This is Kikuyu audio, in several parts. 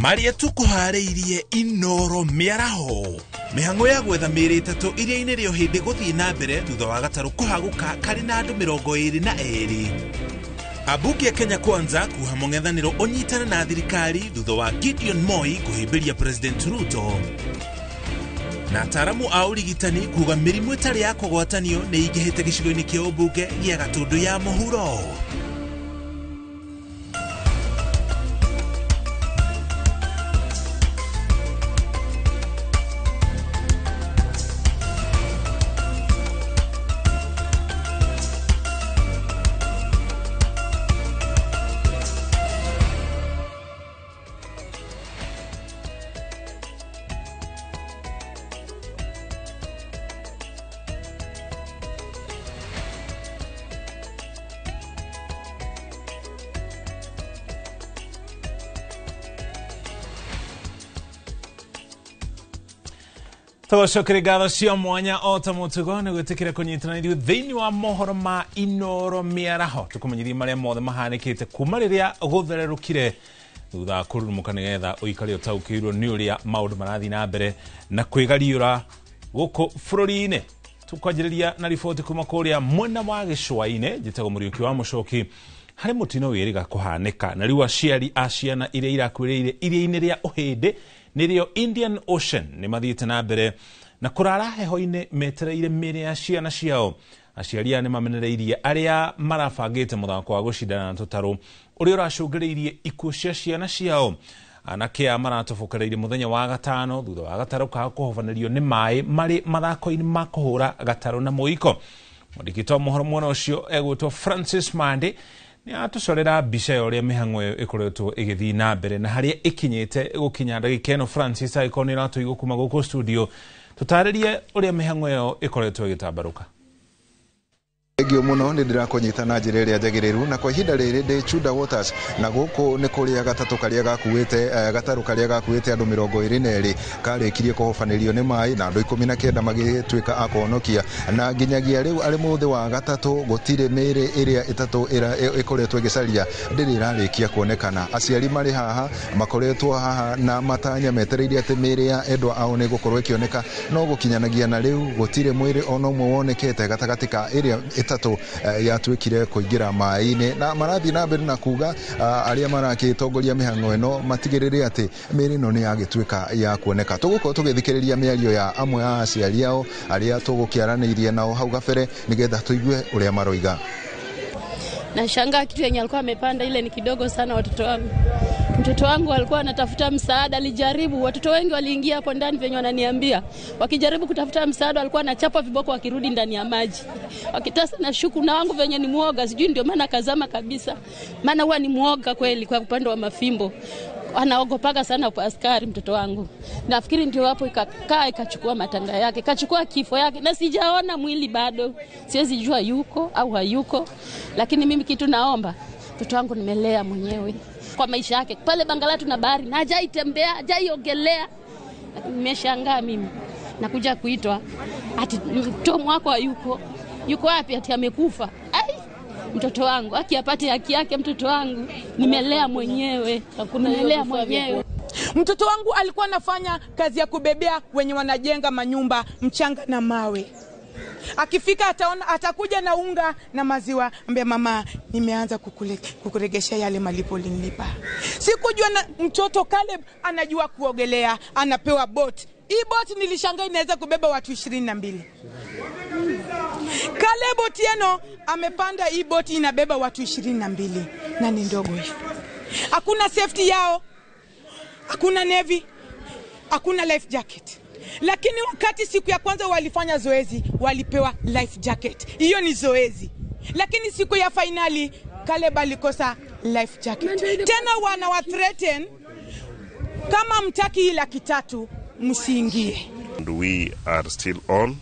Marĩa tũkũharĩirie Inoro mĩaraho. Mĩhang'o ya gwetha mĩĩrĩ ĩtatũ iria-inĩ rĩa Ũhĩndĩ gũthiĩ na mbere thutha wa gatarũ kũhagũka karĩ na andũ 22. Ambunge a Kenya Kwanza kuha mũng'ethanĩro ũnyitane na thirikari thutha wa Gideon Moi kũhĩmbĩria President Ruto. Na ataaramu a ũrigitani kuga mĩrimũ ĩtarĩ ya kũgwatanio nĩ ĩingĩhĩte gĩcigo-inĩ kĩa ũmbunge gĩa Gatũndũ ya mũhuro. Tũgũcokeria ngatho cia mwanya o ta mũtugo nĩ gwĩtĩkĩra kũnyitana ithuĩ thĩinĩ wa mohoro ma Inoro mĩaraho, tũkũmenyithie marĩa mothe mahanĩkĩte kuma rĩrĩa gũthererũkire thutha wa kũrurumũka, nĩgetha ũikare ũtaũkĩirwo nĩ ũrĩa maũndũ marathiĩ na mbere na kwĩgariũra gũkũ bũrũri-inĩ. Tũkwanjĩrĩria na riboti kuma kũrĩa mwena wa gĩcũa-inĩ. Njĩtagwo Mũriũki wa Mũcoki. Harĩ mũtino wĩrĩga kũhanĩka na rĩu aciari a ciana iria irakuĩrĩire iria-inĩ rĩa Ũhĩndĩ, nĩrĩo Indian Ocean, nĩ mathiĩte na mbere na kũrara heho-inĩ metereire mĩĩrĩ ya ciana ciao. Aciari aya nĩ mamenereirie arĩa marabangĩte mũthako wa gũcindana na tũtarũ ũrĩa ũracũngĩrĩirie ikuũ cia ciana ciao. Anake aya maratobokereirie mũthenya wa gatano thutha wa gatarũ kao kũhobanĩrio nĩ maĩ marĩ mathako-inĩ ma kũhũra gatarũ na mũiko. Mwandĩki wa mohoro mwena ũcio egwĩtwo Francis Mande nĩ atũcorera mbica ya ũrĩa mĩhang'o ĩyo ĩkoretwo ĩgĩthiĩ na mbere na harĩa ĩkinyĩte gũkinya ndagĩka ĩno. Francis, angĩkorwo nĩ ũratũigua kuma gũkũ studio, tũtarĩrie ũrĩa mĩhang'o ĩyo ĩkoretwo ĩgĩtambarũka. Thengiũ mũno, nĩ ndĩrakũnyita na njĩra ĩrĩa njagĩrĩru, na kwa ihinda rĩrĩ ndĩ Chuda Waters, na gũkũ nĩ kũrĩa gatatũ karĩa gakuĩte gatarũ karĩa gakuĩte andũ 22 karĩkirie kũhobanĩrio nĩ maĩ na andũ 19 magĩtuĩka a kũhonokia, na nginyagia rĩu arĩ mũthĩ wa gatatũ gũtirĩ mĩĩrĩ ĩrĩa ĩtatũ ĩkoretwo ĩgĩcaria ndĩrĩ ĩrarĩkia kuonekana. Aciari marĩ haha, makoretwo haha na matanya metereire atĩ mĩĩrĩ ya endwa ao nĩ ĩgũkorwo ĩkĩoneka, no gũkinyanagia na rĩu gũtirĩ mwĩrĩ ona ũmwe wonekete gatagatĩ ka ĩrĩa ĩtatũ yatuĩkire kũingĩra maĩ-inĩ, na marathiĩ na mbere na kuga arĩa marakĩtongoria mĩhang'o ĩno matigĩrĩre atĩ mĩĩrĩ ĩno nĩ yagĩtuĩka ya kuoneka. Tũgũkorwo tũgĩthikĩrĩria mĩario ya amwe a aciari ao arĩa tũgũkĩaranĩirie nao hau gabere nĩgetha tũigue ũrĩa maroiga. Nashangaa kitu yenye alikuwa amepanda ile ni kidogo sana watoto wangu. Mtoto wangu alikuwa anatafuta msaada, alijaribu. Watoto wengi waliingia hapo ndani venye wananiambia. Wakijaribu kutafuta msaada walikuwa wanachapa viboko wakirudi ndani ya maji. Wakitasa na shuku na wangu venye ni muoga, sijui ndio maana kazama kabisa. Maana huwa ni muoga kweli kwa upande wa mafimbo. Anaogopaga sana kwa askari mtoto wangu. Nafikiri ndio hapo ikakaa ikachukua matanga yake, ikachukua kifo yake, na sijaona mwili bado. Siwezi jua yuko au hayuko. Lakini mimi kitu naomba, mtoto wangu nimelea mwenyewe kwa maisha yake. Pale Bangala tuna bahari, na hajaitembea, hajaiogelea. Nimeshangaa mimi. Nakuja kuitwa ati mtoto wako hayuko. Yuko wapi? Ati amekufa. Ai, mtoto wangu, haki apate haki yake mtoto wangu. Nimelea mwenyewe. Nimelea mwenyewe. Mtoto wangu alikuwa anafanya kazi ya kubebea wenye wanajenga manyumba mchanga na mawe. Akifika ataona, atakuja na unga na maziwa, ambia mama, nimeanza kukuregesha yale malipo ulinilipa. Sikujua na mtoto Caleb anajua kuogelea, anapewa boat. Hii boat nilishangaa inaweza kubeba watu 22. Caleb Otieno amepanda hii boat inabeba watu 22 na ni ndogo hivi. Hakuna safety yao, hakuna navy, hakuna life jacket. Lakini wakati siku ya kwanza walifanya zoezi, walipewa life jacket. Hiyo ni zoezi. Lakini siku ya finali Caleb alikosa life jacket. Tena wana threaten kama mtaki 300,000 msiingie. And we are still on.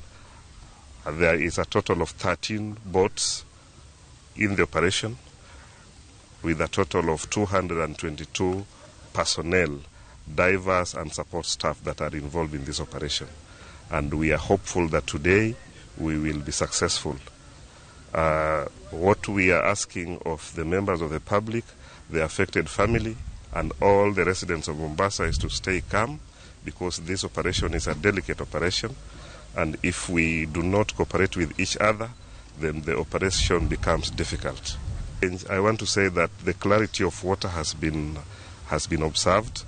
There is a total of 13 boats in the operation with a total of 222 personnel, divers and support staff that are involved in this operation. And we are hopeful that today we will be successful. What we are asking of the members of the public, the affected family, and all the residents of Mombasa is to stay calm, because this operation is a delicate operation, and if we do not cooperate with each other, then the operation becomes difficult. And I want to say that the clarity of water has been observed.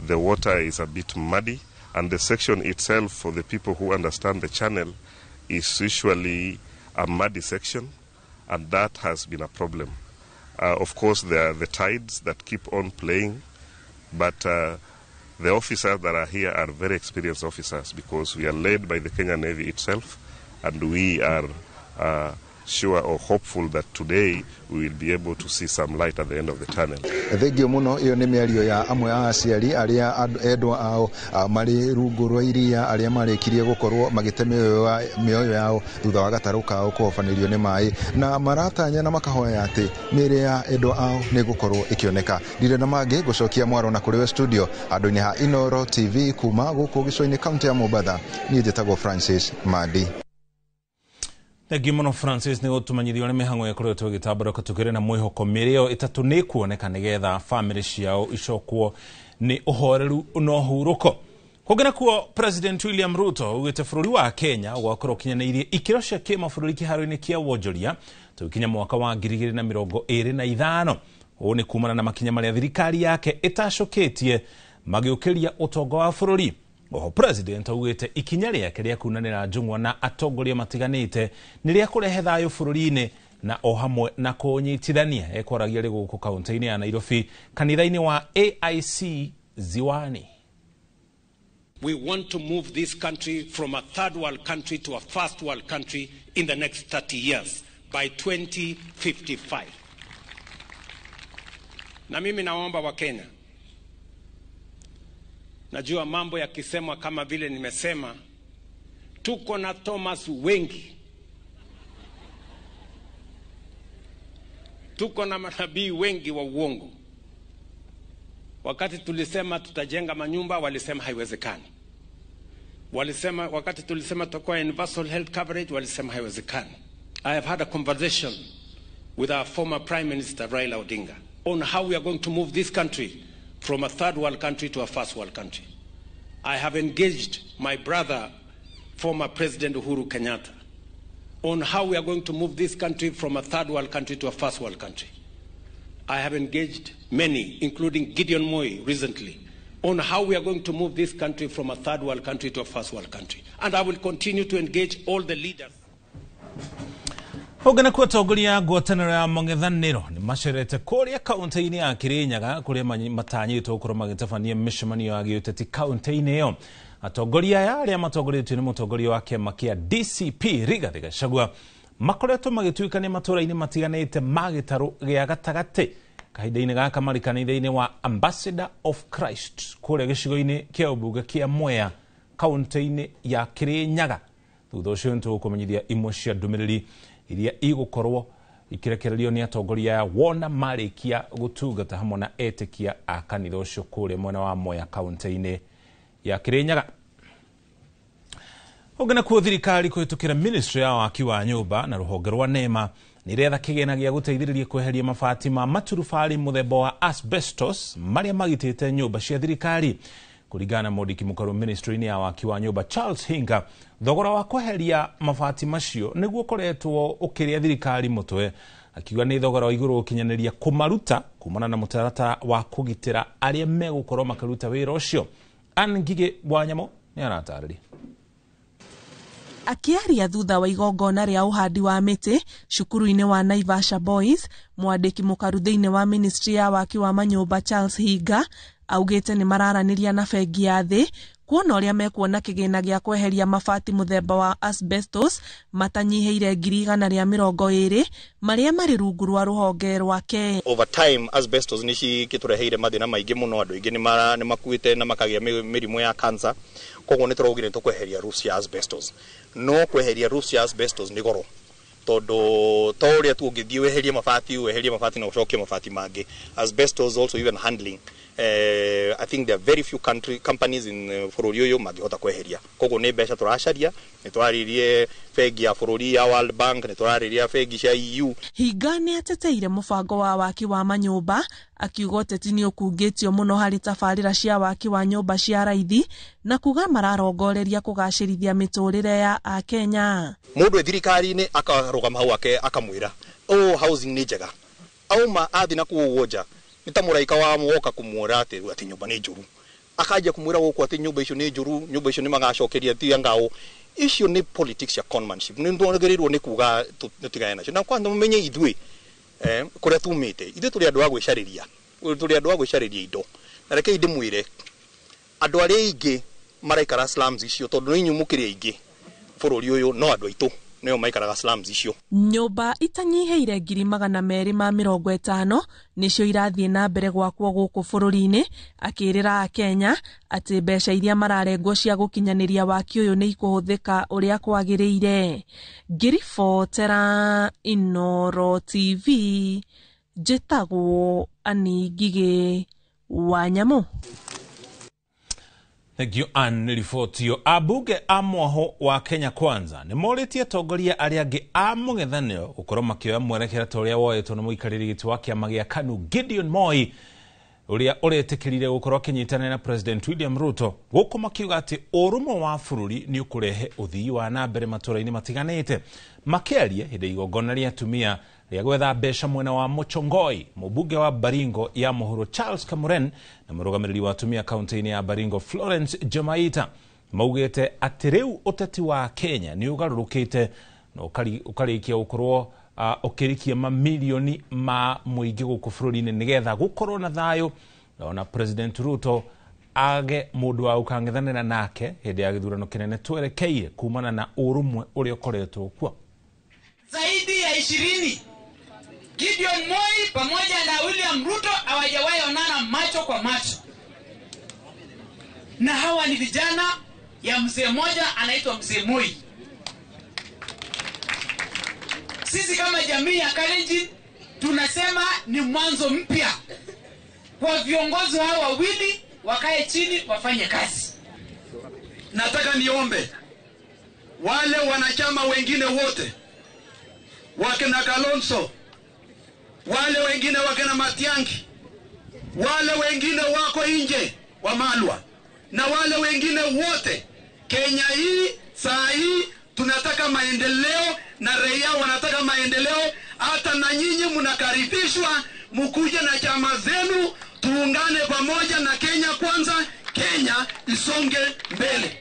The water is a bit muddy, and the section itself, for the people who understand the channel, is usually a muddy section, and that has been a problem. Of course, there are the tides that keep on playing, but the officers that are here are very experienced officers, because we are led by the Kenya Navy itself, and we are sure or hopeful that today we will be able to see some light at the end of the tunnel. Thengio muno. Iyo nĩ mĩario ya amwe a aciari arĩa endwa ao marĩ rungu rwa iria, arĩa marĩkirie gũkorwo magĩte mĩoyo yao thutha wa gatarũ kao kũhobanĩrio nĩ maĩ, na maratanya na makahoya atĩ mĩĩrĩ ya endwa ao nĩ gũkorwo ĩkĩoneka. Ndirĩ na mangĩ, ngũcokia mwaro na kũrĩ we studio handũ-inĩ ha Inooro TV kuma gũkũ gĩcũa-inĩ kaunti ya Mombatha. Niĩ njĩtagwo Francis Mandi. Thengiũ mũno Francis nĩ gũtũmenyithia ũrĩa mĩhang'o ĩkoretwo ĩgĩtambũrũka. Tũkĩrĩ na mwĩhoko mĩĩrĩ ĩyo ĩtatũ nĩ ĩkuoneka nĩgetha bamĩrĩ ciao icokwo nĩ ũhoreru na ũhurũko. Kũngĩ nakuo, President William Ruto augĩte bũrũri wa Kenya ũgakorwo ũkinyanĩirie ikĩro cia kĩmabũrũri kĩharo-inĩ kĩa wonjoria tũgĩkinya mwaka wa 2025. Ũũ nĩ kumana na makinya marĩa thirikari yake ĩtacũkĩtie magĩũkĩria ũtonga wa bũrũri. Oho President augĩte ikinya rĩake rĩa kunanĩra njũng'wa na atongoria matiganĩte nĩ rĩa kũrehe thayũ bũrũri-inĩ na o hamwe na kũnyitithania. Ekwaragia rĩ gũkũ kaunti-inĩ ya Nairobi kanitha-inĩ wa AIC Ziwani. We want to move this country from a third world country to a first world country in the next 30 years by 2055. Na mimi naomba wa Kenya, najua mambo yakisemwa kama vile nimesema, tuko na Thomas wengi, tuko na manabii wengi wa uongo. Wakati tulisema tutajenga manyumba, walisema haiwezekani. Walisema wakati tulisema tutakuwa universal health coverage, walisema haiwezekani. I have had a conversation with our former Prime Minister Raila Odinga on how we are going to move this country from a third world country to a first world country. I have engaged my brother, former President Uhuru Kenyatta, on how we are going to move this country from a third world country to a first world country. I have engaged many, including Gideon Moi recently, on how we are going to move this country from a third world country to a first world country. And I will continue to engage all the leaders. Ũngĩ nakuo, atongoria a ngwatanĩro ya mũng'ethanĩro nĩ macerete kũrĩa kaunti-inĩ ya Kĩrĩnyaga kũrĩa matanyĩtwo gũkorwo magĩtabania mĩcemanio ya gĩũteti kaunti-inĩ ĩyo. Atongoria aya arĩa matongoretio nĩ mũtongoria wa kĩama kĩa DCP Rigathĩ Gachagua makoretwo magĩtuĩkania matũra-inĩ matiganĩte ma gĩtarũ gĩa gatagatĩ. Kahinda-inĩ gaka marĩ kanitha-inĩ wa Ambassador of Christ kũrĩa gĩcigo-inĩ kĩa ũmbunge kĩa Mwea kaunti-inĩ ya Kĩrĩnyaga. Thutha ũcio nĩtũgũkũmenyithia imwe cia ndũmĩrĩri iria igũkorwo ikirekererio nĩ atongoria aya wona marĩkia gũtungata hamwe na etĩkia a kanitha ũcio kũrĩa mwena wa Mwea kaunti-inĩ ya Kĩrĩnyaga. Ũngĩ nakuo, thirikari kũhĩtũkĩra ministry ya waki wa nyũmba na rũhonge rwa NEMA nĩ iretha kĩgĩna gĩa gũteithĩrĩria kweheria mabati ma maturubarĩ mũthemba wa asbestos marĩa magitĩte nyũmba cia thirikari. Kũringana na mwandĩki mũkaru ministry-inĩ ya waki wa nyũmba Charles Hinga, thogora wa kweheria mabati macio nĩguo ũkoretwo ũkĩrĩa thirikari mũtwe, akiuga nĩ thogora wa igũrũ gũkinyanĩria kũmaruta kumana na mũtaratara wa kũgitĩra arĩa megũkorwo makĩruta wĩra ũcio. Ann Ngigĩ wa Nyamũ nĩ aratarĩria. Akĩaria thutha wa igongona rĩa ũhandi wa mĩtĩ cukuru-inĩ wa Naivasha Boys, mwandĩki mũkaru thĩinĩ wa ministry ya waki wa manyũmba Charles Hinga augĩte nĩ mararanĩria na bengi ya thĩ kuona ũrĩa mekuona kĩgĩna gĩa kweheria mabati mũthemba wa asbestos matanyihĩire 120,000 marĩa marĩ rungu rwa rũhonge rwake. Over time asbestos nĩ cikĩtũreheire mathĩna maingĩ mũno, andũ aingĩ nĩ makuĩte na makagĩa mĩrimũ ya cancer. Koguo nĩ tũraugire nĩ tũkweheria roofs cia asbestos, no kweheria roofs cia asbestos nĩ goro, tondũ to ũrĩa tu ũngĩthiĩ weherie mabati na ũcokie mabati mangĩ. Asbestos also, even handling I think there are very few country companies in bũrũri ũyũ mangĩhota kweheria. Koguo nĩ mbeca tũracaria, nĩ tũrarĩrie bengi ya bũrũri ya World Bank, nĩ tũrarĩria bengi cia EU. Hinga nĩ ateteire mũbango wa waki wa manyũmba, akiuga ũteti nĩ ũkungĩtio mũno harĩ tabarĩra cia waki wa nyũmba cia raithi na kuga mararongoreria kũgacĩrithia mĩtũrĩre ya Akenya. Mũndũ e thirikari-inĩ akarũgama hau ake akamwĩra oh, housing nĩ njega, auma athi na kũu nja nĩ ta mũraika wa woka kũmwĩra atĩ nyũmba nĩ njũru, akanjia kũmwĩra gũkũ atĩ nyũmba icio nĩ njũru, nyũmba icio nĩ magacokeria ti ngao. Icio nĩ politics ya conmanship, nĩ twagĩrĩirwo nĩ kuga tũtigane nacio. Na kwanza mũmenye ithuĩ kũrĩa tumĩte, ithuĩ tũrĩ andũ a gwĩcarĩria, tũrĩ andũ a gwĩcarĩria indo. Na rekei ndĩmwĩre andũ arĩa aingĩ maraikara slums icio, tondũ nĩ inyuĩ mũkĩrĩ aingĩ bũrũri ũyũ, no andũ aitũ nĩo maikaraga slums icio. Nyũmba itanyihĩire 250,000 nĩcio irathiĩ na mbere gwakwo gũkũ bũrũri-inĩ, akĩrĩra Akenya atĩ mbeca iria mararengwo cia gũkinyanĩria waki ũyũ nĩ ikũhũthĩka ũrĩa kwagĩrĩire. Ngĩribotera Inooro TV, njĩtagwo Annie Ngigĩ wa Nyamũ. Thank you Ann nĩ riboti ĩyo. Ambunge a mwaho wa Kenya Kwanza nĩ morĩtie atongoria arĩa angĩ a mũng'ethanĩro gũkorwo makĩoya mwerekera ta ũrĩa woetwo nĩ mũikarĩri gĩtĩ wa kĩama gĩa KANU Gideon Moi, ũrĩa ũretĩkĩrire gũkorwo akĩnyitanĩra na President William Ruto, gũkũ makiuga atĩ ũrũmwe wa bũrũri nĩ ũkũrehe ũthii wa na mbere matũra-inĩ matiganĩte. Makĩaria hĩndĩ ya igongona rĩa atumia rĩa gwetha mbeca mwena wa Mochongoi, mũmbunge wa Baringo ya mũhuro Charles Kamuren na mũrũgamĩrĩri wa atumia kaunti-inĩ ya Baringo Florence Jemaita maugĩte atĩ rĩu ũteti wa Kenya nĩ ũgarũrũkĩte na ũkarĩkia gũkorwo ũkĩrikia mamilioni ma mũingĩ gũkũ bũrũri-inĩ nĩgetha gũkorwo na thayũ, na ona President Ruto age mũndũ wa gũkang'ethanĩra nake hĩndĩ ya gĩthurano kĩnene twerekeire kumana na ũrũmwe ũrĩa ũkoretwo kuo. Zaidi ya 20 Gideon Moi pamoja na William Ruto hawajawahi onana macho kwa macho, na hawa ni vijana ya mzee mmoja anaitwa Mzee Moi. Sisi kama jamii ya Kalenjin tunasema ni mwanzo mpya kwa viongozi hawa wawili, wakae chini wafanye kazi. Nataka niombe wale wanachama wengine wote, wakina Kalonzo, wale wengine wakina Matiang'i, wale wengine wako nje wa Malwa, na wale wengine wote, Kenya hii saa hii tunataka maendeleo na raia wanataka maendeleo. Hata na nyinyi mnakaribishwa mkuje na chama zenu, tuungane pamoja na Kenya Kwanza, Kenya isonge mbele.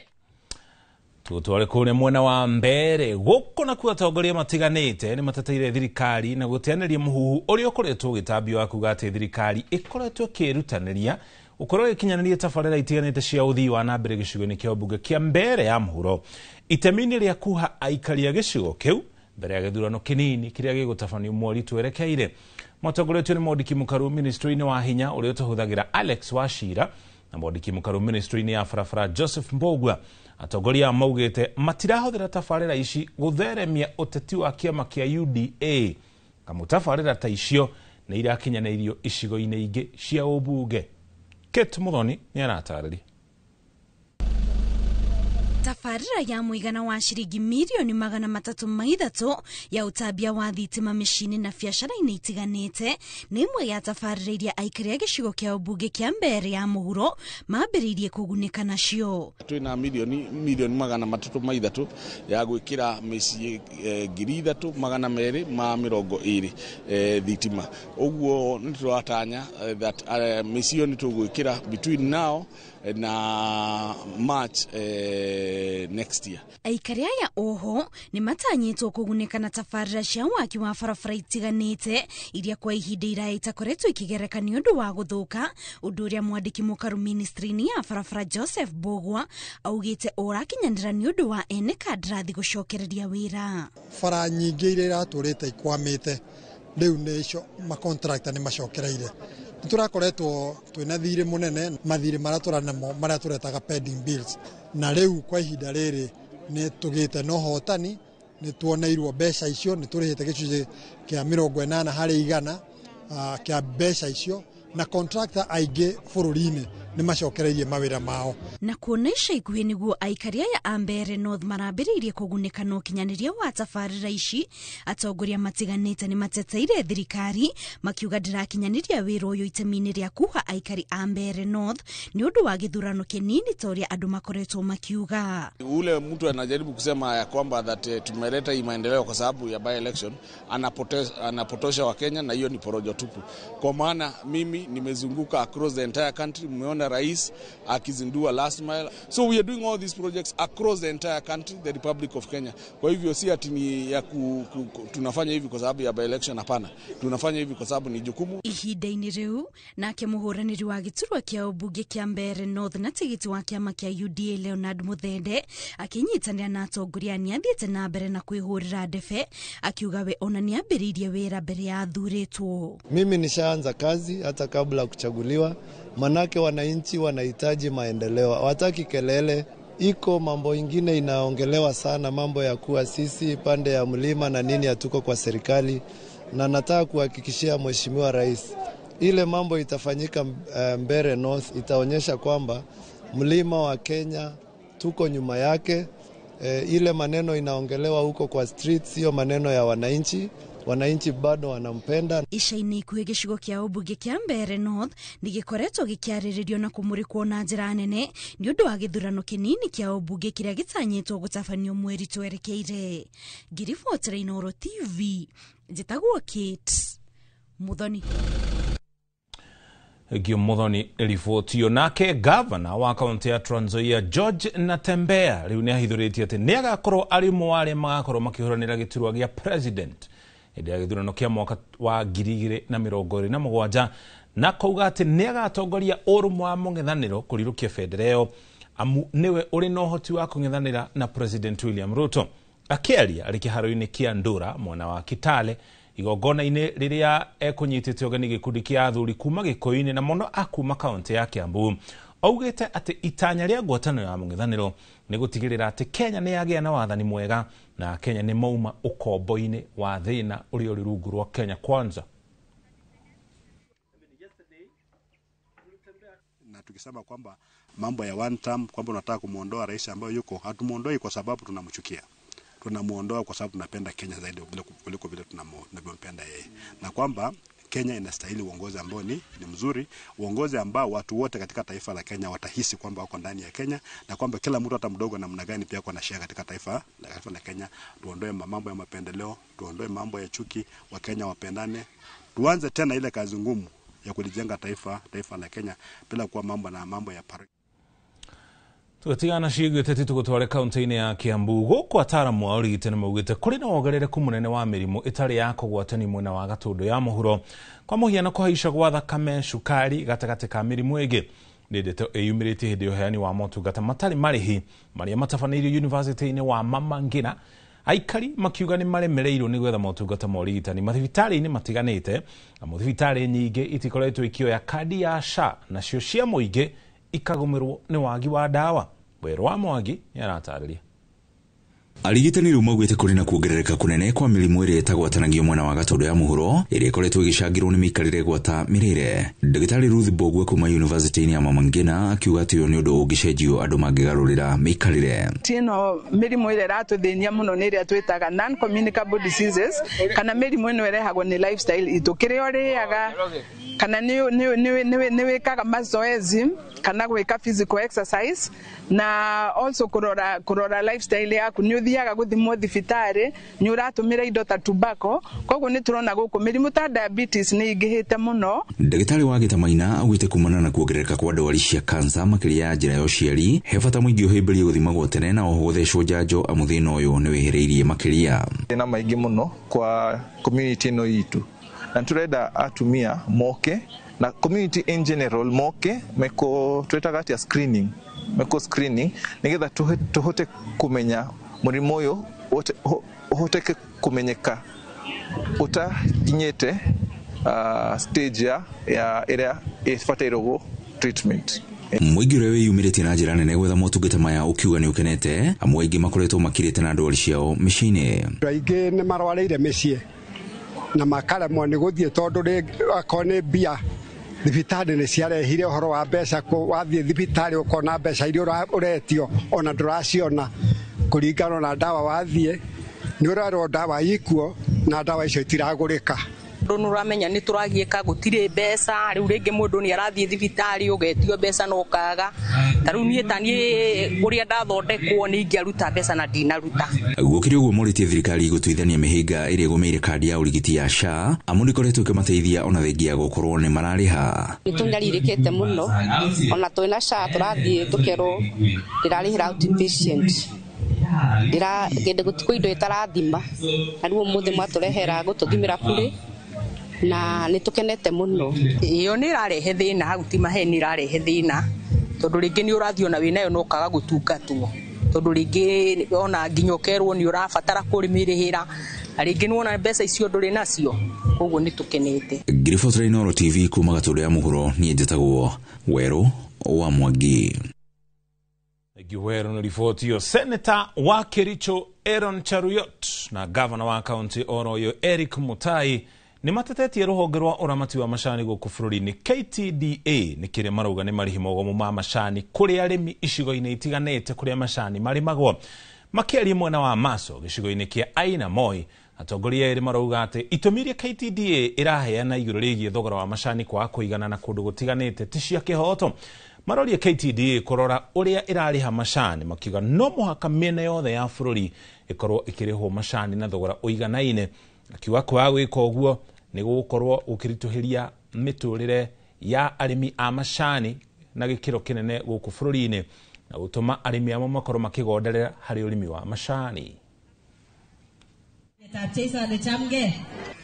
Tutware kũrĩa mwena wa mbere gũkũ nakuo atongoria matiganĩte nĩ mateteire thirikari na gũteanĩria mũhuhu ũrĩa ũkoretwo ũgĩtambio wa kuga atĩ thirikari ĩkoretwo ĩkĩĩrutanĩria gũkorwo ĩgĩkinyanĩria tabarĩra itiganĩte cia ũthii wa na mbere gĩcigo-inĩ kĩa mbunge kĩa Mbere ya mũhuro, itemi-inĩ rĩa kuha aikari a gĩcigo kĩu mbere ya gĩthurano kĩnini kĩrĩa gĩgũtabanio mweri twerekeire. Matongoretio nĩ Mwandĩki Mũkaru ministry-inĩ wa hinya ũrĩa ũtũhũthagĩra Alex Wachira na Mwandĩki Mũkaru ministry-inĩ ya barabara Joseph Mbogua. Atongoria maugĩte matirahũthĩra tabarĩra ici gũtheremia ũteti wa kĩama kĩa UDA, kamũ tabarĩra ta icio nĩ irakinyanĩirio icigo-inĩ ingĩ cia ũmbunge. Kate Muthoni nĩ aratarĩria. Tabarĩra ya mũigana wa ciringi mirioni 303 ya ũtambia wa thitima mĩciĩ-inĩ na biacara-inĩ itiganĩte nĩ ĩmwe ya tabarĩra iria aikari a gĩcigo kĩa ũmbunge kĩa Mbere ya mũhuro mambĩrĩirie kũgunĩka nacio. Twĩna milioni 303 ya gwĩkĩra mĩciĩ 3220 thitima, ũguo nĩ tũratanya that mĩciĩ ĩyo nĩ tũgwĩkĩra between now na March next year. Aikari aya oho nĩ matanyĩtwo kũgunĩka na tabarĩra cia waki wa barabara itiganĩte iria kwa ihinda iraya itakoretwo ikĩgereka nĩ ũndũ wa gũthũka, ũndũ ũrĩa mwandĩki mũkaru ministry-inĩ ya barabara Joseph Mbogwa augĩte ũrakinyanĩra nĩ ũndũ wa ene kandarathi gũcokereria wĩra. Bara nyingĩ iria iratũrĩte ikwamĩte rĩu nĩcio macontractor nĩ macokereire. Tũrakoretwo twĩna thirĩ mũnene, mathirĩ marĩa tũranamo marĩa tũretaga pending bills, na rĩu kwa ihinda rĩrĩ nĩ tũgĩte na ũhotani, nĩ tuoneirwo mbeca icio, nĩ tũrĩhĩte gĩcunjĩ kĩa 80 harĩ 100 kĩa mbeca icio, Na contractor aingĩ bũrũri-inĩ nĩ macokereirie mawĩra mao. Na kuona ica ikuhĩ nĩguo aikari aya a Mbeere North marambĩrĩirie kũgunĩka na ũkinyanĩria wa tabarĩra ici, atongoria matiganĩte nĩ mateteire thirikari makiuga ndĩrakinyanĩria wĩra ũyũ itemi-inĩ rĩa kuha aikari a Mbeere North nĩ ũndũ wa gĩthurano kĩnini ta ũrĩa andũ makoretwo makiuga. Ule mtu anajaribu kusema ya kwamba that tumeleta hii maendeleo kwa sababu ya by election, anapotosha Wakenya, na hiyo ni porojo tupu. Kwa maana mimi nimezunguka across the entire country, mmeona rais akizindua last mile. So we are doing all these projects across the entire country, the Republic of Kenya. Kwa hivyo si ati ni ya tunafanya hivi kwa sababu ya by election, hapana. Tunafanya hivi kwa sababu ni jukumu. Ihinda-inĩ rĩu nake mũhũranĩri wa gĩturwa kĩa ũmbunge kĩa Mbeere North na tigiti wa kĩama kĩa UDA Leonard Muthende akĩnyitanĩra na atongoria nĩathiĩte na mbere na kwĩhũrĩra ndebe, akiuga we ona nĩambĩrĩirie wĩra mbere ya athurĩtwo. Mimi nishaanza kazi hata kabla kuchaguliwa, manake wananchi wanahitaji maendeleo, hawataki kelele. Iko mambo ingine inaongelewa sana, mambo ya kuwa sisi pande ya mlima na nini hatuko kwa serikali, na nataka kuhakikishia Mheshimiwa Rais ile mambo itafanyika Mbeere North itaonyesha kwamba mlima wa Kenya tuko nyuma yake. Ile maneno inaongelewa huko kwa streets sio maneno ya wananchi. Wananchi bado wanampenda. Ica-inĩ ikuhĩ gĩcigo kĩa ũmbunge kĩa Mbeere North nĩ gĩkoretwo gĩkĩarĩrĩrio na kũmũrĩkwo na njĩra nene nĩ ũndũ wa gĩthurano kĩnini kĩa ũmbunge kĩrĩa gĩtanyĩtwo gũtabanio mweri twerekeire. Ngiribotera Inooro TV, njĩtagwo Kate Muthoni. Gio Muthoni riboti. Nake gavana wa kaunti ya Trans Nzoia George Natembeya rĩu nĩahithũrĩtie atĩ nĩagakorwo arĩ ũmwe wa arĩa magakorwo makĩhũranĩra gĩturwa gĩa president hĩndĩ ya gĩthurano kĩa mwaka wa 2027, na kauga atĩ nĩagatongoria ũrũmwe wa mũng'ethanĩro kũrirũkia bendera ĩyo amu nĩwe ũrĩ na ũhoti wa kũng'ethanĩra na President William Ruto. Akĩaria arĩ kĩharo-inĩ kĩa Ndũra mwena wa Kitale igongona-inĩ rĩrĩa ekũnyitĩte ũgeni gĩkundi kĩa athuri kuma Gĩkũyũ-inĩ na mũno akuma kaunti ya Kiambu, augĩte atĩ itanya rĩa ngwatanĩro ya mũng'ethanĩro nĩ gũtigĩrĩra atĩ Kenya nĩ yagĩa na wathani mwega na Kenya nĩ mauma ũkombo-inĩ wa thĩna ũrĩa ũrĩ rungu rwa Kenya Kwanza. Na tukisema kwamba mambo ya one term, kwamba unataka kumuondoa rais ambaye yuko, hatumuondoi kwa sababu tunamchukia. Tunamuondoa kwa sababu tunapenda Kenya zaidi kuliko vile tunavyompenda yeye. Na kwamba Kenya inastahili uongozi ambao ni mzuri, uongozi ambao watu wote katika taifa la Kenya watahisi kwamba wako ndani ya Kenya, na kwamba kila mtu hata mdogo namna gani pia ako na share katika taifa la Kenya. Tuondoe mambo ya mapendeleo, tuondoe mambo ya chuki, Wakenya wapendane. Tuanze tena ile kazi ngumu ya kulijenga taifa la Kenya bila kuwa mambo na mambo ya pari. Tugatigana ciĩgiĩ ũteti tũgũtware kaunti-inĩ ya Kiambu gũkũ ataaramu a ũrigitani maugĩte kũrĩ na wongerereku mũnene wa mĩrimũ ĩtarĩ ya kũgwatania mwena wa Gatũndũ ya mũhuro, kwa mũhiano kũhaica gwa thakame, cukari gatagatĩ ka mĩrimũ ĩngĩ. Nĩ ndeto ĩyumĩrĩtie hĩndĩ ya ũheani wa motungata matarĩ marĩhi marĩa matabanĩirio yunivasĩtĩ-inĩ wa Mama Ngina, aikari makiuga nĩ maremereirwo nĩ gwetha motungata ma ũrigitani mathibitarĩ-inĩ matiganĩte, na thibitarĩ nyingĩ itikoretwo ikĩoya kandi ya SHA nacio cia mũingĩ ikagũmĩrwo nĩ wagi wa ndawa. Werũ wa Mwangi nĩaratarĩria. Arigitani rĩu maugĩte kũrĩ na kuongerereka kũnene kwa mĩrimũ ĩrĩa ĩtagwatanagio mwena wa Gatũndũ ya mũhuro ĩrĩa ĩkoretwo ĩgĩcangĩrwo nĩ mĩikarĩre gwata mĩrĩre. Ndagĩtarĩ Ruth Mbogwe kuma yunivasĩtĩ-inĩ ya Mama Ngina akiuga atĩ ũyũ nĩ ũndũ ũngĩcenjio andũ mangĩgarũrĩra mĩikarĩre. Ĩno mĩrimũ ĩrĩa ĩratũthĩnia mũno nĩ ĩrĩa twĩtaga non communicable diseases, kana mĩrimũ ĩno ĩrehagwo nĩ lifestyle itũ, kĩrĩa ũrĩaga kana nĩ wĩkaga mazoezi kana gwĩka physical exercise, na also kũrora lifestyle yaku, nĩ ũthiaga gũthimwo thibitarĩ, nĩ ũratũmĩra indo ta tobacco. Koguo nĩ tũrona gũkũ mĩrimũ ta diabetes nĩ ingĩhĩte mũno. Ndagĩtarĩ wa Gĩtamaina augĩte kumana na kuongerereka kwa ndwari cia kansa makĩria ya njĩra ya ũciari, he bata mũingĩ ũhĩmbĩrie gũthimagwo tene na oho gũthecwo njanjo amu thĩna ũyũ nĩ wĩhĩrĩirie makĩria. Thĩna maingĩ mũno kwa community ĩno itũ, na tũrenda atumia moke na community in general moke meko twetaga atia screening, meko screening nigetha tuhote kumenya mũrimũ ũyũ ũhoteke kũmenyeka ũtakinyĩte stage ya ĩrĩa ĩbatairwo treatment. Mũingĩ ũrĩa wĩyumĩrĩtie na njĩra nene gwetha motungata maya ũkiuga nĩ ũkenete, amwe aingĩ makoretwo makirĩte na ndwari ciao mĩciĩ-inĩ. Andũ aingĩ nĩ marwarĩire mĩciĩ na makaremwo nĩ gũthiĩ tondũ akorwo nĩ mbia Thibitarĩ nĩ ciarehire ũhoro wa mbeca, wathiĩ thibitarĩ ũkona mbeca iria ũretio ona ndũraciona kũringana na ndawa wathiĩ nĩ ũrerwo ndawa ikuo na ndawa icio itiragũrĩka. Mũndũ nĩ ũramenya nĩ tũragiĩka gũtirĩ mbeca rĩu rĩngĩ mũndũ nĩ arathiĩ thibitarĩ ũgetio mbeca na ũkaga ta rĩu niĩ ta niĩ ũrĩa ndathondekwo nĩ ingĩaruta mbeca na ndinaruta. Gũkĩrĩ ũguo morĩtie thirikari gũtuithania mĩhĩnga ĩrĩa ĩgũmĩire kandi ya ũrigiti ya SHA amu ndĩkoretwo ĩkĩmateithia ona thengia ya gũkorwo nĩ mararĩha. Nĩ tũnyarirĩkĩte mũno ona twĩna SHA tũrathiĩ tũkerwo ndĩrarĩhĩra outpatient ndĩra gũtikũ indo ĩtarathima na rĩu ũmũthĩ mwatũrehera gũtũthimĩra bure na nĩ tũkenete mũno. Ĩyo nĩ ĩrarehe thĩna hau ti maheni ĩrarehe thĩna tondũ rĩngĩ nĩ ũrathiĩ ona wĩnayo no ũkaga gũtungatwo tondũ rĩngĩ ona nginya ũkerwo nĩ ũrabatara kũrĩmĩrĩhĩra na rĩngĩ nĩ wona mbeca icio ndũrĩ nacio koguo nĩ tũkenete. Ngiribotera Inooro TV kuma Gatũndũ ya mũhuro niĩ njĩtagwo Werũ wa Mwangi. Thengiũ Werũ nĩ riboti ĩyo. Senator wa Kericho Aaron Cheruiyot na gavana wa kaunti oro ũyũ Eric Mutai nĩ matetetie rũhonge rwa ũramati wa macani gũkũ bũrũri-inĩ KTDA nĩ kĩrĩa marauga nĩ marĩhi mogomu ma macani kũrĩ arĩmi icigo-inĩ itiganĩte kũrĩa macani marĩmagwo. Makĩaria mwena wa Maso gĩcigo-inĩ kĩa Aina Moi, atongoria erĩ marauga atĩ itũmi iria KTDA ĩraheana igũrũ rĩgiĩ thogora wa macani kwaga kũiganana kũndũ gũtiganĩte ti cia kĩhoto. Maroria KTDA kũrora ũrĩa ĩrarĩha macani makiuga no mũhaka mĩena yothe ya bũrũri ĩkorwo ĩkĩrĩhwo macani na thogora ũiganaine. Akiuga kwaga gwĩka ũguo nĩ gũgũkorwo gũkĩritũhĩria mĩtũrĩre ya arĩmi a macani na gĩkĩro kĩnene gũkũ bũrũri-inĩ na gũtũma arĩmi amwe makorwo makĩgonderera harĩ ũrĩmi wa macani.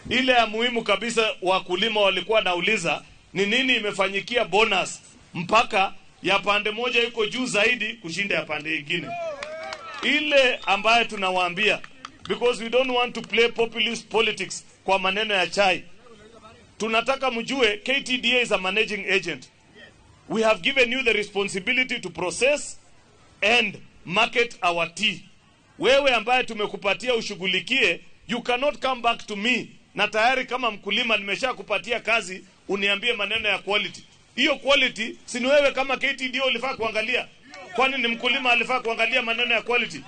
Ile ya muhimu kabisa wakulima walikuwa nauliza ni nini imefanyikia bonus mpaka ya pande moja iko juu zaidi kushinda ya pande nyingine. Ile ambayo tunawaambia, because we don't want to play populist politics kwa maneno ya chai. Tunataka mjue KTDA is a managing agent. We have given you the responsibility to process and market our tea. Wewe ambaye tumekupatia ushughulikie, you cannot come back to me na tayari kama mkulima nimeshakupatia kazi uniambie maneno ya quality. Hiyo quality si ni wewe kama KTDA ulifaa kuangalia? Kwani ni mkulima alifaa kuangalia maneno ya quality?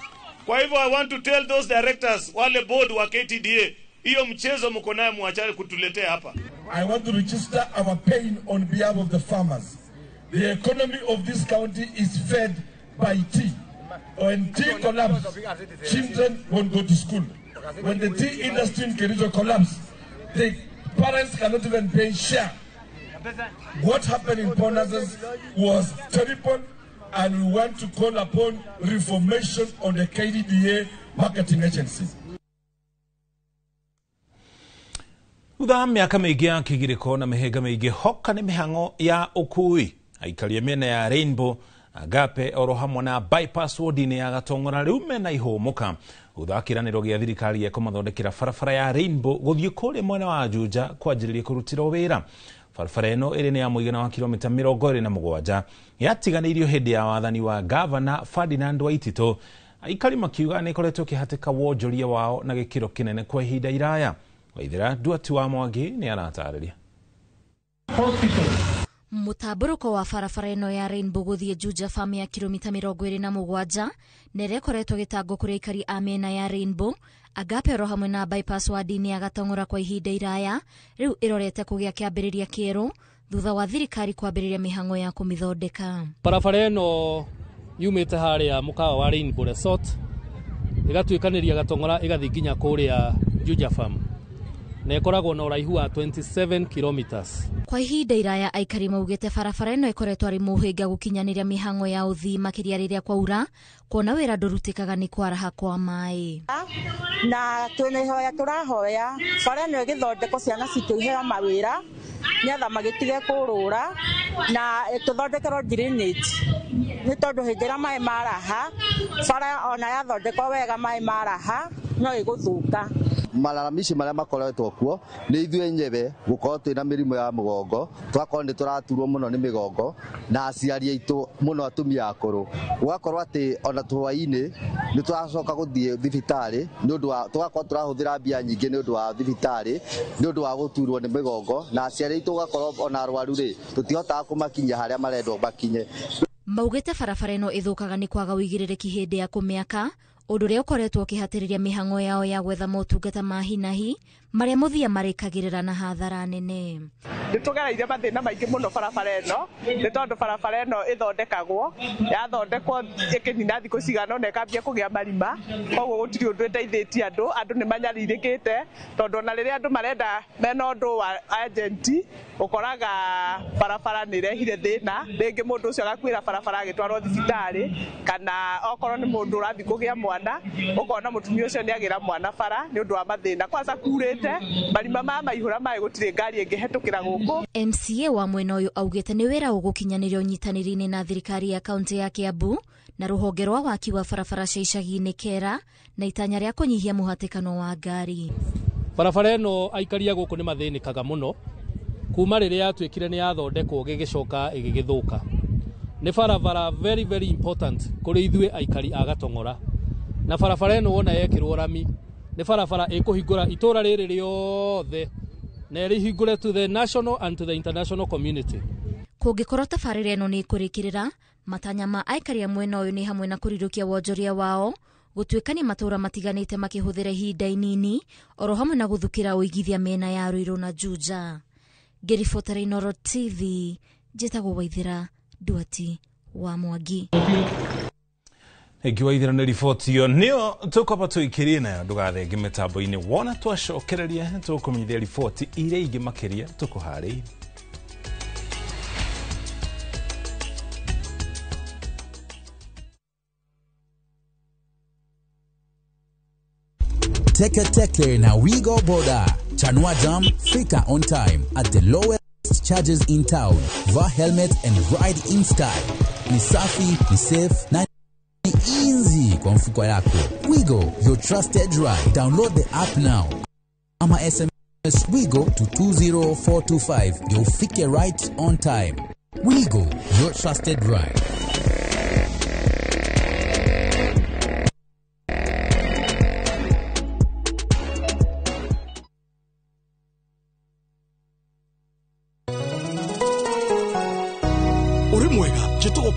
Kwa hivyo I want to tell those directors wale board wa KTDA, hiyo mchezo mko nayo muachane kutuletea hapa. I want to register our pain on behalf of the farmers. The economy of this county is fed by tea. When tea collapses, children won't go to school. When the tea industry in Kericho collapses, the parents cannot even pay share. What happened in bonuses was terrible, and we want to call upon reformation on the KDDA marketing agency. Thutha wa mĩaka mĩingĩ ya kĩgirĩko na mĩhĩnga mĩingĩ hoka nĩ mĩhang'o ya ũkui aikaria mĩena ya Rainbow, Agape oro hamwe na bypass ward-inĩ ya Gatong'ora rĩu mena ihũmũka thutha wa kĩĩranĩro gĩa thirikari gĩa kũmathondekera barabara ya Rainbow gũthiĩ kũrĩa mwena wa Juja kwanjĩrĩria kũrutĩrwo wĩra. Barabara ĩno ĩrĩ nĩ ya mũigana wa kilomita 27 yatiganĩirio hĩndĩ ya wathani wa gavana Ferdinand Waititũ. Aikari makiuga nĩ ĩkoretwo ĩkĩhatĩka wonjoria wao na gĩkĩro kĩnene kwa ihinda iraya. Waithera Nduati wa Mwangi nĩ aratarĩria. Mũtambũrũko wa barabara ĩno ya Rainbow gũthiĩ Juja Farm ya kilomita 27 na ĩrĩa ĩkoretwo gĩtango kũrĩ aikari a mĩena ya Rainbow, Agape oro hamwe na bypass ward-inĩ ya Gatong'ora kwa ihinda iraya rĩu ĩrorete kũgĩa kĩambĩrĩria kĩerũ thutha wa thirikari kwambĩrĩria mĩhang'o ya kũmĩthondeka. Barabara ĩno yumĩte harĩa mũkawa wa Rainbow Resort ĩgatuĩkanĩria Gatong'ora ĩgathiĩ nginya kũrĩa Juja Farm na ĩkoragwo na ũraihu wa 27 kilometers. Kwa ihinda iraya aikari maugĩte barabara ĩno ĩkoretwo arĩ mũhĩnga gũkinyanĩria mĩhang'o ya ũthii makĩria rĩrĩa kwaura kuona wĩra ndũrutĩkaga nĩ kwaraha kwa maĩ. Na twĩna ihoya tũrahoya bara ĩno ĩgĩthondekwo ciana citũ iheo mawĩra nĩgetha magĩtige kũrũra na tũthondekerwo drainage nĩ tondũ hĩndĩ ĩrĩa maĩ maraha bara ona yathondekwo wega maĩ maraha no ĩgũthũka. Malalamishi marĩa makoretwo kuo nĩ ithuĩ enyewe gũkorwo twĩna mĩrimũ ya mũgongo, tũgakorwo nĩ tũraturwo mũno nĩ mĩgongo na aciari aitũ mũno atumia akũrũ, gũgakorwo atĩ ona hwaĩ-inĩ nĩ tũracoka gũthiĩ thibitarĩ nĩ ũndũ wa tũgakorwo tũrahũthĩra mbia nyingĩ nĩ ũndũ wa thibitarĩ nĩ ũndũ wa gũturwo nĩ mĩgongo, na aciari aitũ ũgakorwo ona arwaru rĩ tũtihotaga kũmakinyia harĩa marendwo makinye. Maugĩte barabara ĩno ĩthũkaga nĩ kwaga ũigĩrĩrĩki hĩndĩ ya kũmĩaka, ũndũ ũrĩa ũkoretwo ũkĩhatĩrĩria mĩhang'o yao ya gwetha motungata ma hi na hi marĩa mũthia marĩkagĩrĩra na hathara nene. Nĩ tũgereire mathĩna maingĩ mũno barabara ĩno, nĩ tondũ barabara ĩno ĩthondekagwo, yathondekwo ĩkĩnina thikũ cigana ũna ĩkambia kũgĩa marima, koguo gũtirĩ ũndũ ĩteithĩtie andũ, andũ nĩ manyarirĩkĩte, tondũ ona rĩrĩa andũ marenda mena ũndũ wa agent, ũkoraga barabara nĩ ĩrehire thĩna, rĩngĩ mũndũ ũcio agakuĩra barabara agĩtwarwo thibitarĩ, kana okorwo nĩ mũndũ ũrathiĩ kũgĩa mwana, ũkona mũtumia ũcio nĩ agĩra mwana bara nĩ ũndũ wa mathĩna. Kwanza kurĩte marima ma maihũra maĩ gũtirĩ ngari ĩngĩhetũkĩra gũkũ. MCA wa mwena ũyũ augĩte nĩ wĩra ũgũkinyanĩrio ũnyitanĩri-inĩ na thirikari ya kaunti ya Kiambu na rũhonge rwa waki wa barabara cia icagi-inĩ KERA na itanya rĩa kũnyihia mũhatĩkano wa ngari. Barabara ĩno aikari a gũkũ nĩ mathĩnĩkaga mũno kuma rĩrĩa yatuĩkire nĩ yathondekwo gĩgĩcoka ĩgĩgĩthũka. Nĩ barabara very very important kũrĩ ithuĩ aikari a Gatong'ora, na barabara ĩno wona yekĩrwo rami nĩ barabara ĩkũhingũra itũra rĩrĩ rĩothe na ĩrĩhingũre to the national and to the international community. Kũngĩkorwo tabarĩra ĩno nĩ ĩkũrĩkĩrĩra, matanya ma aikari a mwena ũyũ nĩ hamwe na kũrirũkia wonjoria wao, gũtuĩkania matũra matiganĩte makĩhũthĩra ihinda inini, oro hamwe na gũthukĩra ũigithia mĩena ya Ruiru na Juja. Ngĩribotera Inooro TV, njĩtagwo Waithĩra Nduati wa Mwangi. Thengi Waithĩra nĩ riboti ĩyo nĩyo tũkwamba tũikĩrie nayo, ndũgathenge mĩtambo-inĩ wona twacokereria tũkũmenyithia riboti iria ingĩ makĩria tũkũharĩirie. Teke Teke na Wigo Boda. Chanua Jam, fika on time at the lowest charges in town. Vaa helmet and ride in style. Ni safi, ni safe na ni easy kwa mfuko yako. Wigo, your trusted ride. Download the app now. Ama SMS Wigo to 20425. You'll fike right on time. Wigo, your trusted ride.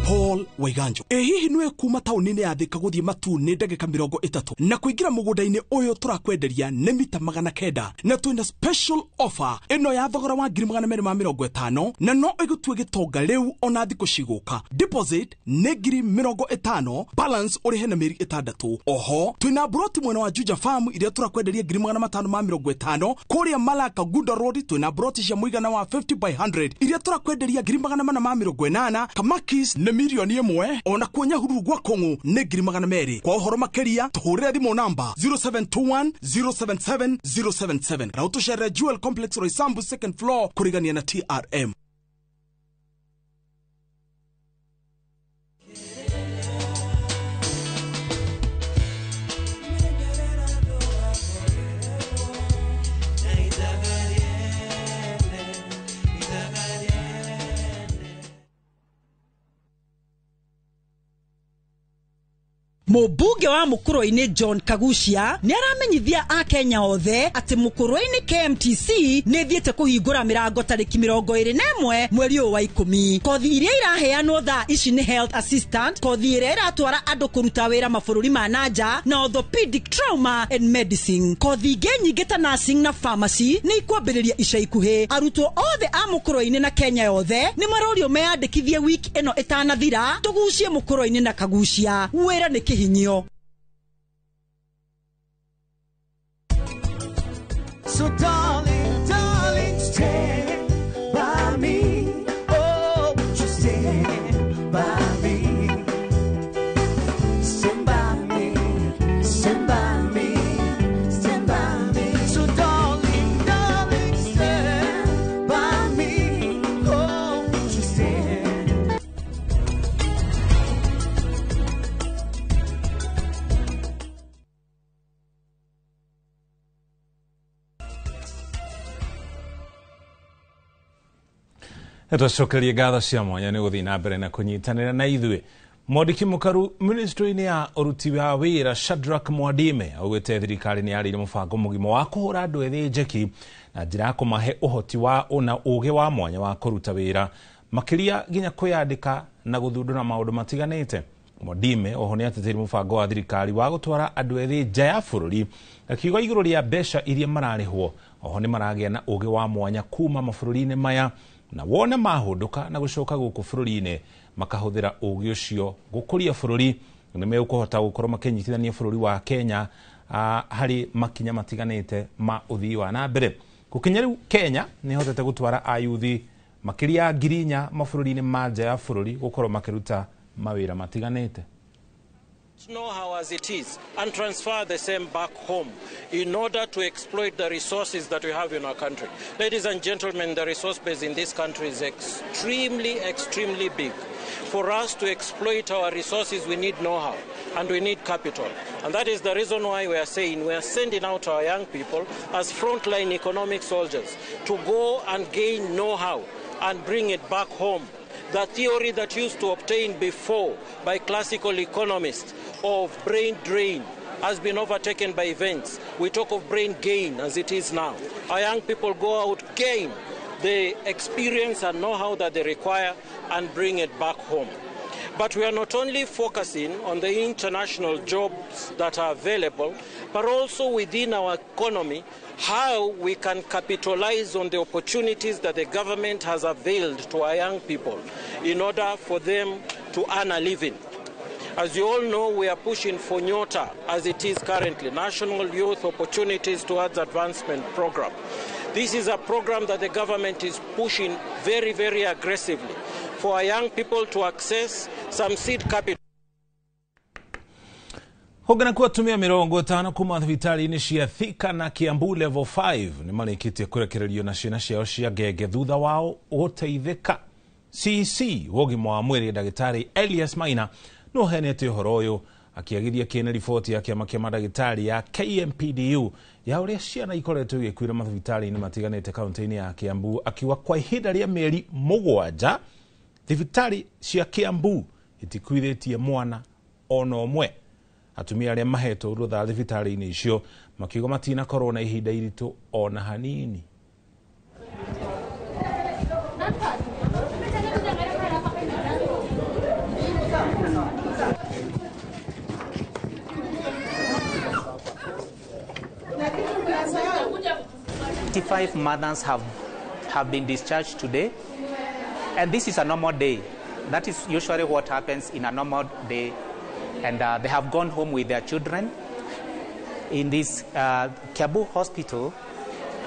Paul Waiganjo. Ĩ hihi nĩwe kuma taũni-inĩ ya Thika gũthiĩ Matuu nĩ ndagĩka 30 na kũingĩra mũgũnda-inĩ ũyũ tũrakwenderia nĩ mita 900 na twĩna special offer ĩno ya thogora wa 250,000 na no ĩgũtue gĩtonga rĩu ona thikũ cigũka. Deposit nĩ 50,000, balance ũrĩhe na mĩeri 6. Oho twĩna broti mwena wa Juja Farm iria tũrakwenderia 550,000 kũrĩa Malaka Gunda Road twĩna broti cia mũigana wa 50 by 100 iria tũrakwenderia 480,000. Kamakis nĩ 1,000,000 ona kuo Nyahururu gwa Kong'u nĩ 200,000. Kwa ũhoro makĩria tũhũrĩre thimũ namba 0721 077 077 na ũtũcerere Jewel Complex Roysambu second floor kũrigania na TRM. Mũmbunge wa Mũkũrwe-inĩ John Kagucia nĩ aramenyithia akenya othe atĩ Mũkũrwe-inĩ KMTC nĩ ĩthiĩte kũhingũra mĩrango tarĩki 21 mweri ũyũ wa 10. Kothi iria iraheanwo thaa ici nĩ health assistant, kothi ĩrĩa ĩratwara andũ kũruta wĩra mabũrũri ma nanja, na orthopedic trauma and medicine. Kothi ingĩ nyingĩ ta nursing na pharmacy nĩ ikwambĩrĩria ica ikuhĩ. Arutwo othe a Mũkũrwe-inĩ na Kenya yothe nĩ marorio meyandĩkithie wiki ĩno ĩtanathira, tũgucie Mũkũrwe-inĩ na Kagucia. Wĩra nĩ kĩhinyio. So darling, darling, stand by me. Oh, won't you stand by me? Stand by me, stand by me, stand by me. So darling, darling, stand by me. Oh, won't you stand? Twacokerie ngatho cia mwanya nĩ gũthiĩ na mbere na kũnyitanĩra na ithuĩ. Mwandĩki mũkaru ministry-inĩ ya ũruti wa wĩra Shadrack Mwadime augĩte thirikari nĩ yarĩire mũbango mũgima wa kũhũra andũ ethĩ njeki na njĩra ya kũmahe ũhoti wa na ũgĩ wa mwanya wa kũruta wĩra makĩria nginya kwĩyandĩka na gũthundũra maũndũ matiganĩte. Mwadime oho nĩ ateteire mũbango wa thirikari wa gũtwara andũ ethĩ nja ya bũrũri akiuga igũrũ rĩa mbeca iria mararĩhwo oho nĩ maragĩa na ũgĩ wa mwanya kuma mabũrũri-inĩ maya na wone mahũndũka na gũcoka gũkũ bũrũri-inĩ makahũthĩra ũgĩ ũcio gũkũria bũrũri nĩ megũkũhota gũkorwo makĩnyitithania bũrũri wa Kenya harĩ makinya matiganĩte ma ũthii wa na mbere. Gũkinya rĩu Kenya nĩ ĩhotete gũtwara ayuthi makĩria ya 4,000 mabũrũri-inĩ ma nja ya bũrũri gũkorwo makĩruta mawĩra matiganĩte. Know-how as it is and transfer the same back home in order to exploit the resources that we have in our country. Ladies and gentlemen, the resource base in this country is extremely, extremely big. For us to exploit our resources, we need know-how and we need capital. And that is the reason why we are saying we are sending out our young people as frontline economic soldiers to go and gain know-how and bring it back home. The theory that used to obtain before by classical economists of brain drain has been overtaken by events. We talk of brain gain as it is now. Our young people go out, gain the experience and know-how that they require and bring it back home. But we are not only focusing on the international jobs that are available, but also within our economy, how we can capitalize on the opportunities that the government has availed to our young people in order for them to earn a living. As you all know, we are pushing for NYOTA as it is currently, National Youth Opportunities Towards Advancement Program. This is a program that the government is pushing very, very aggressively for our young people to access some seed capital. Hogana kwa atumia 50 kuma thibitarĩ-inĩ cia Thika na Kiambu level 5 nĩ marĩkĩtie kũrekererio na ciana ciao cia ngenge thutha wao gũteithĩka. CC wa ũgima wa mwĩrĩ ndagĩtarĩ Elias Maina no ũheanĩte ũhoro ũyũ akĩagithia kĩene riboti ya kĩama kĩa mandagĩtarĩ ya KMPDU ya ũrĩa ciana ikoretwo igĩkuĩra mathibitarĩ-inĩ matiganĩte kaunti-inĩ ya Kiambu, akiuga kwa ihinda rĩa mĩeri 7 thibitarĩ cia Kiambu itikuithĩtie mwana ona ũmwe. Atumia arĩa mahetwo rũtha thibitarĩ-inĩ icio makiuga matinakorwo na ihinda iritũ ona hanini. 55 mothers have been discharged today, and this is a normal day. That is usually what happens in a normal day, and they have gone home with their children. In this Kiambu Hospital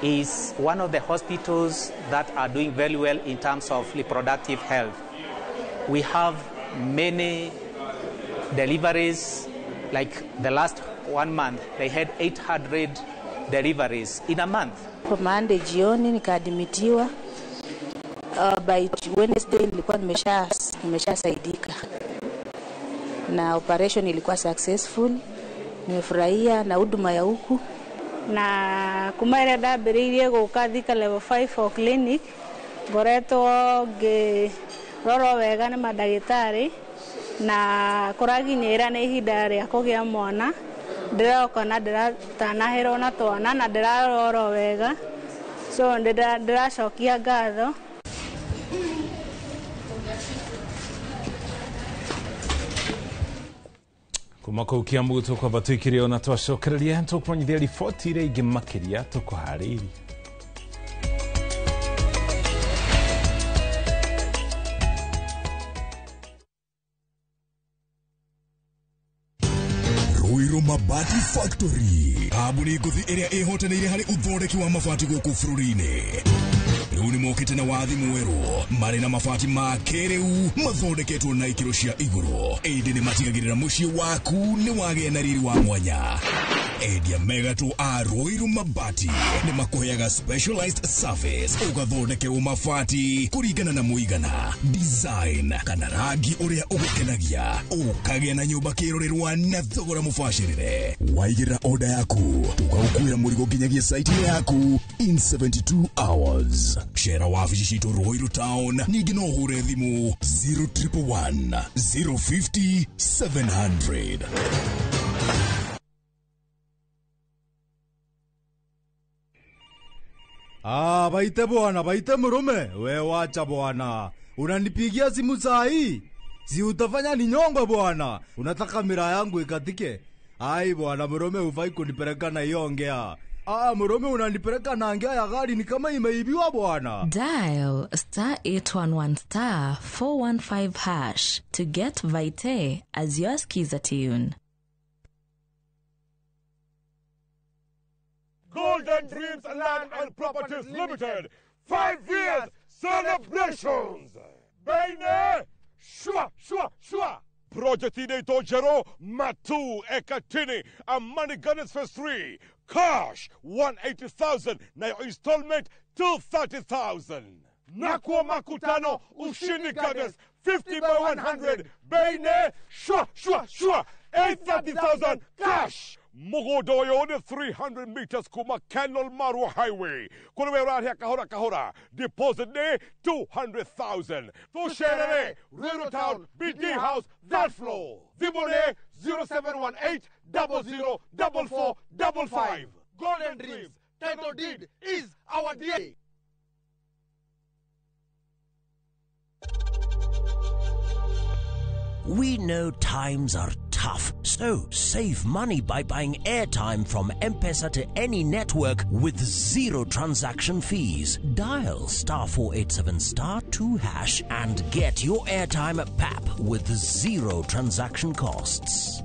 is one of the hospitals that are doing very well in terms of reproductive health. We have many deliveries. Like the last 1 month, they had 800 deliveries in a month. Monday jioni nikaadmitiwa. By Wednesday nilikuwa nimeshasaidika. Na operation ilikuwa successful. Nimefurahia na huduma ya huku. Na kuma ĩrĩa ndambĩrĩirie gũka Thika level 5 for clinic, ngoretwo ngĩrorwo wega nĩ mandagĩtarĩ na kũraginyĩra nĩ ihinda rĩa kũgĩa mwana. Ndĩroka na ndĩratanahĩrwo na twana na ndĩrarorwo wega, so ndĩracokia ngatho. Kuma kũu Kiambu tũkwamba tũikire ona twacokereria tũkũmenyithia riboti iria ingĩ makĩria tũkũharĩirie. Ruiru Mabati Factory, kambuni ngũthi ĩrĩa ĩhotanĩire harĩ ũthondeki wa mabati gũkũ bũrũri-inĩ. Rĩu nĩ mokĩte na wathi mwerũ, marĩ na mabati ma kĩrĩu mathondeketwo na ikĩro cia igũrũ, ĩndĩ nĩ matigagĩrĩra mũciĩ waku nĩ wagĩa na riri wa mwanya. Endia megatũ a Ruiru Mabati nĩ makũheaga specialized service ũgathondekerwo mabati kũringana na mũigana, design kana rangi ũrĩa ũgũkenagia, ũkagĩa na nyũmba kĩrorerwa na thogora mũbacĩrĩre. Waigĩrĩra order yaku tũgagũkuĩra mũrigo nginyagia site yaku in 72 hours. Cera wabici citũ Ruiru Town, ningĩ no ũhũre thimũ 0111 050 700. Ah, baite bwana, baite murume. We wacha bwana. Unanipigia simu saa hii? Si utafanya ninyongwe bwana. Unataka mira yangu ikatike? Ai bwana, murume hufai kunipeleka na hiyo ngea. Ah, murume unanipeleka na ngea ya gari ni kama imeibiwa bwana. Dial star 811 star 415 hash to get Vite as your skiza tune. Golden Dreams Land and Properties Limited, 5 years celebrations. Baine, shwa, shwa, shwa. Project inaitwa Jero Matu Ekatini, Amani Gardens Phase 3. Cash 180,000 na installment 230,000. Nakuwa Makutano Ushindi Gardens 50 by 100. Baine, shwa, shwa, shwa. 830,000 cash. Mugodoyo 300 meters kuma Kenol Marua Highway. Kulewe rahia kahora kahora. Deposit day 200,000. Tusherere, Ruiru Town, BD House, that floor. Zibone 0718 00 44 55. Golden Dreams, title deed is our DNA. We know times are tough, so save money by buying airtime from M-Pesa to any network with zero transaction fees. Dial star 487 star 2 hash and get your airtime at PAP with zero transaction costs.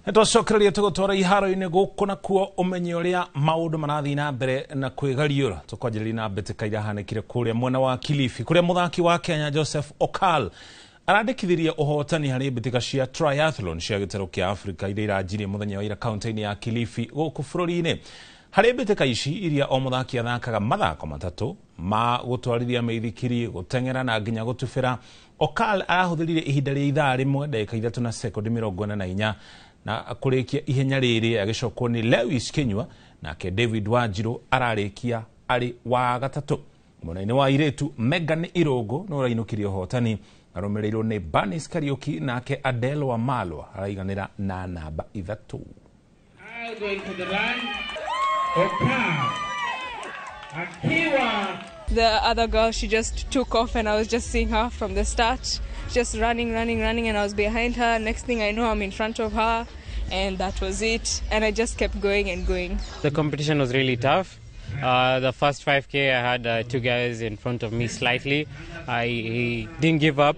Nitwacokereria tũgũtwara iharo-inĩ gũkũ na kuo ũmenye ũrĩa maũndũ marathiĩ na mbere na kwĩgariũra. Tũkwanjĩrĩria na mbĩtĩka iria hanĩkire kũrĩa mwena wa Kilifi, kũrĩa mũthaki wa Kenya Joseph Okal arandĩkithirie ũhotani harĩ mbĩtĩka cia triathlon cia gĩtarũ kĩa Afrika iria iranjirie mũthenya wa ira kaunti-inĩ ya Kilifi gũkũ bũrũri-inĩ. Harĩ mbĩtĩka ici iria o mũthaki athakaga mathako matatũ ma gũtwarithia mĩithikiri, gũteng'era na nginya gũtubĩra, Okal arahũthĩrire ihinda rĩa ithaa rĩmwe ndagĩka 3 na sekondi 44 na kũrĩkia ihenya rĩrĩ agĩcokwo nĩ Lewis Kinyua, nake David Wanjiru ararĩkia arĩ wa gatatũ. Mwena-inĩ wa airĩtu Megan Irũngũ nĩ ũrainũkirie ũhotani arũmĩrĩirwo nĩ Bernice Kariuki, nake Adele Wamalwa araiganĩra na namba 3. The other girl, she just took off and I was just seeing her from the start, just running, running, running, and I was behind her. Next thing I know, I'm in front of her, and that was it. And I just kept going and going. The competition was really tough. The first 5K, I had two guys in front of me slightly. I didn't give up.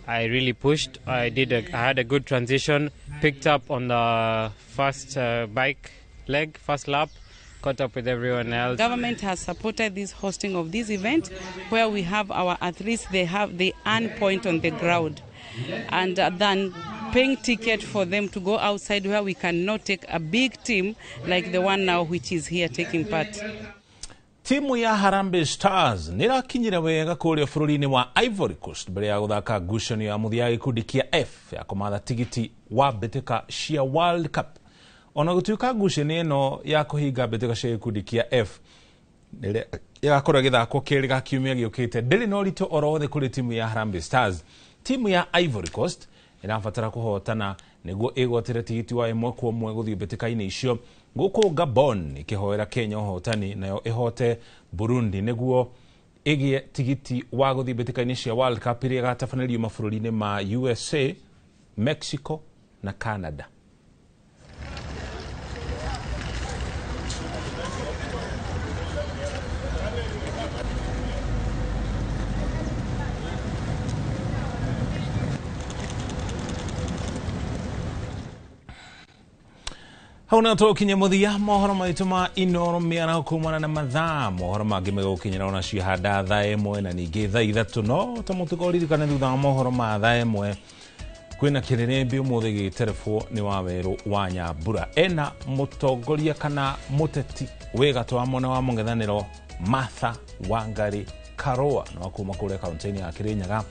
I really pushed. I had a good transition, picked up on the first bike leg, first lap, caught up with everyone else. Government has supported this hosting of this event where we have our athletes, they earn point on the ground, and then paying ticket for them to go outside where we cannot take a big team like the one now which is here taking part. Timu ya Harambee Stars nĩrakinyire wega kũrĩa bũrũri-inĩ wa Ivory Coast mbere ya gũthaka ngucanio ya mũthia ya gĩkundi kĩa F ya kũmatha tigiti wa mbĩtĩka cia World Cup. Ona gũtuĩka ngucanio ĩno ya kũhinga mbĩtĩka cia gĩkundi kĩa F ĩgakorwo ĩgĩthakwo kerĩ ga kiumia gĩũkĩte, ndĩrĩ na ũritũ oro wothe kũrĩ timu ya Harambee Stars. Timu ya Ivory Coast ĩrabatara kũhotana nĩguo ĩgwatĩre tigiti wa 1-1 gũthiĩ mbĩtĩka-inĩ icio, gũkũ Gabon ĩkĩhoera Kenya ũhotani nayo ĩhote Burundi nĩguo ĩgĩe tigiti wa gũthiĩ mbĩtĩka-inĩ cia World Cup iria ĩgatabanĩrio mabũrũri-inĩ ma USA, Mexico na Canada. Hau no tũkinye mũthia mohoro maitũ ma Inoro mĩaraho kumana na mathaa. Mohoro mangĩ megũkinyĩra ona cihanda thaa 1 na ningĩ thaa 3. No ta mũtugo ririkane thutha wa mohoro ma thaa 1 kwĩna kĩrĩrĩmbĩ ũmũthĩ gĩterebwo nĩ Wawerũ wa Nyambura. Ena mũtongoria kana mũteti wĩ gatũ wa mwena wa mũng'ethanĩro Martha Wangari Karũa na wa kuma kũrĩa kaunti-inĩ ya Kĩrĩnyaga.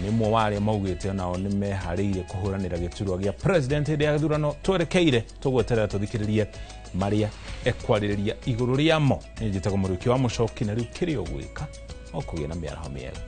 Nĩ ũmwe wa arĩa maugĩte onao nĩ meharĩirie kũhũranĩra gĩturwa gĩa president hĩndĩ ya gĩthurano twerekeire. Tũgweterera tũthikĩrĩrie marĩa ekwarĩrĩria igũrũ rĩamo. Niĩ njĩtagwo Mũrĩũki wa Mũcoki, na rĩu kĩrĩa ũgwĩka o kũgĩa na mĩaraho mĩega.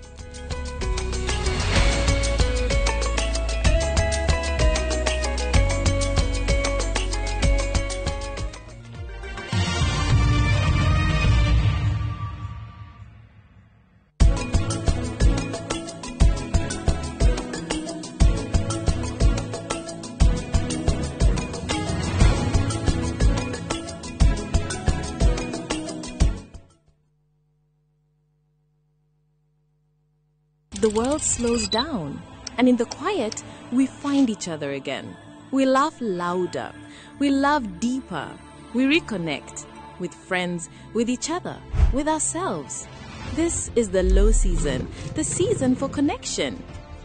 The world slows down, and in the quiet, we find each other again. We laugh louder, we love deeper, we reconnect with friends, with each other, with ourselves. This is the low season, the season for connection.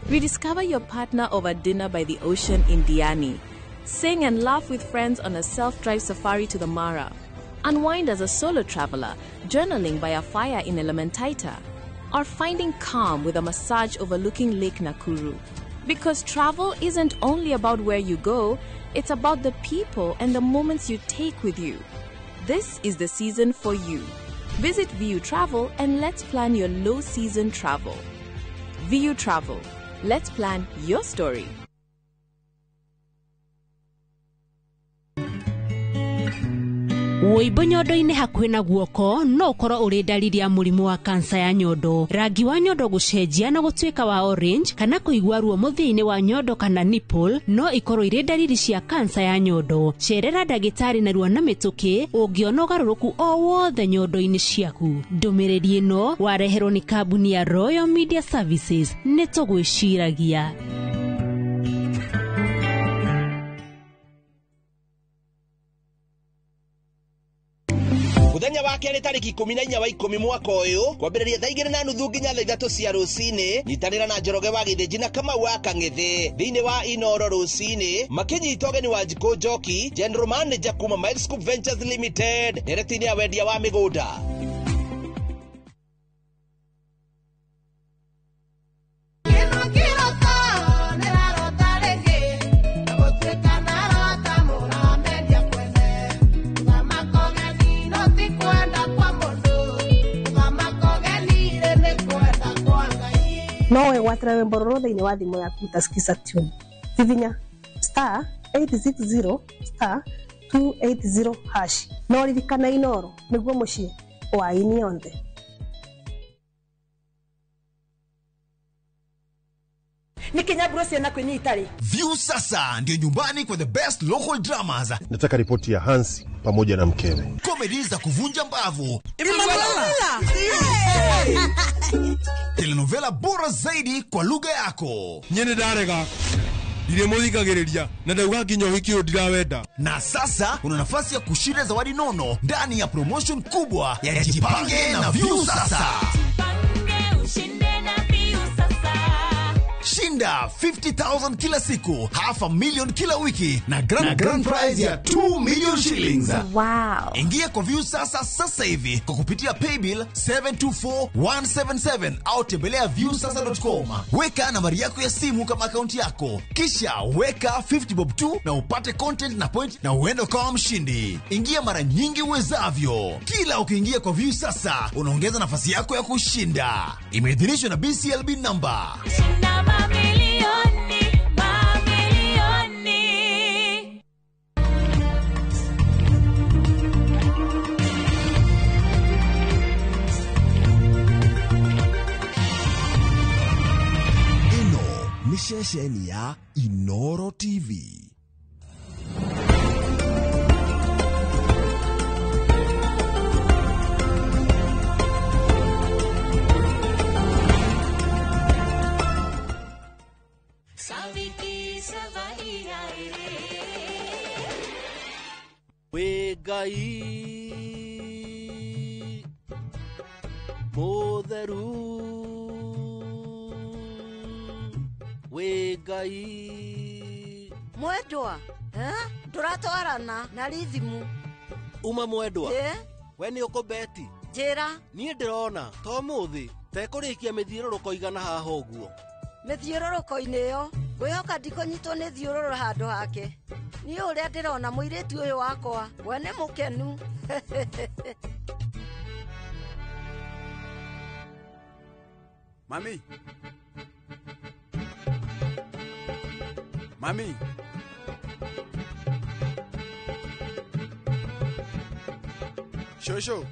Rediscover your partner over dinner by the ocean in Diani. Sing and laugh with friends on a self-drive safari to the Mara. Unwind as a solo traveler, journaling by a fire in Elementaita. Or finding calm with a massage overlooking Lake Nakuru. Because travel isn't only about where you go, it's about the people and the moments you take with you. This is the season for you. Visit VU Travel and let's plan your low season travel. VU Travel. Let's plan your story. Wũimbo nyondo-inĩ hakuhĩ na guoko no ũkorwo ũrĩ ndariri ya mũrimũ wa kansa ya nyondo. Rangi wa nyondo gũcenjia na gũtuĩka wa orange kana kũigua ruo mũthia-inĩ wa nyondo kana nipple no ikorwo irĩ ndariri cia kansa ya nyondo. Cerera ndagĩtarĩ narua na mĩtũkĩ ũngĩona ũgarũrũku o wothe nyondo-inĩ ciaku. Ndũmĩrĩri ĩno wareherwo nĩ kambuni ya Royal Media Services. Nĩ tũgwĩciragia. Muthenya wa kerĩ tarĩki 14 wa 10 mwaka ũyũ kwambĩrĩria thaa 2:30 nginya thaa 3 cia rũcinĩ nyitanĩra na Njoroge wa Gĩthĩnji na Kamau wa Kang'ethe thĩinĩ wa Inoro rũcinĩ makĩnyita ũgeni wa Njikũ Njoki, General Manager kuma Milescope Ventures Limited, ndereti-inĩ ya wendia wa mĩgũnda. No wegwatĩra rwĩmbo rũrũ thĩinĩ wa thimũ yaku ta Skiza Tune. Hihinya star 860 star 280 hash. No ririkana Inoro nĩguo mũciĩ wa aini othe. View sasa ndio nyumbani kwa the best local dramas. Nataka ripoti ya Hansi pamoja na mkewe. Comedy za kuvunja mbavu. Telenovela bora zaidi kwa lugha yako. Nyene darega. Ndiremuthikagiriria na ndauga nginya ũhiki ũyũ ndirawenda. Na sasa una nafasi ya kushinda zawadi nono ndani ya promotion kubwa ya Jipange na View Sasa. Shinda 50,000 kila siku, 500,000 kila wiki na grand prize ya 2 million shillings. Wow. Ingia kwa View Sasa sasa hivi kwa kupitia paybill 724177 au tembelea viewsasa.com. Weka nambari yako ya simu kama akaunti yako, kisha weka 50 bob tu na upate content na point na uende ukawa mshindi. Ingia mara nyingi uwezavyo. Kila ukiingia kwa View Sasa unaongeza nafasi yako ya kushinda. Imeidhinishwa na BCLB number. Mamilioni, mamilioni. Ino ni ceceni ya Inoro TV. Wĩ Ngai mũtheru, wĩ Ngai. Mwendwa, tũratwarana na rithimu. Uma mwendwa, we nĩ ũkũbeti? Njĩra. Niĩ ndĩrona to mũthĩ tekũrĩkia mĩthiũrũrũko igana haha ũguo. Mĩthiũrũrũko-inĩ ĩyo ngwĩhoka ndikũnyitwo nĩ thiũrũrũ handũ hake. Niĩ ũrĩa ndĩrona mũirĩtu ũyũ wakwa we nĩ mũkenu. Mami. Mami. Shosho.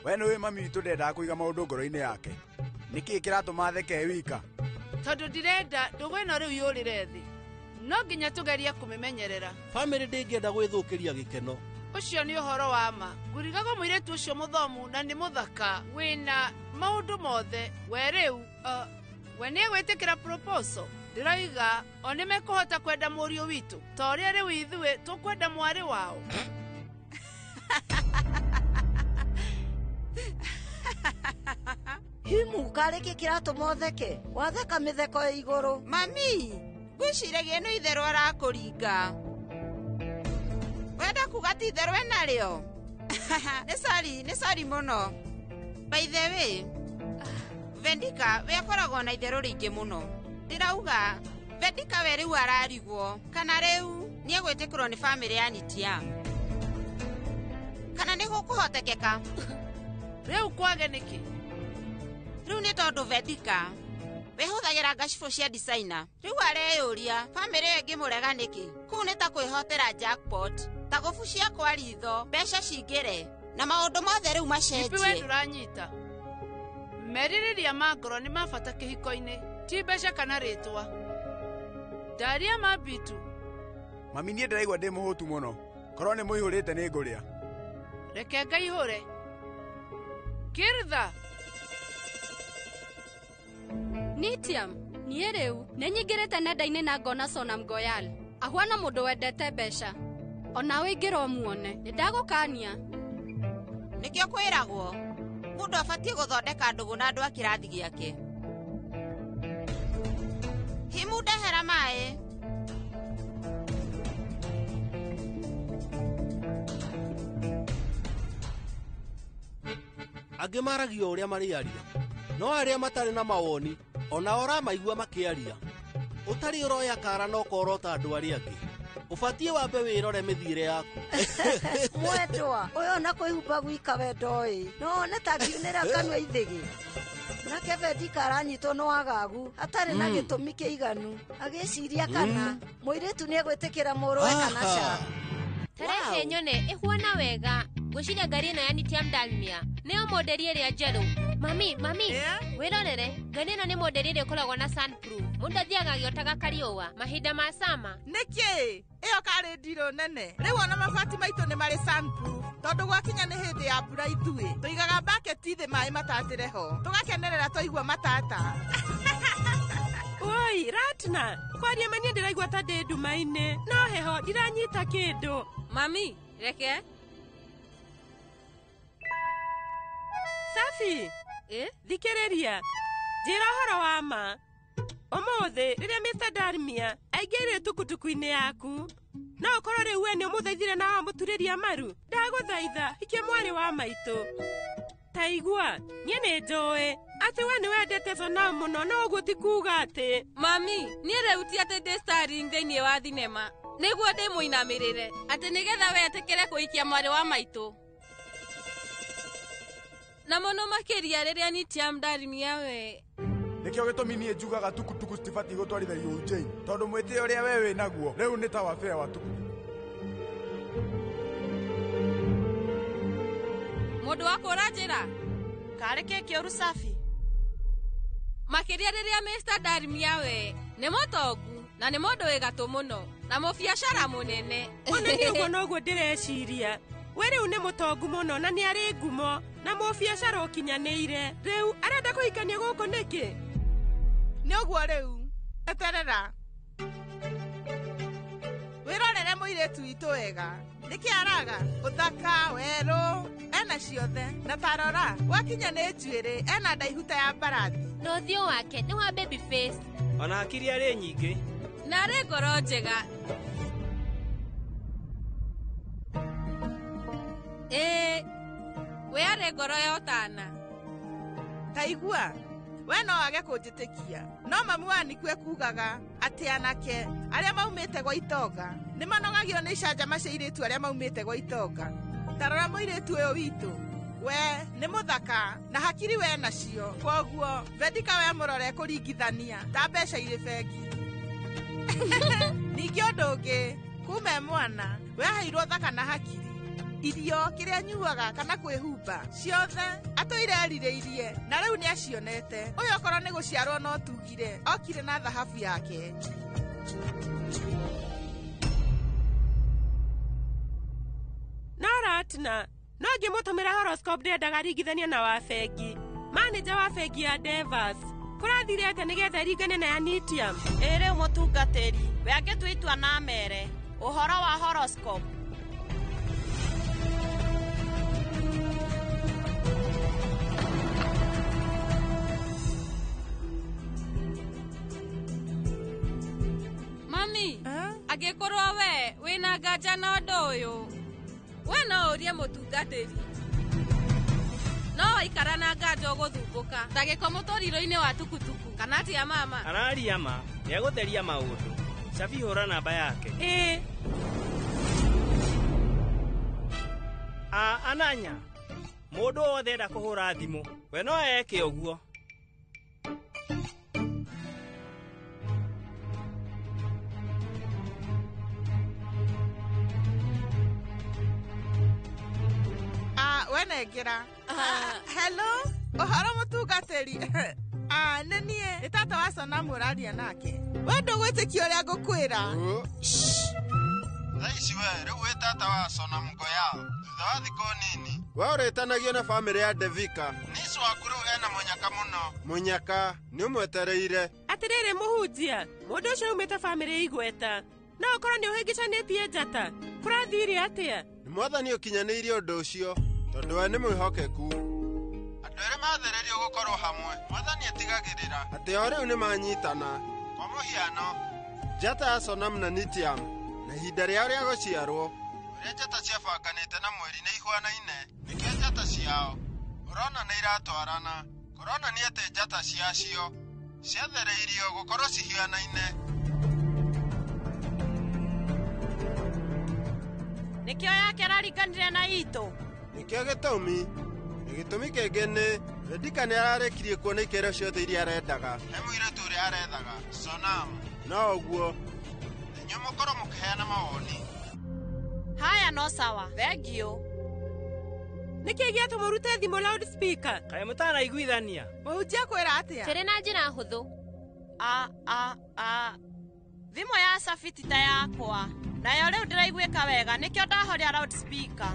We nĩũĩ mami witũ ndendaga kũiga maũndũ ngoro-inĩ yake. Nĩkĩĩ kĩratũma theke wika? Tondũ ndirenda ndũgũ ĩno rĩu yũrĩre thĩ. No nginya tũgerie kũmĩmenyerera. Famĩlĩ ndĩngĩenda gwĩthũkĩria gĩkeno. Ũcio nĩ ũhoro wa ma. Ngũrigagwo mũirĩtu ũcio mũthomu na nĩ mũthaka wĩna maũndũ mothe. We rĩu we nĩegwĩtĩkĩra proposal. Ndĩroiga o nĩmekũhota kwenda mũriũ witũ ta ũrĩa rĩu ithuĩ tũkwenda mwarĩ wao. Himu karĩ kĩ kĩratũma ũtheke? Watheka mĩtheko ya igũrũ. Mami, ngwĩciragia nĩ itherũ arakũringa. Wenda kuga ti itherũ enarĩo? Nĩ sorry, nĩ sorry mũno. By the way, Vendika we akoragwo na itherũ rĩingĩ mũno. Ndĩrauga Vendika we rĩu ararigwo kana rĩu nĩegwĩtĩkĩrwo nĩ famĩlĩ ya Nitiam. Kana nĩ gũkũhotekeka? Rĩu kwage nĩkĩ? Rĩu nĩ tondũ Vendika wehũthagĩra ngacibũ cia designer. Rĩu areyũria famĩlĩ ĩyo ĩngĩmũrega nĩkĩ? Kũu nĩ ta kwĩhotera jackpot, ta gũbucia kwa ritho, mbeca cingĩre na maũndũ mothe rĩu macenjie. Ipi we ndũranyita. Merirĩria ma ngoro nĩ ma bata kĩhiko-inĩ, ti mbeca kana rĩtwa. Ndaria ma Bitu. Mami, niĩ ndĩraigua ndĩ mũhũtu mũno. Korwo nĩ mũihũrĩte nĩ ngũrĩa. Reke ngaihũre. Kirtha. Nitiam, niĩ rĩu nĩnyingĩrĩte nenda-inĩ na ngona Sonam Goyal. Ahuana mũndũ wendete mbeca. Onawe ingĩra ũmuone, nĩndagũkania. Nĩkĩo kwĩragwo mũndũ abatiĩ gũthondeka ndũgũ na andũ a kĩrathi gĩake. Himu ndehera maĩ. Angĩ maragia ũrĩa marĩaria, no arĩa matarĩ na mawoni ona ũramaigua makĩaria. Ũtarĩ ũroya kara no korota andũ arĩa angĩ. Ũbatiĩ wambe wĩrore mĩthiĩre yaku. Mwendwa, ũyũ ona kwĩhumba gwika we ndoĩ. No one ta ngiunĩra kanua ithĩgĩ. Nake Vendika aranyitwo nĩ wagagu hatarĩ na gĩtũmi kĩiganu. Agĩciria kana mũirĩtu nĩegwĩtĩkĩra mũrũwe kana ca. Tarehe nyone ĩhuana wega. Ngwĩciria ngari ĩno ya Nitiam Dalmia nĩyo modeli ĩrĩa njerũ. Mami, mami, wĩrorere ngari ĩno nĩ modeli ĩrĩa ĩkoragwo na sunproof. Mũndũ athiaga agĩotaga kariũa mahinda ma sama. Nĩkĩ? Ĩyo karĩ ndirũ nene. Rĩu ona mabati maitũ nĩ marĩ sunproof. Tondũ gwakinya nĩ hĩndĩ ya mbura ithuĩ tũigaga baketi thĩ maĩ matatĩre ho. Tũgakenerera twaigua matata. Oi, Ratna, kwaria ma niĩ ndĩraigua ta ndĩ nduma-inĩ. No heho ndiranyita kĩndũ. Mami, reke. Safi, thikĩrĩria. Njĩra ũhoro wa ma. Ũmũthĩ rĩrĩa Mr. Darmia aingĩrire tukutuku-inĩ yaku, no ũkorwo rĩu we nĩ ũmũthaithire na wamũturĩria maru. Ndagũthaitha, hikia mwarĩ wa maitũ. Ta igua, niĩ nĩ njũĩ atĩ we nĩ wendete Sonam mũno, no ũguo ti kuuga atĩ. Mami, niĩ rĩu ti atĩ ndĩ starring thĩinĩ wa thinema nĩguo ndĩmũinamĩrĩre atĩ nĩgetha we etĩkĩre kũhikia mwarĩ wa maitũ. Na mũno makĩria rĩrĩa Nitiam Darmia we. Nĩkĩo gĩtũmi niĩ njugaga tukutuku citibatiĩ gũtwarithagio Ujjain, tondũ mwĩtĩo ũrĩa we wĩ naguo rĩu nĩ ta wa bĩa wa tukutuku. Mũndũ wa kũra njĩra. Karĩ kĩ kĩũru Safi? Makĩria rĩrĩa Mr. Darmia we nĩ mũtongu na nĩ mũndũ wĩ gatũ mũno na mũbiacara mũnene. Ona niĩ ũguo noguo ndĩreciria. We rĩu nĩ mũtongu mũno na nĩ arĩ ngumo na mũbiacara ũkinyanĩire. Rĩu arenda kũhikania gũkũ nĩkĩ? Nĩ ũguo rĩu. Eterera. Wĩrorere mũirĩtu Mũirĩtu witũ wega. Nĩkĩ araga? Ũthaka, werũ, ena ciothe. Na tarora, wakinya nĩ njuĩrĩ, ena ndaihu ta ya mbarathi. Na ũthiũ wake nĩ wa baby face. Ona hakiri arĩ nyingĩ. Na arĩ ngoro njega. Ĩĩ, we arĩ ngoro ya ũtana. Ta igua, we no wage kũnjĩtĩkia. No mamu wa Niku ekugaga atĩ anake arĩa maumĩte gwa itonga nĩ manogagio nĩ icanjama cia airĩtu arĩa maumĩte gwa itonga. Ta rora mũirĩtu ũyũ witũ. We nĩ mũthaka na hakiri we nacio. Kwoguo Vedika we mũrore kũringithania ta mbeca irĩ bengi. Ningĩ ũndũ ũngĩ, kuma e mwana we aheirwo thaka na hakiri. Irio kĩrĩa anyuaga kana kwĩhumba ciothe atũire erirĩirie na rĩu nĩ acionete. Ũyũ okorwo nĩ gũciarwo no tugire okire na thahabu yake. No Ratna, no ngĩmũtũmĩra horoscope ndendaga ringithania na wa bengi. Manager wa bengi ya Devas. Kũrathire atĩa nĩgetha ĩringane na ya Nitiam? Ĩ rĩu mũtungatĩri, we angĩtua itua na amere ũhoro wa horoscope. Mami, angĩkorwo we wĩna nganja na ũndũ ũyũ, we no ũrie mũtungatĩri. No waikara na nganja ũgũthumbũka ta gĩko mũtũriro-inĩ wa tukutuku, kana atia mama? Araria ma, nĩegũtheria maũndũ. Cabi hũra namba yake. Ĩĩ. A Ananya, mũndũ wothe enda kũhũra thimũ, we no eke ũguo. Wenengera. Hello, ũhoro mũtungatĩri. Nĩ niĩ, nĩ tata wa Sonamu ũraria nake. We ndũgwĩtĩkia ũrĩa ngũkwĩra. Thaa ici we rĩu wĩ tata wa Sonam Goyal. Thutha wa thikũ nini, we ũrĩtanagio na bamĩrĩ ya Devika. Nici waku rĩu ena mũnyaka mũno. Mũnyaka nĩ ũmwetereire. Atĩrĩrĩ mũhunjia, mũndũ ũcio aumĩte bamĩrĩ igweta. No ũkorwo nĩ ũhĩngĩcanĩtie njata. Kũrathire atĩa? Nĩ mwathani ũkinyanĩirie ũndũ ũcio. Tondũ we nĩ mwĩhokeku. Andũ erĩ mathererio gũkorwo hamwe, mwathani atigagĩrĩra atĩ o rĩu nĩ manyitana. Kwa mũhiano, njata ya Sonam na Nitiam na ihinda rĩao rĩa gũciarwo, ũrĩa njata ciabanganĩte na mweri nĩ ihuanaine, nĩkĩo njata ciao ũrona nĩ iratwarana. Kũronania atĩ njata ciacio ciathereirio gũkorwo cihianaine. Nĩkĩo yake ĩraringanire na itũ. Nĩkĩo gĩtũmi. Na gĩtũmi kĩngĩ nĩ Vedika nĩ ararĩkirie kuona ikĩro ciothe iria arendaga. He mũirĩtu ũrĩa arethaga, Sonam. No ũguo, inyuĩ mũkorwo mũkĩheana mawoni. Haya no sawa, thengiũ. Nĩkĩ gĩatũma ũrute thimũ loudspeaker? Kaĩ mũtaraiguithania? Mũhunjia kwĩra atĩa? Tũrĩ na njĩra hũthũ. Thimũ ya Safi ti ta yakwa. Nayo rĩu ndĩraiguĩka wega, nĩkĩo ndahoria loudspeaker.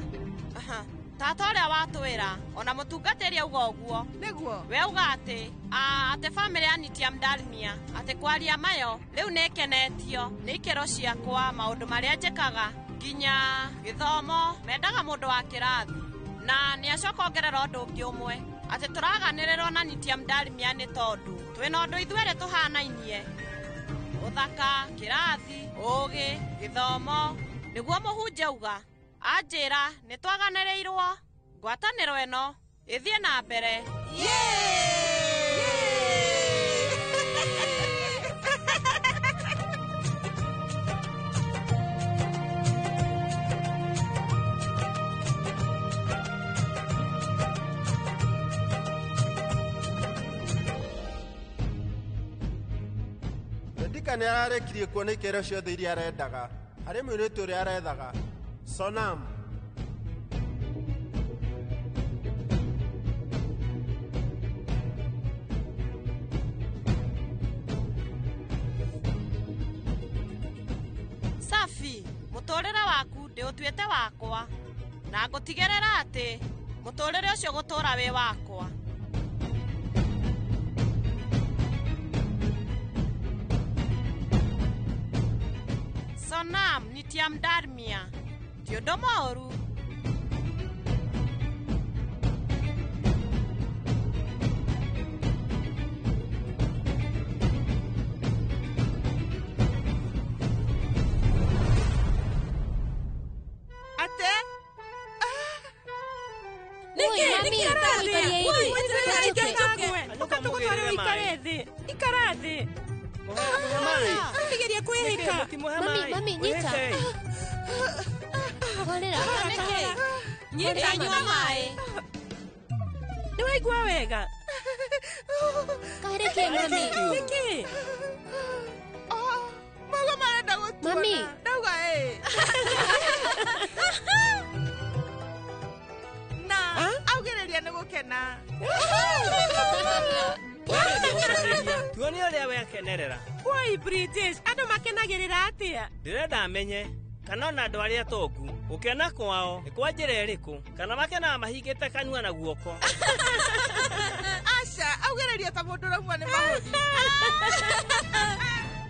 Tata ũrĩa watwĩra, ona mũtungatĩri auga ũguo. Nĩguo. We auga atĩ, atĩ bamĩrĩ ya Nitiam Dalmia, atĩ kwaria mayo, rĩu nĩĩkenetio nĩ ikĩro ciakwa, maũndũ marĩa njĩkaga, nginya gĩthomo, mendaga mũndũ wa kĩrathi. Na nĩacoka ongerera ũndũ ũngĩ ũmwe, atĩ tũraganĩrĩrwo na Nitiam Dalmia nĩ tondũ twĩna ũndũ ithuerĩ tũhanainie. Ũthaka, kĩrathi, ũũgĩ, gĩthomo, nĩguo mũhunjia auga. Anjĩra nĩ twaganĩrĩirwo, ngwatanĩro ĩno ĩthiĩ na mbere. Vedika nĩ ararĩkirie kuona ikĩro ciothe iria arendaga harĩ mũirĩtu ũrĩa arethaga, Sonam. Safi, mũtũrĩre waku ndĩũtuĩte wakwa, na ngũtigĩrĩra atĩ mũtũrĩre ũcio gũtũra wĩ wakwa. Sonam, Nitiam Dalmia ti ũndũ mũũru. Ikara thĩ. Ndigeria kwĩhĩka. Mami, mami, nyita. Horera. Nyita, nyua maĩ. Nĩ waigua wega? Kahereke, mami. Nĩkĩ? Mago marenda gũtuona. Mami. Ndauga ĩ. Na augĩrĩria nĩ gũkena. Tuone ũrĩa we akenerera. Woi Bridges, andũ makenagĩrĩra atĩa? Ndĩrenda menye kana ona andũ arĩa atongu gũkena kwao nĩ kwa njĩra ĩrĩkũ, kana makenaga mahingĩte kanua na guoko. Aca, augĩrĩria ta mũndũ ũraumwo nĩ mahũri.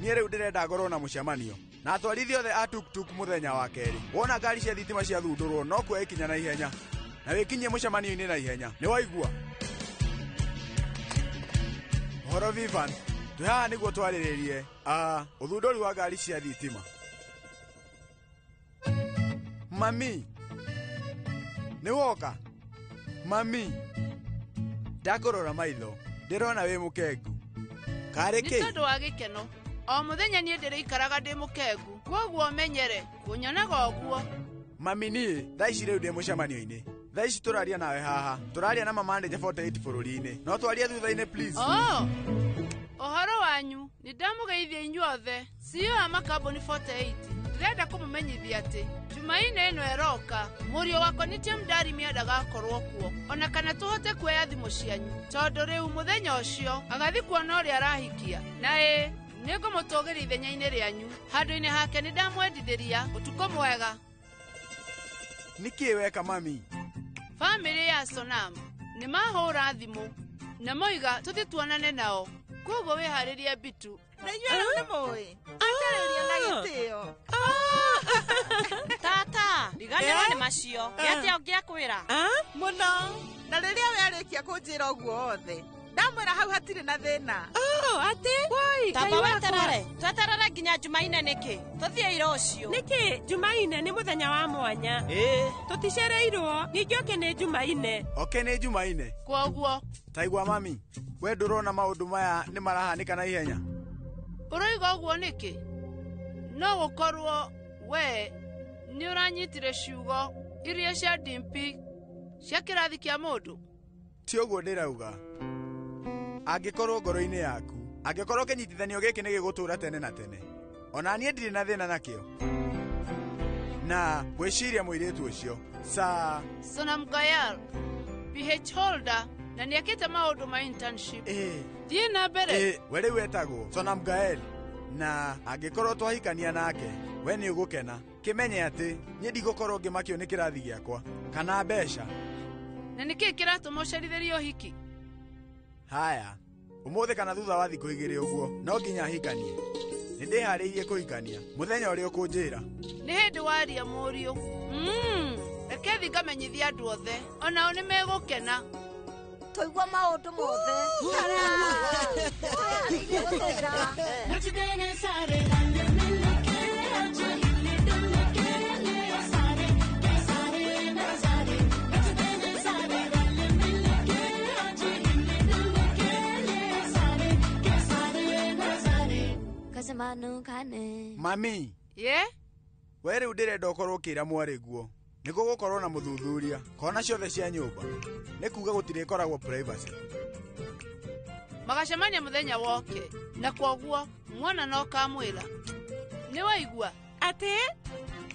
Niĩ rĩu ndĩrenda ngorwo na mũcemanio na atwarithia othe a tuktuk mũthenya wa kerĩ. Wona ngari cia thitima ciathundũrwo no kuoya ikinya na ihenya, na wĩkinyie mũcemanio-inĩ na ihenya. Nĩ waigua? Ũhoro Vivan, twĩ haha nĩguo twarĩrĩrie ũthundũri wa ngari cia thitima. Mami, nĩ woka? Mami, ndakũrora maitho, ndĩrona wĩ mũkengu. Karĩ Nĩ kĩ? tondũ wa gĩkeno. O mũthenya niĩ ndĩrĩikaraga ndĩ mũkengu, kwoguo ũmenyere kũnyonaga ũguo. Mami, niĩ thaa ici rĩu ndĩ mũcemanio-inĩ. Thaa ici tũraria nawe haha, tũraria na mamanager 48 bũrũri-inĩ. No twarie thutha-inĩ please. Oh, ũhoro wanyu, nĩ ndamũgeithia inyuothe. CEO a makambuni 48, ndĩrenda kũmũmenyithia atĩ Jumaine ĩno ĩroka, mũriũ wakwa Nitiam Dalmia ndagakorwo kuo, ona kana tũhote kuoya thimũ cianyu, tondũ rĩu mũthenya ũcio agathiĩ kuona ũrĩa arahikia. Na ĩ, nĩngũmũtũgĩria ithenya-inĩ rĩanyu. Handũ-inĩ hake nĩ ndamwendithĩria ũtukũ mwega. Nĩkĩ weka mami? Famĩlĩ ya Sonam nĩ mahũra thimũ na moiga tũthiĩ tuonane nao, kwoguo wĩharĩrie Bitu. Na inyuĩ rĩu nĩ mũĩ. Anjarĩria na gĩtĩo. Tata, riganĩrwo nĩ macio. Gĩatĩa ũngĩakwĩra? Mũno. Na rĩrĩa we arĩkia kũnjĩra ũguo othe, ndamwĩra hau hatirĩ na thĩna. Atĩ? Woi, Tamba weterere. Tweterere nginya Jumaine nĩkĩ? Tũthiĩ ira ũcio. Nĩkĩ Jumaine nĩ mũthenya wa mwanya? Tũticereirwo, ningĩ oke nĩ Jumaine. Oke nĩ Jumaine. Kwoguo. Taigua mami, we ndũrona maũndũ maya nĩ marahanĩka na ihenya? Ũroiga ũguo nĩkĩ? No gũkorwo we nĩ ũranyitire ciugo iria cia Dimpi cia kĩrathi kĩa mũndũ. Ti ũguo ndĩrauga. Angĩkorwo ngoro-inĩ yaku, angĩkorwo kĩnyitithanio gĩkĩ nĩ gĩgũtũũra tene na tene, ona niĩ ndirĩ na thĩna nakĩo. Na ngwĩciria mũirĩtu ũcio sa Sonam Goyal, PH holder, na nĩekĩte maũndũ ma internship. Thiĩ na mbere. We rĩu etagwo Sonam Gael, na angĩkorwo twahikania nake, we nĩ ũgũkena. Kĩmenye atĩ niĩ ndigũkorwo ngĩmakio nĩ kĩrathi gĩakwa kana mbeca. Na nĩkĩ kĩratũma ũcerithĩrie ũhiki? Haya, ũmũthĩ kana thutha wa thikũ igĩrĩ ũguo, no nginya hikanie. Nĩ ndĩharĩirie kũhikania mũthenya ũrĩa ũkũnjĩra. Nĩ hĩndĩ waria mũriũ. Reke thiĩ ngamenyithie andũ othe, onao nĩ megũkena. Tũigua maũndũ mothe. Twĩharĩirie gũtũra. Mami. Ye? We rĩu ndĩrenda ũkorwo ũkĩra mwarĩ guo. Nĩ gũgũkorwo na mũthuthuria kona ciothe cia nyũmba. Nĩ kuga gũtirĩkoragwo privacy. Magacemania mũthenya woke, na kwoguo mwana no kamwĩra. Nĩ waigua? Atĩ?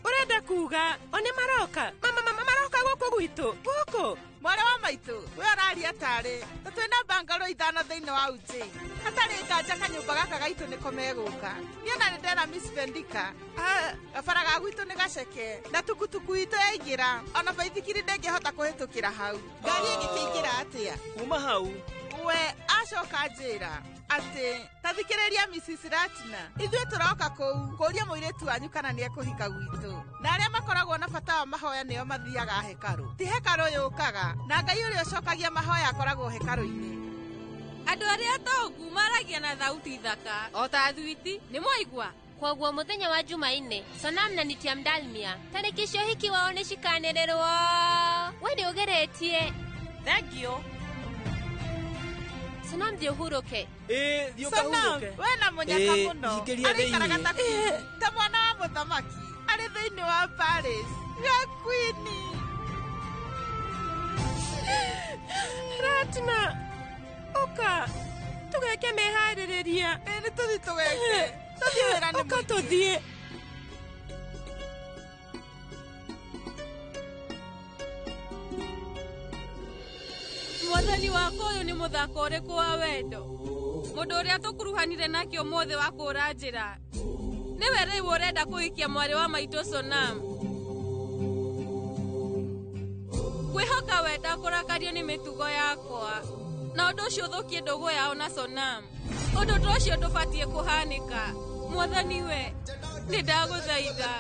Ũrenda kuga o nĩ maroka? Mama maroka gũkũ gwitũ. Gũkũ. Mwarĩ wa maitũ, we ũraria tarĩ ta twĩna bangalo 5 thĩinĩ wa Ujei. Hatarĩ nganja kanyũmba gaka gaitũ nĩko megũka. Niĩ na nĩndera Miss Vendika. Gabara ga gwitũ nĩ gaceke na tukutuku itũ yaingĩra, ona baithikiri ndĩngĩhota kũhĩtũkĩra hau. Ngari ĩngĩkĩingĩra atĩa? Kuma hau. We aca. Acoka anjĩra atĩ ta thikĩrĩria Mrs. Ratna, ithuĩ tũroka kũu kũũria mũirĩtu wanyu kana nĩ ekũhika gwitũ, na arĩa makoragwo na bata wa mahoya nĩo mathiaga hekarũ, ti hekarũ yũkaga, na Ngai ũrĩa ũcokagia mahoya akoragwo hekarũ-inĩ. Andũ arĩa atongu maragia na thauti thaka o ta thwiti, nĩ mwaigua? Kwoguo mũthenya wa Jumaine, Sonam na Nitiam Dalmia tarĩki cia ũhiki wao nĩ cikanĩrĩrwo. We nĩ ũgeretie. Thengiũ. Sonam, thiĩ ũhurũke. Ĩĩ, thiĩ Sonam, ũkahurũke. we na mũnyaka Ĩĩ, mũno, ingĩria arĩikaraga thĩinĩ. ta queen, ta mwana wa mũthamaki arĩ thĩinĩ wa Paris ya queen. Ratna, ũka tũgeke meharĩrĩria. Ĩĩ, nĩ tũthiĩ tũgeke, tũthiĩ wĩra nĩ Ũka mũingĩ. tũthiĩ. Mwathani wakwa, ũyũ nĩ mũthako ũrĩkũ wa wendo? Mũndũ ũrĩa tũkuruhanire nake ũmũthĩ wa kũũra njĩra nĩwe rĩu ũrenda kũhikia mwarĩ wa maitũ Sonam. Kwĩhoka we ndakũrakario nĩ mĩtugo yakwa, na ũndũ ũcio ũthũkie ndũgũ yao na Sonam. Ũndũ ta ũcio ndũbatiĩ kũhanĩka. Mwathani we, nĩ ndagũthaitha.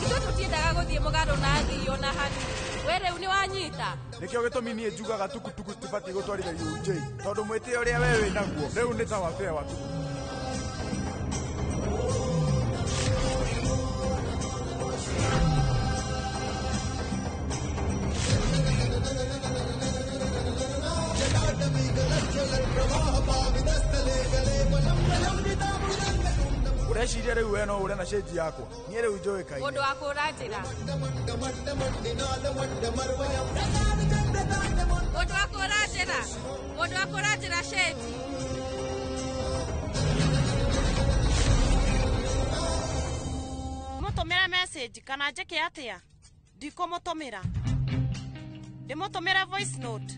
Ithuĩ tũtiendaga gũthiĩ mũgarũ na athii ona hanini. We rĩu nĩ wanyita. Nĩkĩo gĩtũmi niĩ njugaga tukutuku citibatiĩ gũtwarithagio UJ, tondũ mwĩtĩo ũrĩa we wĩ naguo rĩu nĩ ta wa fare wa tukutuku. Ũreciria rĩu we no ũre na cĩnji yakwa? Niĩ rĩu njũĩkaine. Mũndũ wa kũũra njĩra. Mũndũ wa kũũra njĩra. Mũndũ wa kũũra njĩra cĩnji. Mũtũmĩre message kana njĩke atĩa? Ndikũmũtũmĩra. Ndĩmũtũmĩre voice note.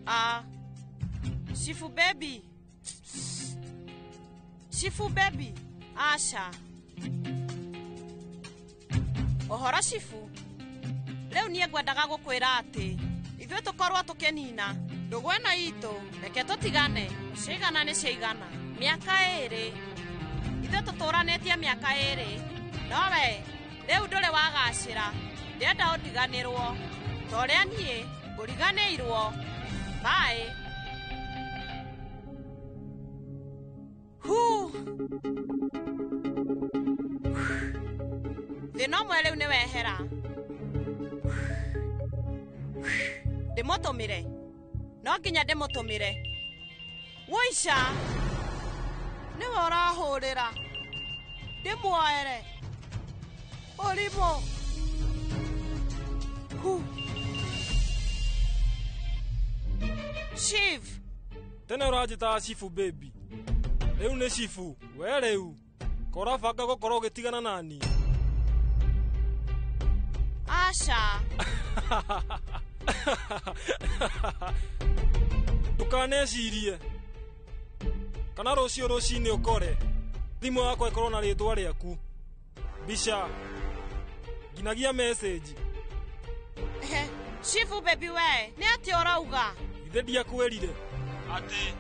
Ah. Shifu baby. Shifu baby. Asha. Ũhoro Shifu. Rĩu niĩ ngwendaga gũkwĩra atĩ ithuĩ tũkorwo tũkĩnina ndũgũ ĩno itũ, reke tũtigane. Ciigana nĩ ciigana. Mĩaka 2. Ithuĩ tũtũranĩtie mĩaka 2. No we rĩu ndũrĩ wagacĩra. Ndĩrenda ũndiganĩrwo ta ũrĩa niĩ ngũriganĩirwo. Bye. Hu. Thĩna ũmwe rĩu nĩ wehera. Ndĩmũtũmĩre. No nginya ndĩmũtũmĩre. Woica. Nĩwe ũrahũrĩra. Ndĩmuoere. Ũrimũ. Hu. Chief. Tene ũranjĩtaga Chifu baby. Rĩu nĩ Chifu. We rĩu ko ũrabanga gũkorwo ũgĩtigana nani? Asha. Ndũkanecirie kana rũciũ rũcinĩ ũkore thimũ yakwa ĩkorwo na rĩtwa rĩaku, mbica, nginagia message. Chifu baby, we nĩ atĩa ũrauga? Ithe ndiakwĩrire atĩ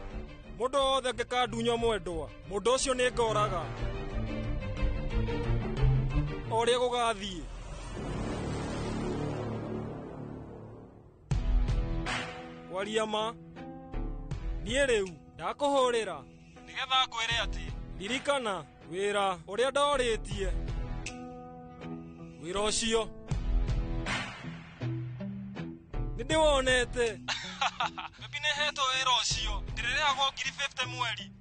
mũndũ wothe angĩkandunywo mwendwa, mũndũ ũcio nĩ ngoraga o ũrĩa gũgathiĩ. Kwaria ma, niĩ rĩu ndakũhũrĩra nĩgetha ngwĩre atĩ ririkana wĩra ũrĩa ndorĩtie, wĩra ũcio nĩ ndĩwonete. Bebi nĩ hetwo wĩra ũcio, ndĩrĩrĩhagwo 50,000 mweri.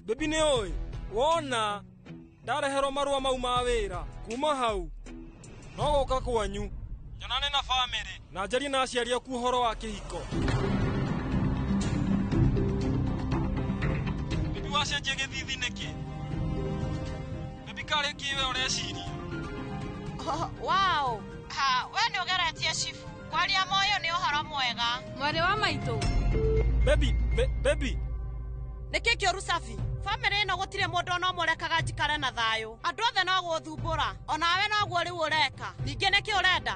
Bebi nĩ ũĩ wona ndareherwo marũa mau ma wĩra, kuma hau no gũka kwanyu nyonane na bamĩrĩ na njarie na aciari aku ũhoro wa kĩhiko. Bebi wacenjia gĩthithi nĩkĩ? Bebi karĩ kĩ we ũreciria? Wow. Ha, we nĩ ũgeretie Chifu. Kwaria moyo nĩ ũhoro mwega. Mwarĩ wa maitũ. Bebi, bebi. Nĩkĩ kĩũru Safi? Bamĩrĩ ĩno gũtirĩ gũtirĩ mũndũ ona ũmwe ũrekaga njikare na thayũ. Andũ othe no gũthumbũra, onawe noguo rĩu ũreka. Ningĩ nĩkĩ ũrenda?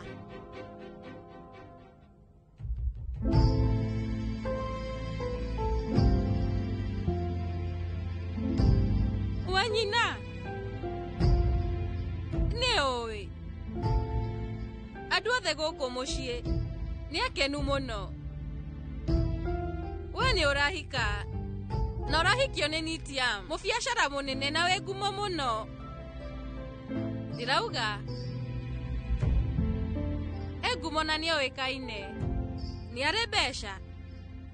We nyina nĩ ũĩ andũ othe gũkũ mũciĩ nĩ akenu mũno. We nĩ ũrahika na ũrahikio nĩ Nitiam, mũbiacara mũnene na wĩ ngumo mũno. Ndĩrauga e ngumo na nĩoĩkaine, nĩ arĩ mbeca,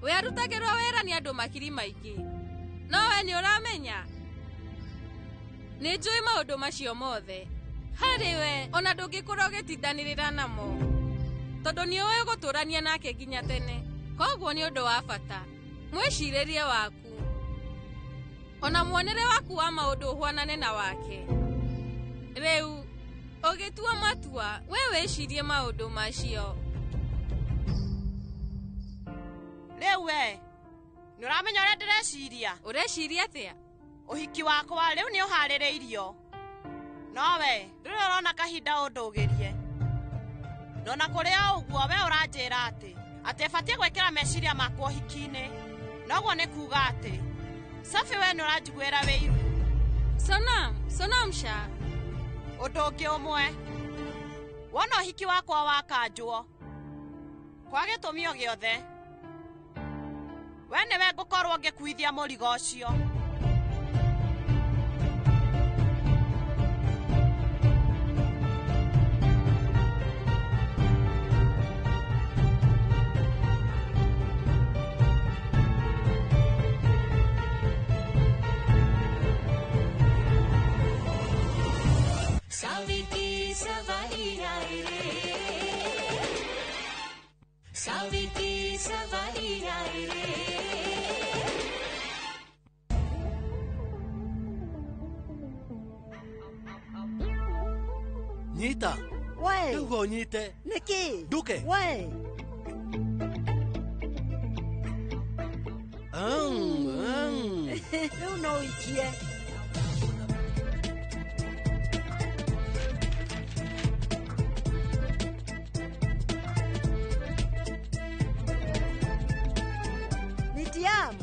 we arutagĩrwo wĩra nĩ andũ makiri maingĩ. No we nĩ ũramenya nĩ njũĩ maũndũ macio mothe. Harĩ we ona ndũngĩkorwo ũgĩtindanĩrĩra namo, tondũ nĩ ũĩ gũtũrania nake nginya tene. Koguo nĩ ũndũ wa bata mwĩcirĩrie waku ona muonere waku wa maũndũ ũhuanane na wake. Rĩu ũgĩtua matua we wĩcirie maũndũ macio. Rĩu we nĩ ũramenya ũrĩa ndĩreciria? Ũreciria atĩa? Ũhiki wakwa rĩu nĩ ũharĩrĩirio. No we ndũrĩ ũrona kahinda ũndũgĩrie. Nona kũrĩ o ũguo we ũranjĩra atĩ batiĩ gwĩkĩra meciria makwa ũhiki-inĩ. Noguo nĩ kuuga atĩ Safi we nĩ ũranjiguĩra wĩiru. Sonam, Sonam sha. Ũndũ ũngĩ ũmwe, wona ũhiki wakwa wakanjwo kwa gĩtũmi o gĩothe, we nĩwe ngũkorwo ngĩkuithia mũrigo ũcio. Saviti savari rai re, Saviti savari rai re. Nyita. We. Ndauga ũnyite. Nĩkĩ? Nduke. We. Rĩu no ũikie. Nitiam,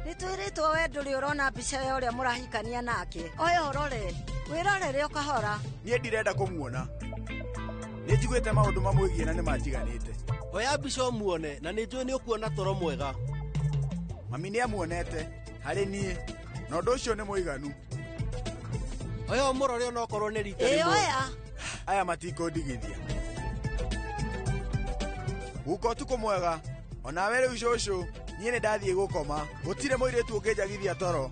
nĩtwĩrĩtwo we ndũrĩ ũrona mbica ya ũrĩa mũrahikania nake. Oya ũrore, wĩrorere o kahora. Niĩ ndirenda kũmuona. Nĩ njiguĩte maũndũ mamwĩgiĩ na nĩmanjiganĩte. Oya mbica ũmuone na nĩ njũĩ nĩ ũkuona toro mwega. Mami nĩamuonete harĩ niĩ na ũndũ ũcio nĩ mũiganu. Oya ũmũrore onokorwo nĩ rita Ĩ rĩmwe. oya. Aya matikũndigithia. Guka ũtukũ mwega. Onawe rĩu cũcũ, niĩ nĩ ndathiĩ gũkoma. Gũtirĩ mũirĩtu ũngĩnjagithia toro.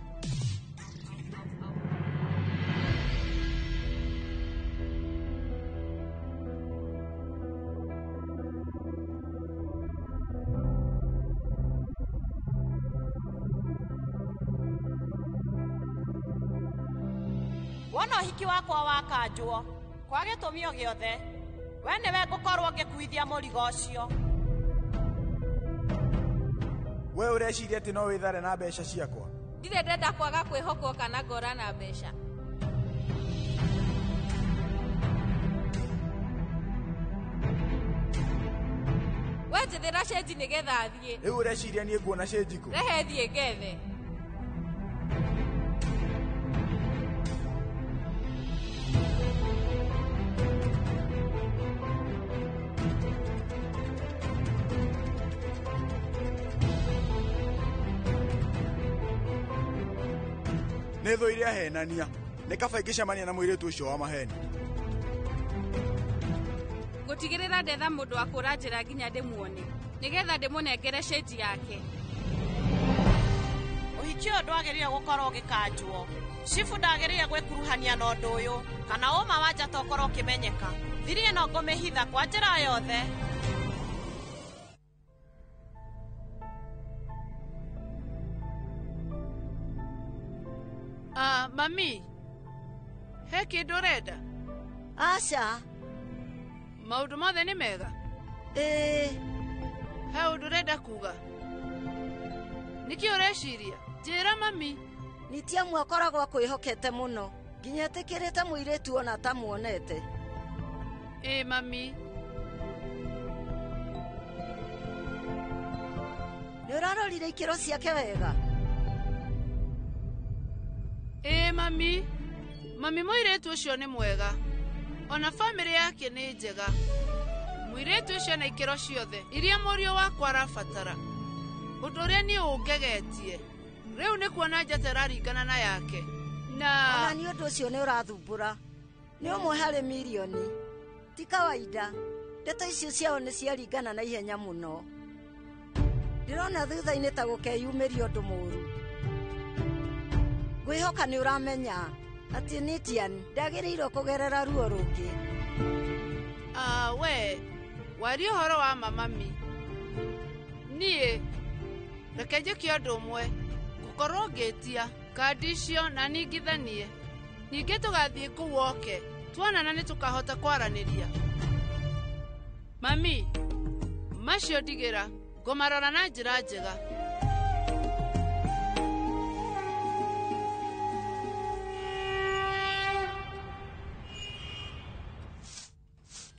Wona ũhiki wakwa wakanjwo kwa gĩtũmi o gĩothe, we nĩwe ngũkorwo ngĩkuithia mũrigo ũcio. We ũreciria atĩ no wĩthare na mbeca ciakwa? Ndirĩ ndenda kwaga kwĩhokwo kana ngora na mbeca. We njethera cenji nĩgetha thiĩ. Rĩu ũreciria niĩ nguona cenji kũ? Rehe thiĩ ngethe. Nĩ thũire ahenania. Nĩ kaba ingĩcemania na mũirĩtu ũcio wa maheni. Ngũtigĩrĩra ndetha mũndũ wa kũra njĩra nginya ndĩmuone nĩgetha ndĩmũnengere cenji yake. Ũhiki ũyũ ndwagĩrĩire gũkorwo ũgĩkanjwo. Cibu ndagĩrĩire gwĩkuruhania na ũndũ ũyũ kana ũma wa njata ũkorwo ũkĩmenyeka. Thiri ĩno ngũmĩhitha kwa njĩra yothe. Mami, he kĩndũ ũrenda? Aca. Maũndũ mothe nĩ mega? Ĩĩ. He ũndũ ũrenda kuga? Nĩkĩ ũreciria? Njĩra mami. Nitiamu akoragwo akwĩhokete mũno nginya etĩkĩrĩte mũirĩtu ona atamuonete. Ĩ mami. Nĩ ũrarorire ikĩro ciake wega? Ĩ mami. Mami mũirĩtu ũcio nĩ mwega. Ona bamĩrĩ yake nĩ njega. Mũirĩtu ũcio na ikĩro ciothe iria mũriũ wakwa arabatara. Ũndũ ũrĩa niĩ ũngegetie rĩu nĩ kuona njata ĩraringana na yake. Na ona nĩ ũndũ ũcio nĩ ũrathumbũra. Nĩ ũmwe harĩ mirioni. Ti kawaida. Ndeto icio ciao nĩ ciaringana na ihenya mũno. Ndĩrona thutha-inĩ ta gũkeyumĩria ũndũ mũũru. Ngwĩhoka nĩ ũramenya atĩ Nitian ndagĩrĩirwo kũgerera ruo rũngĩ. We waria ũhoro wa ma mami. Niĩ reke njĩke ũndũ ũmwe, ngũkorwo ngĩtia kandi icio na ningithanie. Ningĩ tũgathiĩ kũu oke, tuonana nĩ tũkahota kwaranĩria. Mami, macio ndigĩra, ngũmarora na njĩra njega.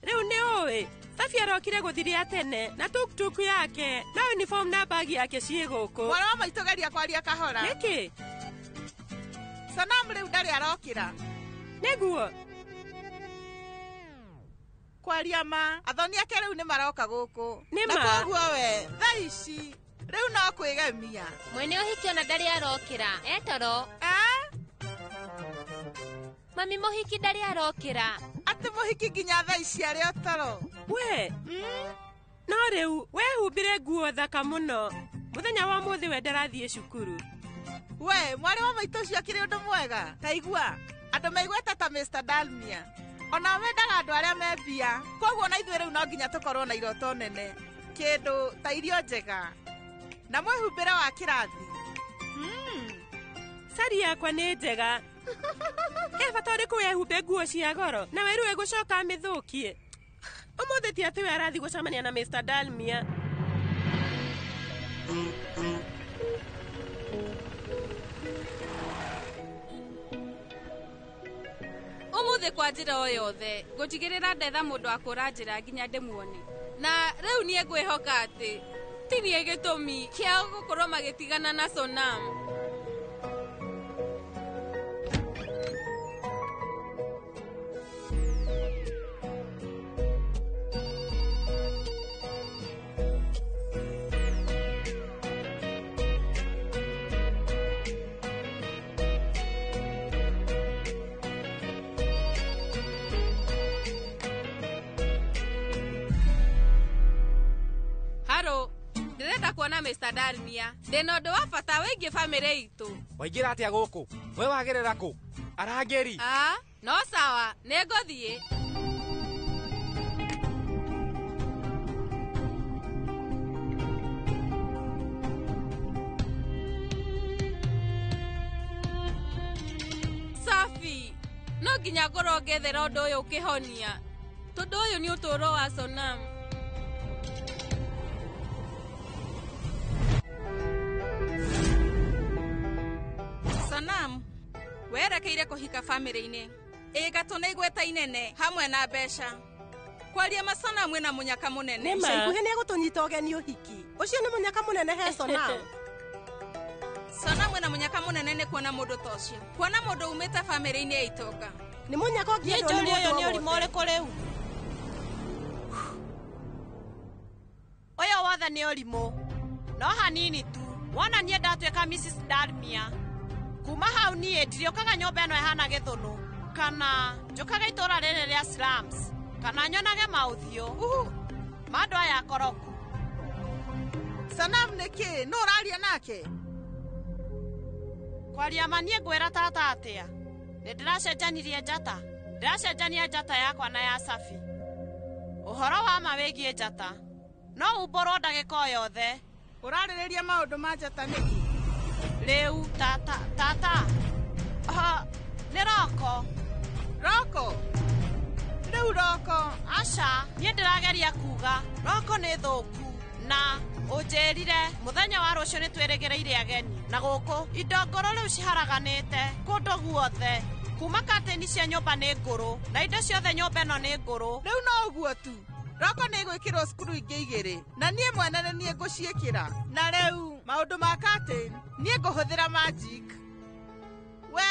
Rĩu nĩ ũĩ, Safi arokire gũthiria tene na tuktuk yake na uniform na bagi yake ciĩ gũkũ. Mwana wa maitũ geria kwaria kahora. Nĩkĩ? Sanamu rĩu ndarĩ arokĩra. Nĩguo. Kwaria ma, athoni ake rĩu nĩ maroka gũkũ. Nĩ ma. Na koguo we, thaa ici rĩu no kwĩgemia. Mwene ũhiki ona ndarĩ arokĩra. Etoro. Mami mũhiki ndarĩ arokĩra. Atĩ mũhiki nginya thaa ici arĩ o toro. We. No rĩu wehumbire nguo thaka mũno. Mũthenya wa ũmũthĩ we ndarathiĩ cukuru. We, mwarĩ wa maitũ ũcio akĩrĩ ũndũ mwega. Ta igua, andũ maiguĩte ta Mr. Dalmia. Ona mendaga andũ arĩa me mbia. Koguo na ithuĩ rĩu no nginya tũkorwo na iroto nene. Kĩndũ ta irio njega. Na mwĩhumbĩre wa kĩrathi. Cari yakwa nĩ njega. He bata ũrĩkũ wehumbe nguo cia goro na we rĩu egũcoka amĩthũkie. Ũmũthĩ ti atĩ we arathiĩ gũcemania na Mr. Dalmia. Ũmũthĩ kwa njĩra o yothe ngũtigĩrĩra ndetha mũndũ akũra njĩra nginya ndĩmuone. Na rĩu niĩ ngwĩhoka atĩ ti niĩ gĩtũmi kĩao gũkorwo magĩtigana na Sonam. Haro, ndĩrenda kuona Mr. Dalmia. Ndĩna ũndũ wa bata wĩgiĩ bamĩrĩ itũ. Waingĩra atĩa gũkũ? We wagerera kũ? Arangĩri. No sawa, nĩngũthiĩ. Safi, no nginya ngorwo ngĩethera ũndũ ũyũ ũkĩhonia. Tondũ ũyũ nĩ ũtũũro wa Sonam. Sonam, werekeire kũhika bamĩrĩ-inĩ. Ĩ gatũ na igweta inene hamwe na mbeca. Kwaria ma Sonam wĩna mũnyaka mũnene. Ica ikuhĩ nĩ egũtũnyita ũgeni ũhiki. Ũcio nĩ mũnyaka mũnene he Sonam. Sonam wĩna mũnyaka mũnene nĩ kuona mũndũ ta ũcio. Kuona mũndũ umĩte bamĩrĩ-inĩ ya itonga. Nĩ mũnyaka ũngĩendwo nĩ mũndũ o nĩ ũrimũ wothe. ũrĩkũ rĩu? Ũyũ wothe nĩ ũrimũ. No hanini tu. Wona niĩ ndatuĩka Mrs. Dalmia. Kuma hau niĩ ndirĩũkaga nyũmba ĩno ĩhana gĩthũnũ. Kana njũkaga itũũra rĩrĩ rĩa slums. Kana nyonage maũthiũ. Ma andũ aya akoroku. Sanam nĩkĩ? Nũ ũraria nake? Kwaria ma niĩ ngwĩra tata atĩa? Nĩ ndĩracenjanirie njata. Ndĩracenjania njata yakwa na ya Safi. Ũhoro wa ma wĩgiĩ njata. No umbũrwo ndagĩka o yothe. Ũrarĩrĩria maũndũ ma njata nĩkĩ? Rĩu tata tata. Nĩ Roko. Roko? Rĩu Roko. Aca, niĩ ndĩrageria kuga Roko nĩ thũku na Ũnjĩrire mũthenya wa rũciũ nĩ twĩrĩgĩrĩire ageni na gũkũ indo ngũrũ rĩu ciharaganĩte kũndũ guothe. Kuma kateni cia nyũmba nĩ ngũrũ na indo ciothe nyũmba ĩno nĩ ngũrũ. Rĩu no ũguo tu. Roko nĩ gwĩkĩrwo cukuru ingĩ igĩrĩ na niĩ mwene nĩ niĩ ngũciĩkĩra. Na rĩu maũndũ ma curtain niĩ ngũhũthĩra magic. We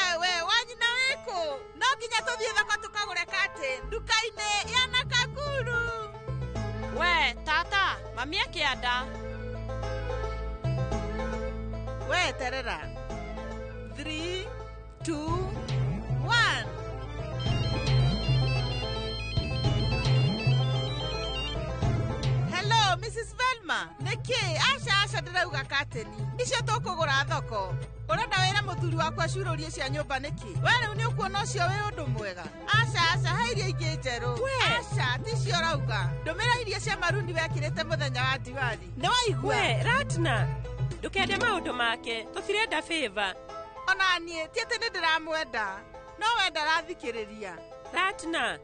wanyina wĩkũ? No nginya tũthiĩ thoko tũkagũre curtain nduka-inĩ ya Nakakuru. We tata, mami akĩanda. We terera. 3, 2, 1. Hello, Mrs. Velma. Nĩkĩ? Aca ndĩrauga kateni. Icio tũkũgũra thoko. Ũrenda wĩra mũthuri wakwa acurũrie cia nyũmba nĩkĩ? We rĩu nĩ ũkuona ũcio wĩ ũndũ mwega. Aca he irio ingĩ njerũ. Aca ticio ũrauga. Ndũmĩra irio cia maruni wekĩrĩte mũthenya wa Diwali. Nĩ waigua? We Ratna, ndũkende maũndũ make. Tũtirenda favor. Ona niĩ ti atĩ nĩ ndĩramwenda. No we ndarathikĩrĩria. Ratna.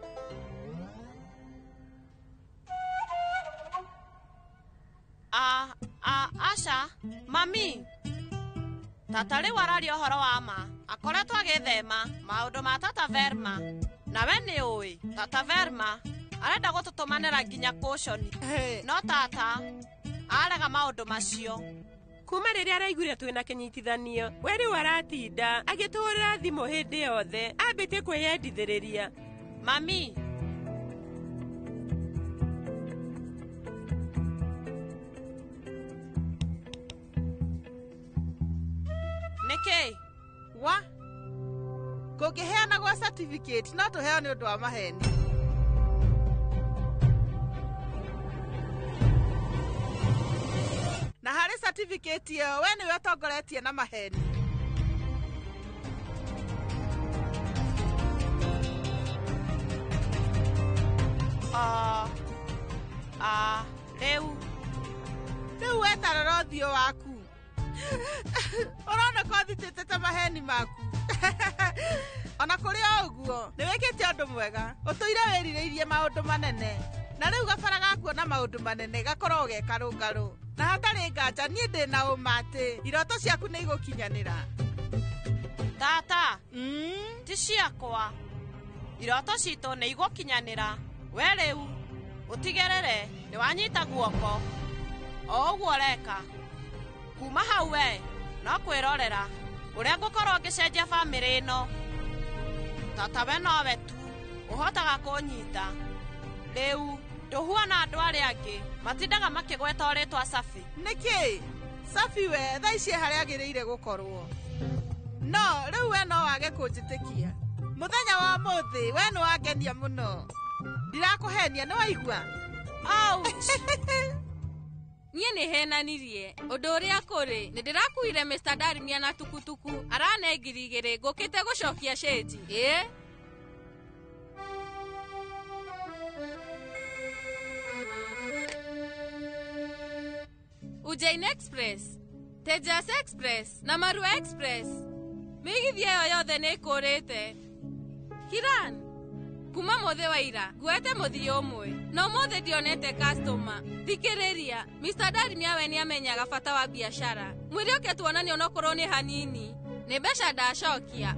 Asha, mami. Tata rĩu araria ũhoro wa ma. Akoretwo agĩthema maũndũ ma tata Verma. Nawe nĩ ũĩ, tata Verma arenda gũtũtũmanĩra nginya kũconi. No tata arega maũndũ macio. Kuma rĩrĩa araiguire twĩna kĩnyitithanio, we rĩu aratinda agĩtũhũrĩra thimũ hĩndĩ yothe, ambĩtie kwĩyendithĩrĩria. Mami, nĩkĩ? Wa? Kũngĩheanagwo certificate no tũheo nĩ ũndũ wa maheni. Na harĩ certificate ĩyo we nĩwe ũtongoretie na maheni. Rĩu. Rĩu we ta rora ũthiũ waku. Ũroneka ũthitĩte ta maheni maku. Ona kũrĩ o ũguo, nĩ wĩkĩte ũndũ mwega. Ũtũire wĩrirĩirie maũndũ manene. Na rĩu gabara ga kuona maũndũ manene gakoragwo ge karũngarũ. Na hatarĩ nganja niĩ ndĩ na ũma atĩ iroto ciaku nĩ igũkinyanĩra. Tata, ti ciakwa. Iroto citũ nĩ igũkinyanĩra. We rĩu ũtigĩrĩre nĩ wanyita guoko. O ũguo ũreka. Kuma hau we no kwĩrorera ũrĩa ngũkorwo ngĩcenjia bamĩrĩ ĩno. Tata we nowe tu ũhotaga kũnyita. Rĩu ndũhuana andũ arĩa angĩ matindaga makĩgweta rĩtwa Safi. Nĩkĩ? Safi we thaa ici harĩa agĩrĩire gũkorwo. No rĩu we no wage kũnjĩtĩkia. Mũthenya wa ũmũthĩ we nĩ wangenia mũno. Ndirakũhenia nĩ waigua? Ouch! Niĩ nĩ henanirie ũndũ ũrĩa kũrĩ nĩ ndĩrakuire Mr. Darmia na tukutuku arane 2,000 ngũkĩte gũcokia cĩnji. Ĩ Ujjain Express, Tejas Express na Marua Express. Mĩgithi ĩyo yothe nĩ ĩkũrĩte. Kiran, kuma mũthĩ wa ira nguete mũthii ũmwe na ũmũthĩ ndionete customer. Thikĩrĩria, Mr. Darmia we nĩamenyaga bata wa biacara. Mwĩre ũke tuonanie onokorwo nĩ hanini. Nĩ mbeca ndacokia.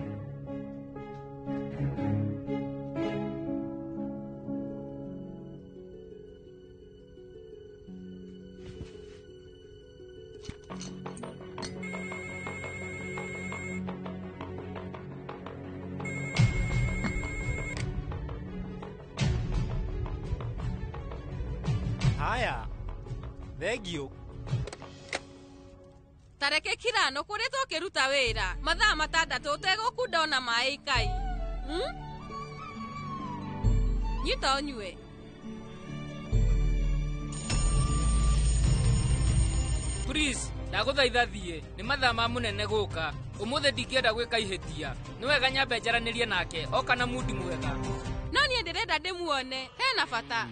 Haya, thengio. Tareke Kirano kũrĩtwo ũkĩruta wĩra mathaa 6 ũtegũkunda ona maĩ ikai. Nyita ũnyue. Please, ndagũthaitha thiĩ. Nĩ mathaa ma mũnene gũka. Ũmũthĩ ndingĩenda gwĩka ihĩtia. Nĩ wega nyambe njaranĩrie nake oka na mundi mwega. No niĩ ndĩrenda ndĩmuone. Hena bata.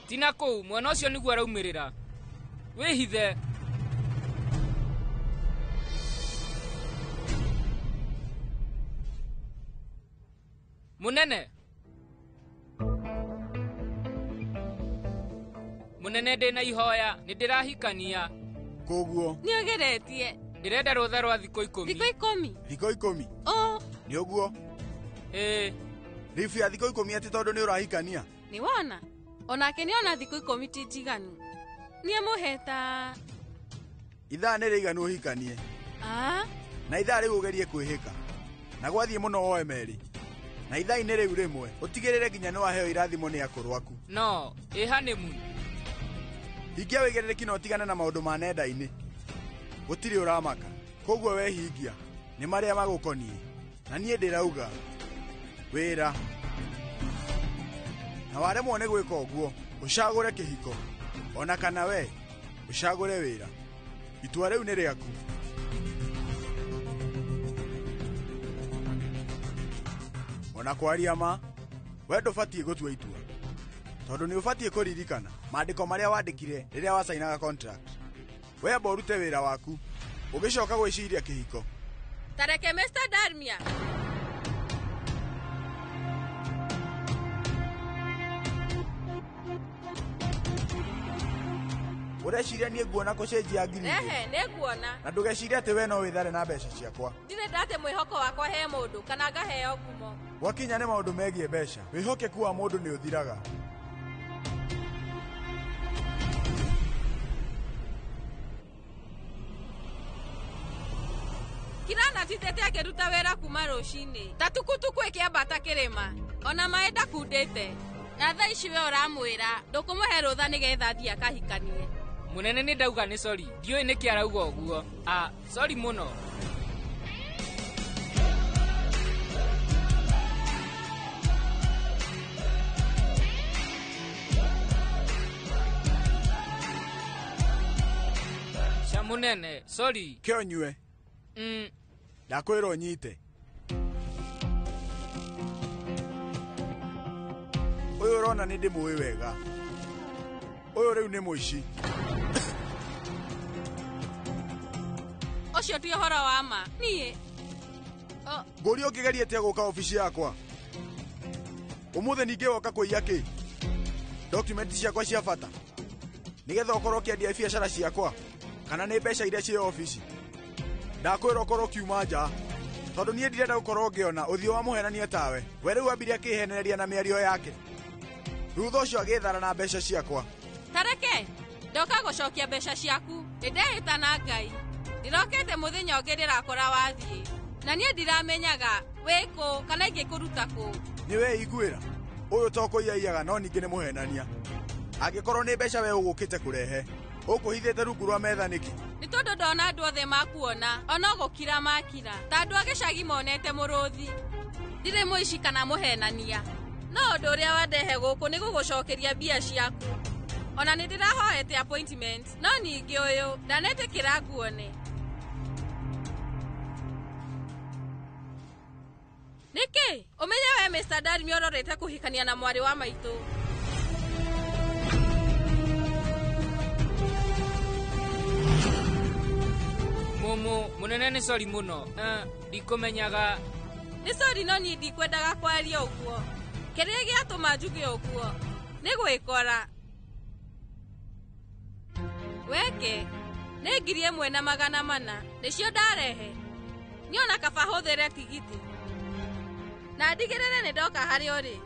Tina Thiĩ na kũu mwena ũcio nĩguo araumĩrĩra. Wĩhithe. Munene. Munene ndĩna ihoya, nĩndĩrahikania. Koguo Nĩ ũgeretie. Ndĩrenda rũtha rwa thikũ 10. Thikũ 10? Thikũ 10. Oh, Nĩ ũguo. Ĩĩ. Ribu ya thikũ 10 atĩ tondũ nĩ ũrahikania. Nĩ wona? Onake nĩ ona thikũ 10 ti njiganu. Nĩ amũheta. Ithaa nĩ rĩiganu ũhikanie. Ah, Na ithaa rĩu ũgerie kwĩhĩka. Na gwathiĩ mũno woe merĩ. Na ithaa-inĩ rĩu rĩmwe ũtigĩrĩre nginya nĩ waheo irathimo nĩ akũrũ aku. No, ĩ honeymoon. Hingia wĩigĩrĩrĩki na ũtigane na maũndũ ma nenda-inĩ. Gũtirĩ ũramaka. Koguo we hingia nĩ marĩa magũkoniĩ. Na niĩ ndĩrauga wĩra. Na waremwo nĩ gwĩka ũguo, ũcagũre kĩhiko. Ona kana we ũcagũre wĩra. Itua rĩu nĩ rĩaku. Ona kwaria ma, we ndũbatiĩ gũtua itua. Tondũ nĩ ũbatiĩ kũririkana maandĩko marĩa wandĩkire rĩrĩa wacainaga contract. We amba ũrute wĩra waku, ũgĩcoka gwĩciria kĩhiko. Tareke Mr. Darmia. Ũreciria niĩ nguona kũcenjia ngiri igĩrĩ? Rehe, nĩ nguona. Na ndũgecirie atĩ we no wĩthare na mbeca ciakwa. Ndirĩ ndate mwĩhoko wakwa he mũndũ kana ngaheo ngumo. Gwakinya nĩ maũndũ megiĩ mbeca, wĩhokeku wa mũndũ nĩ ũthiraga. Kirana titete akĩruta wĩra kuma rũcinĩ. Ta tukutuku ĩkĩambata kĩrĩma. Ona maĩ ndakundĩte. Na thaa ici we ũramwĩra ndũkũmũhe rũtha nĩgetha athiĩ akahikanie. Munene nĩ ndauga nĩ sorry. Ndiũĩ nĩkĩ arauga ũguo. Ah, sorry mũno. Ca munene, sorry. Kĩo nyue. Ndakwĩra ũnyite. Ũyũ ũrona nĩ ndĩmũĩ wega. Ũyũ rĩu nĩ mũici. Ũcio ti ũhoro wa ma. Niĩ. Ngũria ũngĩgeria atĩa gũka obici yakwa? Ũmũthĩ ningĩ woka kũiya kĩ? Document ciakwa cia bata. Nĩgetha ũkorwo ũkĩendia biacara ciakwa kana nĩ mbeca iria ciĩ obici. Ndakwĩra ũkorwo ũkiuma nja. Tondũ niĩ ndirenda gũkorwo ngĩona ũthiũ wa mũhenania tawe. We rĩu ambire akĩhenereria na mĩario yake. Thutha ũcio agĩthara na mbeca ciakwa. Tareke, ndoka gũcokia mbeca ciaku. Nĩndehĩta na Ngai. Ndĩrokĩte mũthenya ũngĩ ndĩrakora wathiĩ. Na niĩ ndiramenyaga wĩ kũ kana ingĩkũruta kũ. Nĩ weiguĩra. Ũyũ to kũiyaiyaga no ningĩ nĩ mũhenania. Angĩkorwo nĩ mbeca we ũgũkĩte kũrehe, ũkũhithĩte rungu rwa metha nĩkĩ? Nĩ tondũ ndona andũ othe makuona, ona gũkira makira. Ta andũ a gĩcagi monete mũrũthi. Ndirĩ mũici kana mũhenania. No ũndũ ũrĩa wandehe gũkũ nĩ gũgũcokeria mbia ciaku. Ona nĩ ndĩrahoete appointment, no ningĩ ũyũ ndanetĩkĩra nguone. Nĩkĩ? Ũmenye we Mr. Darmia ũrorete kũhikania na mwarĩ wa maitũ. Mumu, munene nĩ sorry mũno. Ndikũmenyaga. Nĩ sorry no niĩ ndikwendaga kwaria ũguo. Kĩrĩa gĩatũma njuge ũguo nĩ gwĩkora. Weke, nĩ 1400 nĩcio ndarehe. Niĩ ona kaba hũthĩre tigiti. Na ndigĩrĩre nĩ ndoka harĩa ũrĩ.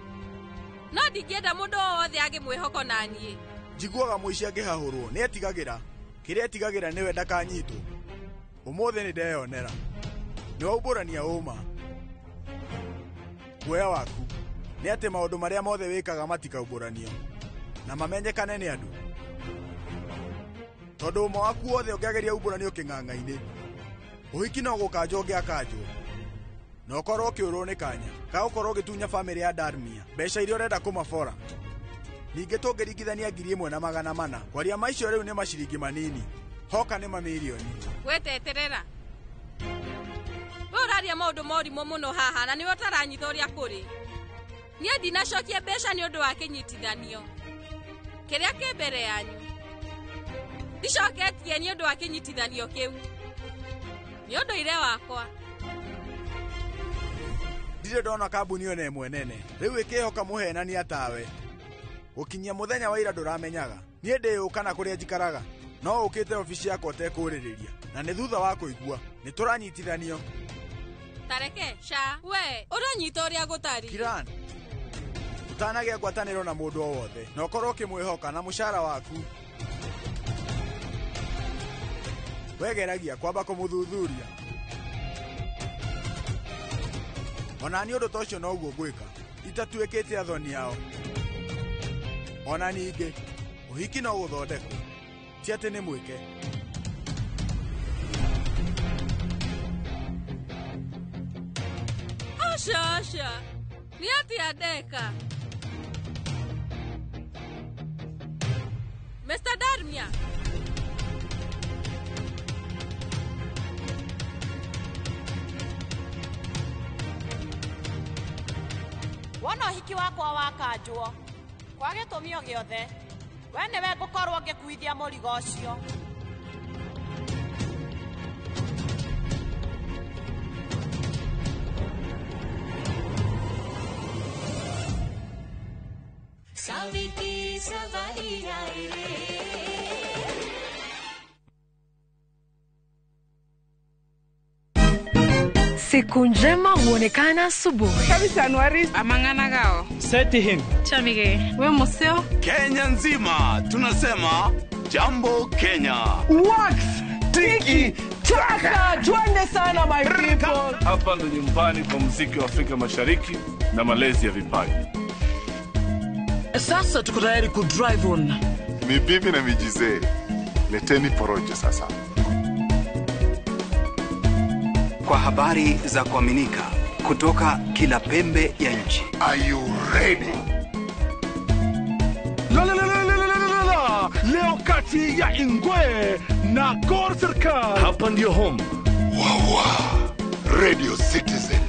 No ndingĩenda mũndũ o wothe age mwĩhoko na niĩ. Njiguaga mũici angĩhahũrwo nĩ etigagĩra. Kĩrĩa etigagĩra nĩwe ndakanyitwo. Ũmũthĩ nĩ ndeyonera. Nĩ waumbũrania ũma. Guoya waku nĩ atĩ maũndũ marĩa mothe wĩkaga matikaumbũranio na mamenyekane nĩ andũ. Tondũ ũma waku wothe ũngĩageria umbũranio kĩng'ang'a-inĩ, ũhiki no gũkanjwo ũngĩakanjwo. Na ũkorwo ũkĩũrwo nĩ kanya ka gũkorwo ũgĩtunya bamĩrĩ ya Darmia mbeca iria ũrenda kũmabora. Ningĩ tũngĩringithania 1400 kwaria maicio rĩu nĩ maciringi manini, hoka nĩ mamirioni. Weteterera. We ũraria maũndũ ma ũrimũ mũno haha na nĩwe ũtaranyita ũrĩa kũrĩ. Niĩ ndinacokia mbeca nĩ ũndũ wa kĩnyitithanio. Kĩrĩa kĩ mbere yanyu. Ndicoketie nĩ ũndũ wa kĩnyitithanio kĩu. Nĩ ũndũire wakwa. Ndirĩ ndona kambuni ona ĩmwe nene rĩu ĩkĩhoka mũhenania tawe. Gũkinyia mũthenya wa ira ndũramenyaga niĩ ndĩyũka na kũrĩa njikaraga no ũkĩte obici yakwa ũtekũũrĩrĩria na nĩ thutha wa kũigua nĩ tũranyitithanio. Tareke sha we ũranyita ũrĩa gũtari. Kiran, ũtanagĩa ngwatanĩro na mũndũ o wothe na ũkorwo ũkĩmwĩhoka na mũcara waku wegeragia kwamba kũmũthuthuria. Ona niĩ ũndũ ta ũcio noguo ngwĩka itatuĩkĩte athoni ao. Ona ningĩ ũhiki no gũthondekwo ti atĩ nĩ mwĩke. Aca aca nĩ atĩa ndeka? Mr. Darmia. Wona ũhiki wakwa wakanjwo kwa gĩtũmi o gĩothe we nĩwe ngũkorwo ngĩkuithia mũrigo ũcio. Saviti savari रे। Siku njema huonekana asubuhi. Amang'ana Setihin. Chamige. We museo. Kenya nzima tunasema jambo Kenya. Wax tiki taka, twende sana my people. Hapa ndo nyumbani kwa muziki wa Afrika Mashariki na malezi ya vipaji. Sasa tuko tayari ku drive on. Ni bibi na mijizee. Leteni porojo sasa. Kwa habari za kuaminika kutoka kila pembe ya nchi. Are you ready? La la la la la la la la. Leo kati ya Ingwe na Gor Serikal. Hapa ndio home. Wawa. Radio Citizen,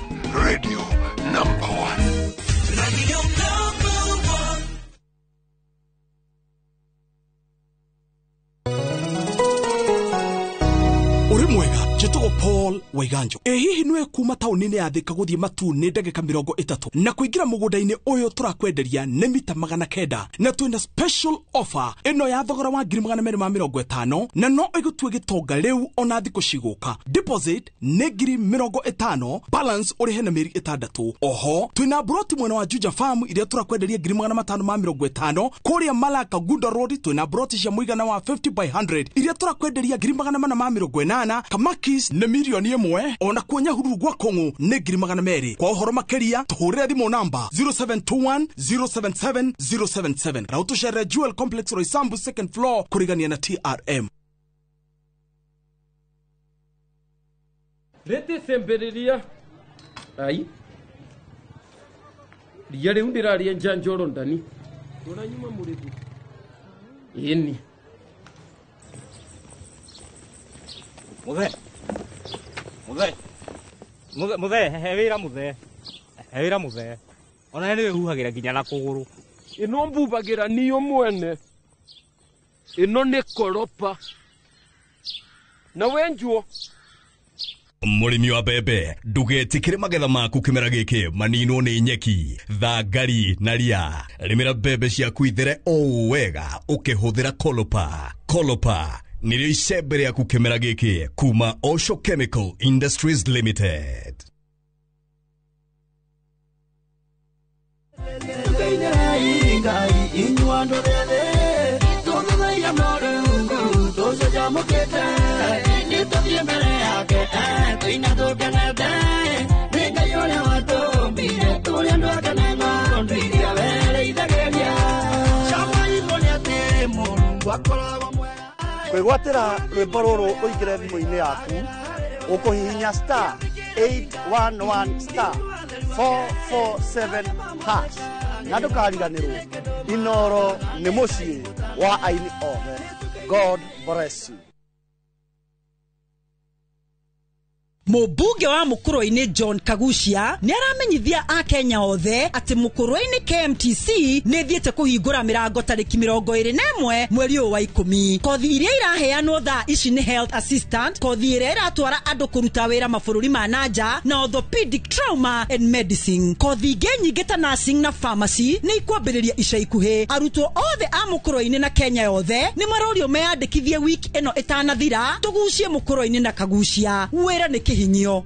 radio number 1. Radio number 1. Uri mwega njĩtagwo Paul Waiganjo. Ĩ hihi nĩwe kuma taũni-inĩ ya Thika gũthiĩ Matuu nĩ ndagĩka 30 na kũingĩra mũgũnda-inĩ ũyũ tũrakwenderia nĩ mita 900 na twĩna special offer ĩno ya thogora wa 250,000 na no ĩgũtue gĩtonga rĩu ona thikũ cigũka. Deposit nĩ 50,000, balance ũrĩhe na mĩeri 6. Oho twĩna broti mwena wa Juja Farm iria tũrakwenderia 550,000. Kũrĩa Malaka Gunda Road twĩna broti cia mũigana wa 50 by 100 iria tũrakwenderia 480,000. Kamakis nĩ 1,000,000 ona kuo Nyahururu gwa Kong'u nĩ 200,000. Kwa ũhoro makĩria tũhũrĩre thimũ namba 0721 077 077 na ũtũcerere Jewel Complex Roysambu second floor kũrigania na TRM. Rĩtĩ cemberiria ai ria rĩu ndĩraria njanjoro ndani ndũranyuma mũrĩgu ĩni. Muthe. Muthe. Muthe, muthe, he wĩra muthe. He wĩra muthe. Ona nĩ wĩhuhagĩra nginya na kũgũrũ. Ĩno mbubagĩra niyo mwene. Ĩno nĩ koropa. Na wenjuo. Mũrĩmi wa mbembe ndũgetĩkĩre magetha maku kĩmera gĩkĩ maninwo nĩ nyeki, thangari na ria. Rĩmĩra mbembe ciaku ithere o wega ũkĩhũthĩra Kolopa. Kolopa nĩrĩo icembe rĩaku kĩmera gĩkĩ kuma Osho Chemical Industries Limited. Kwĩgwatĩra rwĩmbo rũrũ ũingĩre thimũ-inĩ yaku ũkũhihinya star 811 star 447 hash na ndũkariganĩrwo Inoro nĩ mũciĩ wa aini othe. God bless you. Mũmbunge wa Mũkũrwe-inĩ John Kagucia nĩ aramenyithia akenya othe atĩ Mũkũrwe-inĩ KMTC nĩ ĩthiĩte kũhingũra mĩrango tarĩki 21 mweri ũyũ wa 10. Kothi iria iraheanwo thaa ici nĩ health assistant, kothi ĩrĩa ĩratwara andũ kũruta wĩra mabũrũri ma nanja, na orthopedic trauma and medicine. Kothi ingĩ nyingĩ ta nursing na pharmacy nĩ ikwambĩrĩria ica ikuhĩ. Arutwo othe a Mũkũrwe-inĩ na Kenya yothe nĩ marorio meyandĩkithie wiki ĩno ĩtanathira, tũgucie Mũkũrwe-inĩ na Kagucia. Wĩra nĩ kĩhinyio.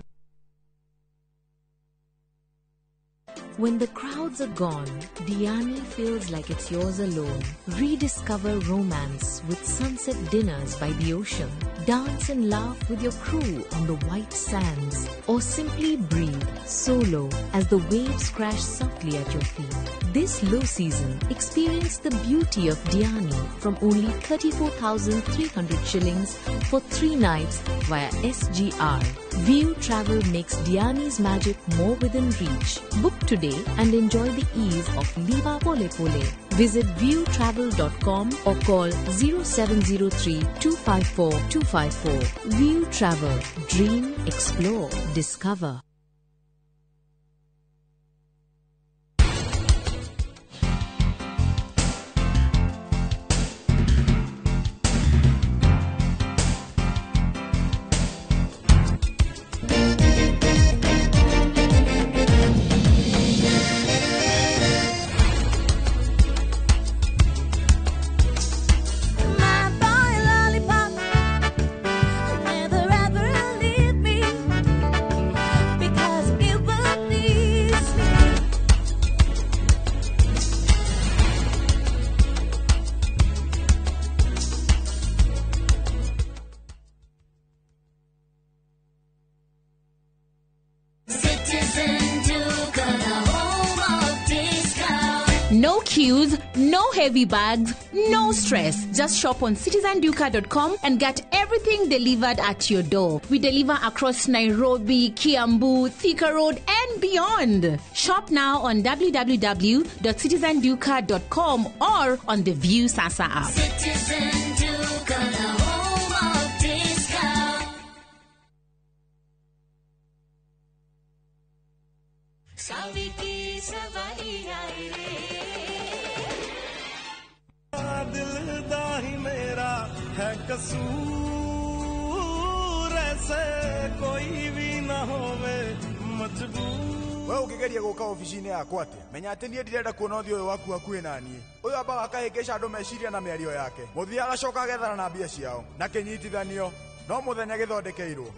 When the crowds are gone, Diani feels like it's yours alone. Rediscover romance with sunset dinners by the ocean. Dance and laugh with your crew on the white sands. Or simply breathe solo as the waves crash softly at your feet. This low season, experience the beauty of Diani from only 34,300 shillings for 3 nights via SGR. View Travel makes Diani's magic more within reach. Book today and enjoy the ease of Liva Pole Pole. Visit viewtravel.com or call 0703 254 254. View Travel. Dream, explore, discover. My boy lollipop, never ever leave me, because it will please me. Citizen Duka, the home of discount. No queues, no heavy bags, no stress. Just shop on citizenduka.com and get everything delivered at your door. We deliver across Nairobi, Kiambu, Thika Road, and beyond. Shop now on www.citizenduka.com or on the View Sasa app. Citizen Duka, the home of discount. Saviki Savari Aaye Re. दिल दा ही मेरा है कसूर, ऐसे कोई भी ना होवे मजबूर। We ũngĩgeria gũka obici-inĩ yakwa atĩa, menya atĩ niĩ ndirenda kuona ũthiũ ũyũ waku hakuhĩ na niĩ. Ũyũ ambaga akahĩngĩca andũ meciria na mĩario yake, mũthia agacoka agethana na mbia ciao na kĩnyitithanio no mũthenya gĩthondekeirwo,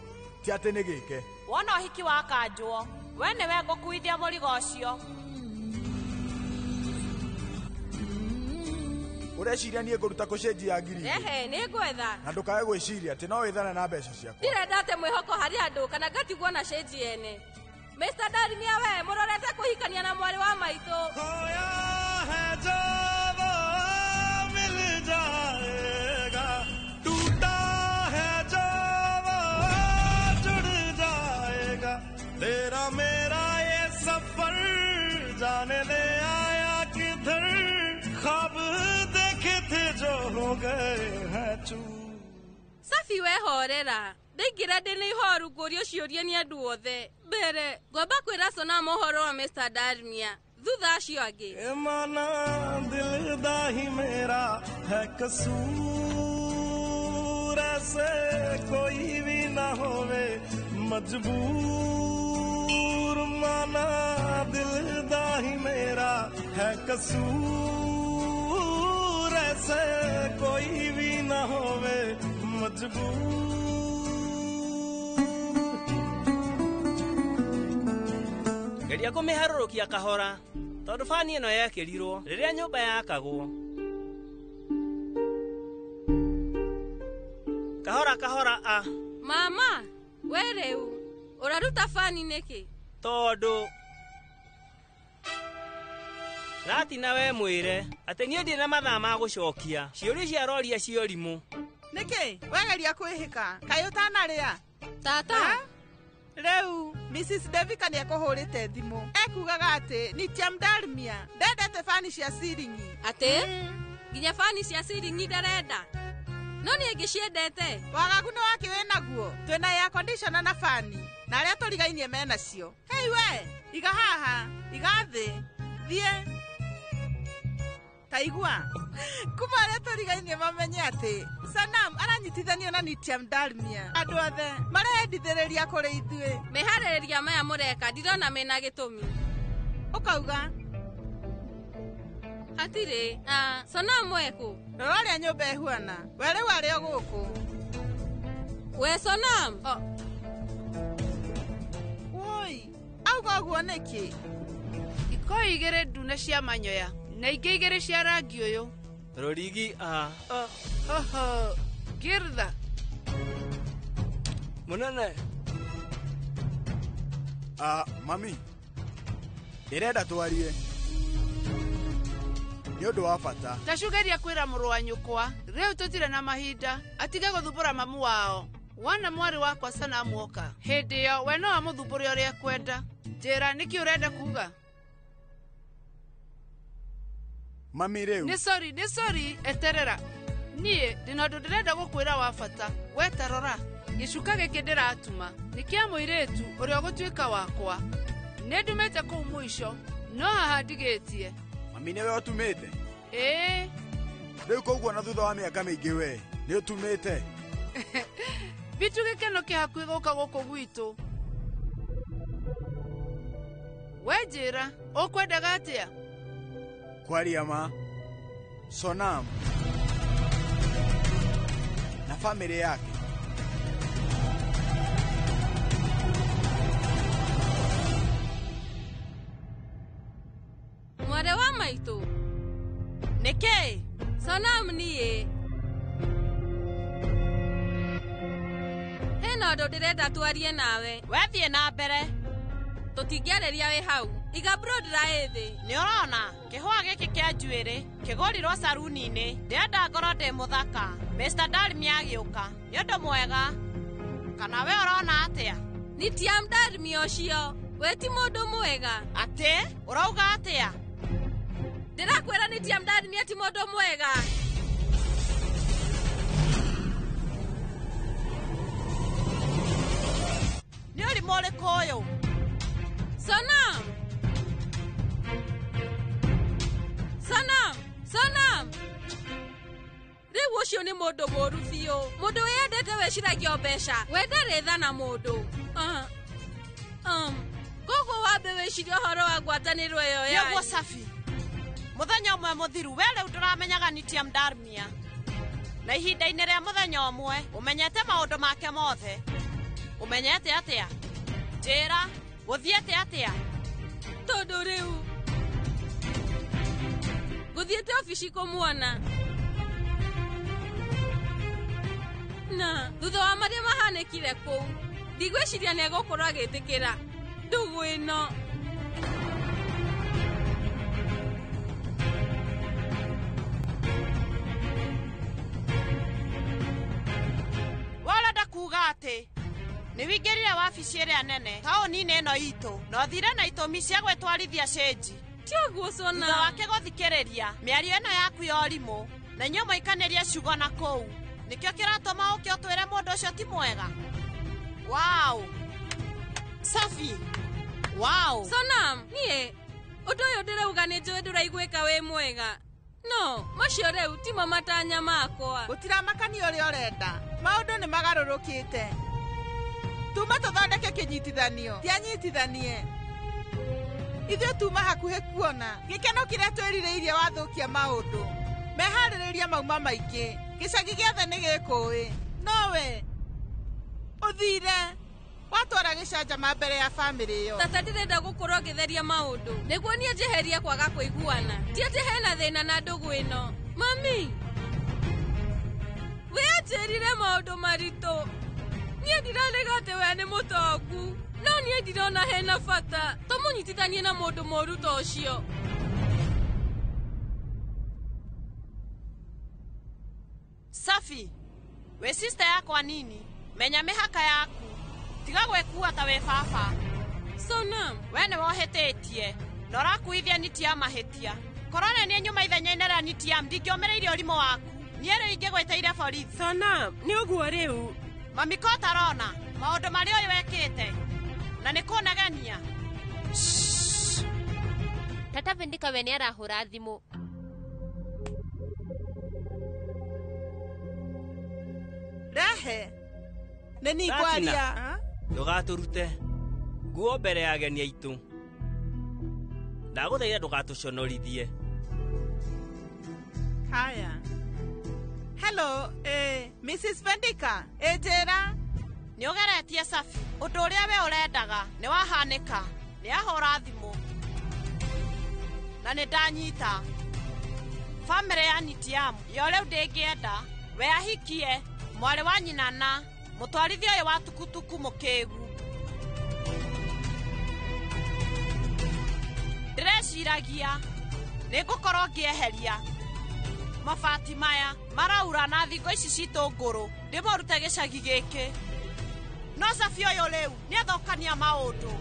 ti atĩ nĩ gĩke. Wona ũhiki wa kanjwo, we nĩwe ngũkuithia mũrigo ũcio. Ũreciria niĩ ngũruta kũ cĩnji ya ngiri igĩrĩ? Ehe, nĩ ngwetha. Na ndũkae gwĩciria atĩ no wĩthane na mbeca ciakwa. Ndirenda atĩ mwĩhoko harĩ andũ kana ngatigwo na cĩnji ene. Mr. Darmia we mũrorete kũhikania na mwarĩ wa maitũ. है जो वो मिल जाएगा, टूटा है जो वो जुड़ जाएगा। तेरा मेरा ये सफर जाने ले आया किधर, ख्वाब देखे थे जो हो गए हैं चूर। Safi we horera. Ndaingĩra ndĩ na ihoru ngũrio ciũria nĩ andũ othe. Mbere ngwamba kwĩra Sona mohoro wa Mr. Darmia, thutha acio angĩ. ए माना दिल दा ही मेरा है कसूर, ऐसे कोई भी ना होवे मजबूर। माना दिल दा ही मेरा है कसूर, ऐसे कोई भी ना होवे मजबूर। Geria kũmĩharũrũkia kahora tondũ bani ĩno yekĩrirwo rĩrĩa nyũmba yakagwo. Kahora kahora a Mama, we rĩu ũraruta bani nĩkĩ? Tondũ Ratina we mwĩre atĩ niĩ ndirĩ na mathaa ma gũcokia ciũria cia aroria cia ũrimũ. Nĩkĩ wegeria kwĩhĩka kaĩ ũtanarĩa? Tata. Rĩu Mrs. Devika nĩekũhũrĩte thimũ ekugaga atĩ Nitiam Darmia ndendete bani cia ciringi. Atĩ? Nginya bani cia ciringi ndarenda. No niĩ ngĩciendete. Wagagu nĩ wake wĩ naguo. Twĩna air conditioner na fani. Na arĩa tũrigainie menacio. Hei we, iga haha, iga thĩ, thiĩ. Ta igua. Kuma arĩa tũrigainie mamenye atĩ Sanam aranyitithanio na Nitiam Dalmia. Andũ othe marendithĩrĩria kũrĩ ithuĩ. Meharĩrĩria maya mũreka ndirona mena gĩtũmi. Ũkauga hatirĩ. Sanam wekũ? Rora ũrĩa nyũmba ĩhuana. We rĩu arĩ o gũkũ. We Sonam. Woi, auga ũguo nĩkĩ? Ikoi igĩrĩ ndune cia manyoya na ingĩ igĩrĩ cia rangi ũyũ. Rorigi a. Hoho. Girtha. Munene. Mami. Ndĩrenda twarie. Nĩ ũndũ wa bata. Tacugeria kwĩra mũrũ wa nyũkwa rĩu tũtirĩ na mahinda atige gũthumbũra mamu wao. Wona mwarĩ wakwa Sanam oka hĩndĩ ĩyo we no amũthumbũre ũrĩa ekwenda. Njĩra nĩkĩ ũrenda kuga? Mami rĩu. Nĩ sorry eterera. Niĩ ndĩna ũndũ ndĩrenda gũkwĩra wa bata. We ta rora gĩcuka gĩkĩ ndĩratuma nĩ kĩa mũirĩtu ũrĩa ũgũtuĩka wakwa. Nĩ ndumĩte kũu mũico no haha ndigĩtie. Mami nĩwe ũtumĩte? Ĩĩ. Rĩu koguo na thutha wa mĩaka mĩingĩ we nĩ ũtumĩte? Bitu gĩkeno kĩ hakuhĩ gũka gũkũ gwitũ. We njĩra ũkwendaga atĩa? Kwaria ma Sonam na famĩlĩ yake. Mwarĩ wa maitũ. Nĩkĩ? Sonam niĩ. Hena ũndũ ndĩrenda twarie nawe. We thiĩ na mbere. Tũtingĩarĩria wĩ hau. Iga bro ndĩraĩ thĩ. Nĩ ũrona kĩhũa gĩkĩ kĩa njuĩrĩ kĩgũrirwo saruni-inĩ. Ndĩrenda ngorwo ndĩ mũthaka. Mr. Dalmia agĩũka. Nĩ ũndũ mwega. Kana we ũrona atĩa? Nitiam Dalmia ũcio. We ti mũndũ mwega. Atĩ? Ũrauga atĩa? Ndĩrakwĩra Nitiam Dalmia ti mũndũ mwega. Nĩ ũrimũ ũrĩkũ ũyũ? Sonam. Sonam, Sonam. Rĩu ũcio nĩ mũndũ mũũru biũ. Mũndũ wĩyendete weciragia o mbeca. We ndarĩ tha na mũndũ. Koguo wambe wĩcirie ũhoro wa ngwatanĩro ĩyo yanyu. Nĩguo Safi. Mũthenya ũmwe mũthiru we rĩu ndũramenyaga Nitiam Dalmia. Na ihinda-inĩ rĩa mũthenya ũmwe ũmenyete maũndũ make mothe. Ũmenyete atĩa? Njĩra, gũthiĩte atĩa? Tondũ rĩu gũthiĩte obici kũmuona. Na thutha wa marĩa mahanĩkire kũu, ndigwĩciria nĩ egũkorwo agĩtĩkĩra ndũgũ ĩno. We ũrenda kuuga atĩ nĩ wĩingĩrire wabici ĩrĩa nene taũni-inĩ ĩno itũ na ũthire na itũmi cia gwĩtwarithia cĩnji. Ti ũguo Sonam. Thutha wake gũthikĩrĩria mĩario ĩno yaku ya ũrimũ na inyuĩ mũikanĩrie ciugo na kũu nĩkĩo kĩratũma ũke ũtwĩre mũndũ ũcio ti mwega. Wow. Safi. Wow. Sonam, niĩ ũndũ ũyũ ndĩrauga nĩ njũĩ ndũraiguĩka wĩ mwega. No, macio rĩu timo matanya makwa. Gũtiramakania ũrĩa ũrenda. Maũndũ nĩ magarũrũkĩte. Tuma tũthondeke kĩnyitithanio. Tianyitithanie. Ithuĩ tuma hakuhĩ kuona gĩkeno kĩrĩa twĩrirĩirie wathũkia maũndũ. Meharĩrĩria mauma maingĩ. Gĩcagi gĩothe nĩ gĩkũĩ. Nowe ũthire watwara gĩcanjama mbere ya bamĩrĩ ĩyo. Tata ndĩrenda gũkorwo ngĩtheria maũndũ nĩguo niĩ njeherie kwaga kũiguana. Ti atĩ hena thĩna na ndũgũ ĩno. Mami, we anjĩrire maũndũ maritũ. Niĩ ndirarega atĩ we nĩ mũtongu. No niĩ ndirona hena bata tũmũnyitithanie na mũndũ mũũru ta ũcio. Safi, we sister yakwa nini, menya mĩhaka yaku. Tiga gwĩkua ta wĩ baba. Sonam, we nĩwe ũhĩtĩtie na ũrakuithia Nitiam mahĩtia. Korwo nĩ niĩ nyuma ithenya-inĩ rĩa Nitiam ndingĩũmĩrĩirie ũrimũ waku. Niĩ rĩu ingĩgwĩtĩire borithi. Sonam, nĩ ũguo rĩu. Mami ko ũtarona maũndũ marĩa ũyũ wekĩte na nĩ kũnegenia. Tata Vindika we nĩ arahũra thimũ. Rehe nĩ niĩ ngwaria. Ndũgatũrute nguo mbere ya ageni aitũ. Ndagũthaitha ndũgatũconorithie. Haya. Hello, Mrs. Vendika, njĩra. Nĩ ũgeretie Safi, ũndũ ũrĩa we ũrendaga nĩ wahanĩka. Nĩ ahũra thimũ na nĩ ndanyita. Bamĩrĩ ya Nitiamu yo rĩu ndĩngĩenda we ahikie mwarĩ wa nyina na mũtwarithia ũyũ wa tukutuku mũkĩgu. Ndĩreciragia nĩ ngũkorwo ngĩeheria mabati maya maraura na thingo ici citũ ngũrũ ndĩmũrute gĩcagi gĩkĩ. No Safi ũyũ rĩu nĩathũkania maũndũ.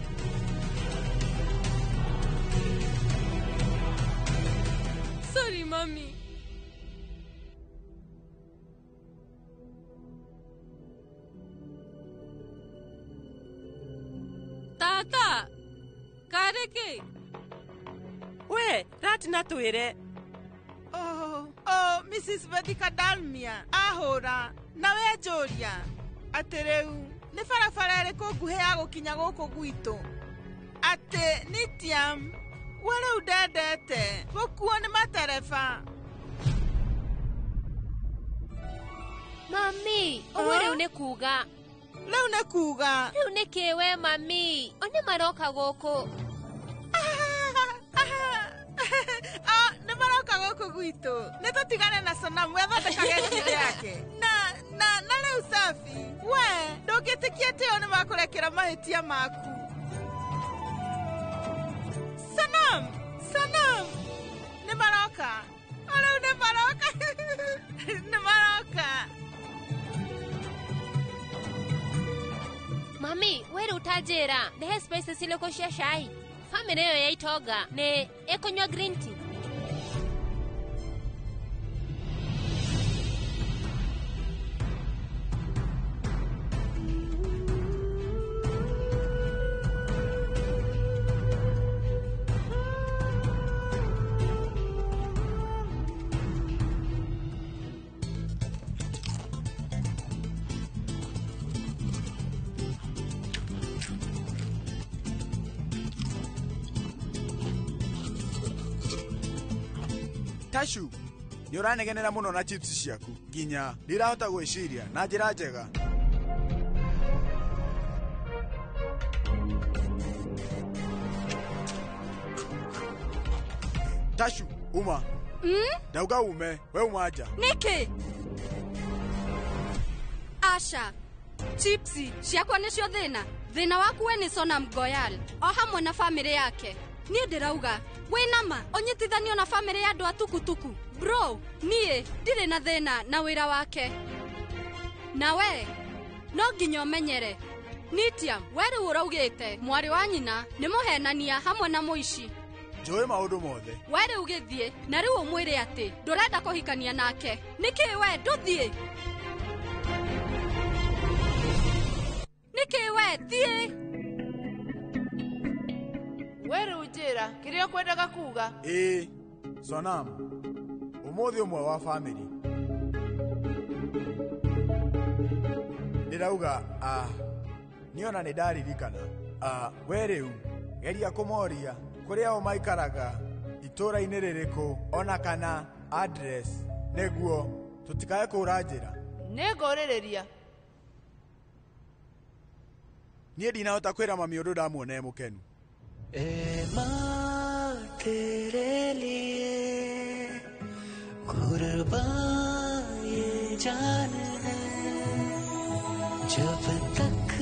Sorry, mami. Tata, karĩ kĩ? We, Ratina twĩre. Oh, Mrs. Vedika Dalmia ahũra na we njũria atĩ rĩu nĩ barabara ĩrĩkũ nguhĩ ya gũkinya gũkũ gwitũ, atĩ Nitiam we rĩu ndendete gũkuo nĩ matereba. Mami, ũguo rĩu nĩ kuga. Rĩu nĩ kuga. Rĩu nĩ kĩ we mami? O nĩ maroka gũkũ. Nĩ maroka gũkũ gwitũ. Nĩ tũtigane na Sonamu athondekage njuĩrĩ yake. Na rĩu Safi, we ndũngĩtĩkia atĩ o nĩ makũrekera mahĩtia maku. Sonam, Sonam, nĩ maroka. O rĩu nĩ maroka. Nĩ maroka. Mami, we rĩu ta njĩra, ndehe spices irĩkũ cia cai? Bamĩrĩ ĩyo ya itonga nĩ ĩkũnyua green tea? Tashu, nĩ ũranegenera mũno na chips ciaku nginya ndirahota gwĩciria na njĩra njega. Tashu, uma. Ndauga ume, we uma nja. Nĩkĩ? Asha, chipsi ciakwa nĩcio thĩna. Thĩna waku we nĩ Sonam Goyal o hamwe na bamĩrĩ yake. Niĩ ndĩrauga wĩna ma ũnyitithanio na bamĩrĩ ya andũ a tukutuku. Bro, niĩ ndirĩ na thĩna na wĩra wake. Na we no nginya ũmenyere. Nitiam, we rĩu ũraugĩte mwarĩ wa nyina nĩ mũhenania hamwe na mũici. Njũĩ maũndũ mothe. We rĩu gĩthiĩ na rĩu ũmwĩre atĩ ndũrenda kũhikania nake. Nĩkĩ we ndũthiĩ? Nĩkĩ we thiĩ? We rĩu njĩra kĩrĩa ũkwendaga kuga. Ĩĩ, Sonam, ũmũthĩ ũmwe wa bamĩrĩ. Ndĩrauga niĩ ona nĩ ndaririkana. We rĩu geria kũmoria kũrĩa o maikaraga, itũũra-inĩ rĩrĩkũ, ona kana address, nĩguo tũtikae kũũra njĩra. Nĩngũrĩrĩria. Niĩ ndinahota kwĩra mami ũndũ ndamuona e mũkenu. माँ तेरे लिए कुर्बान ये जान है, जब तक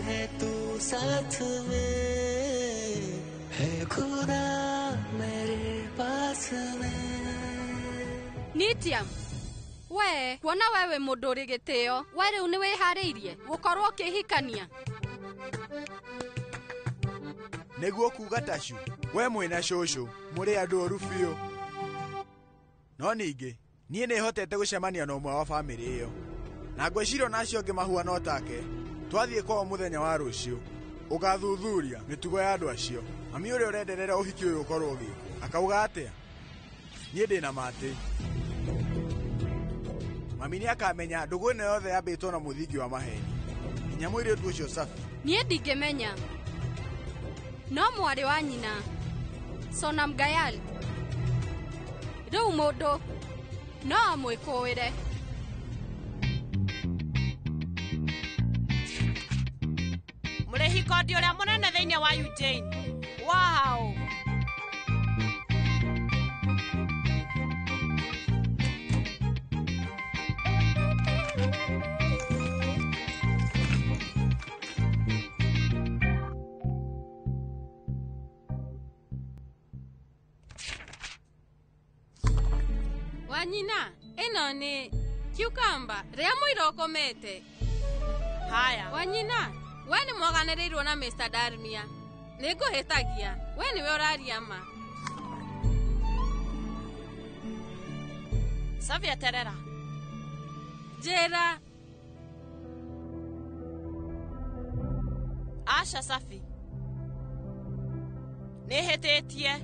है तू साथ में है खुदा मेरे पास में. Nitiam, we kuona wewe mũndũ ũrĩ gĩtĩo, we rĩu nĩ wĩharĩirie gũkorwo ũkĩhikania? Nĩguo kuga Tashu, we mwĩna cũcũ mũrĩ andũ oru biũ. No ningĩ Niĩ nĩhotete gũcemania na ũmwe wa bamĩrĩ ĩyo. Na ngwĩciria ona acio angĩ mahuana o take. Twathiĩ kwao mũthenya wa rũciũ. Ũgathuthuria mĩtugo ya andũ acio. Mami ũrĩa ũrenderera ũhiki ũyũ ũkorwo ũgĩkwo. Akauga atĩa? Niĩ ndĩna ma atĩ mami nĩ akamenya ndũgũ ĩno yothe yambĩtwo na mũthingi wa maheni. Nginya mũirĩtu ũcio Safi. Niĩ ndingĩmenya. No mwarĩ wa nyina Sonam Gayal. Rĩu mũndũ no amwĩkũĩre. Mũrĩhi kodi ũrĩa mũnene thĩinĩ wa Eugene. Wow! Wanyina, ĩno nĩ cucumber rĩa mũira ũkomete. Haya. Wanyina, we nĩ mwaganĩrĩirwo na Mr. Darmia. Nĩ ngũhĩtagia, we nĩwe ũraria ma. Safi eterera. Njĩra. Aca Safi. Nĩ hĩtĩtie.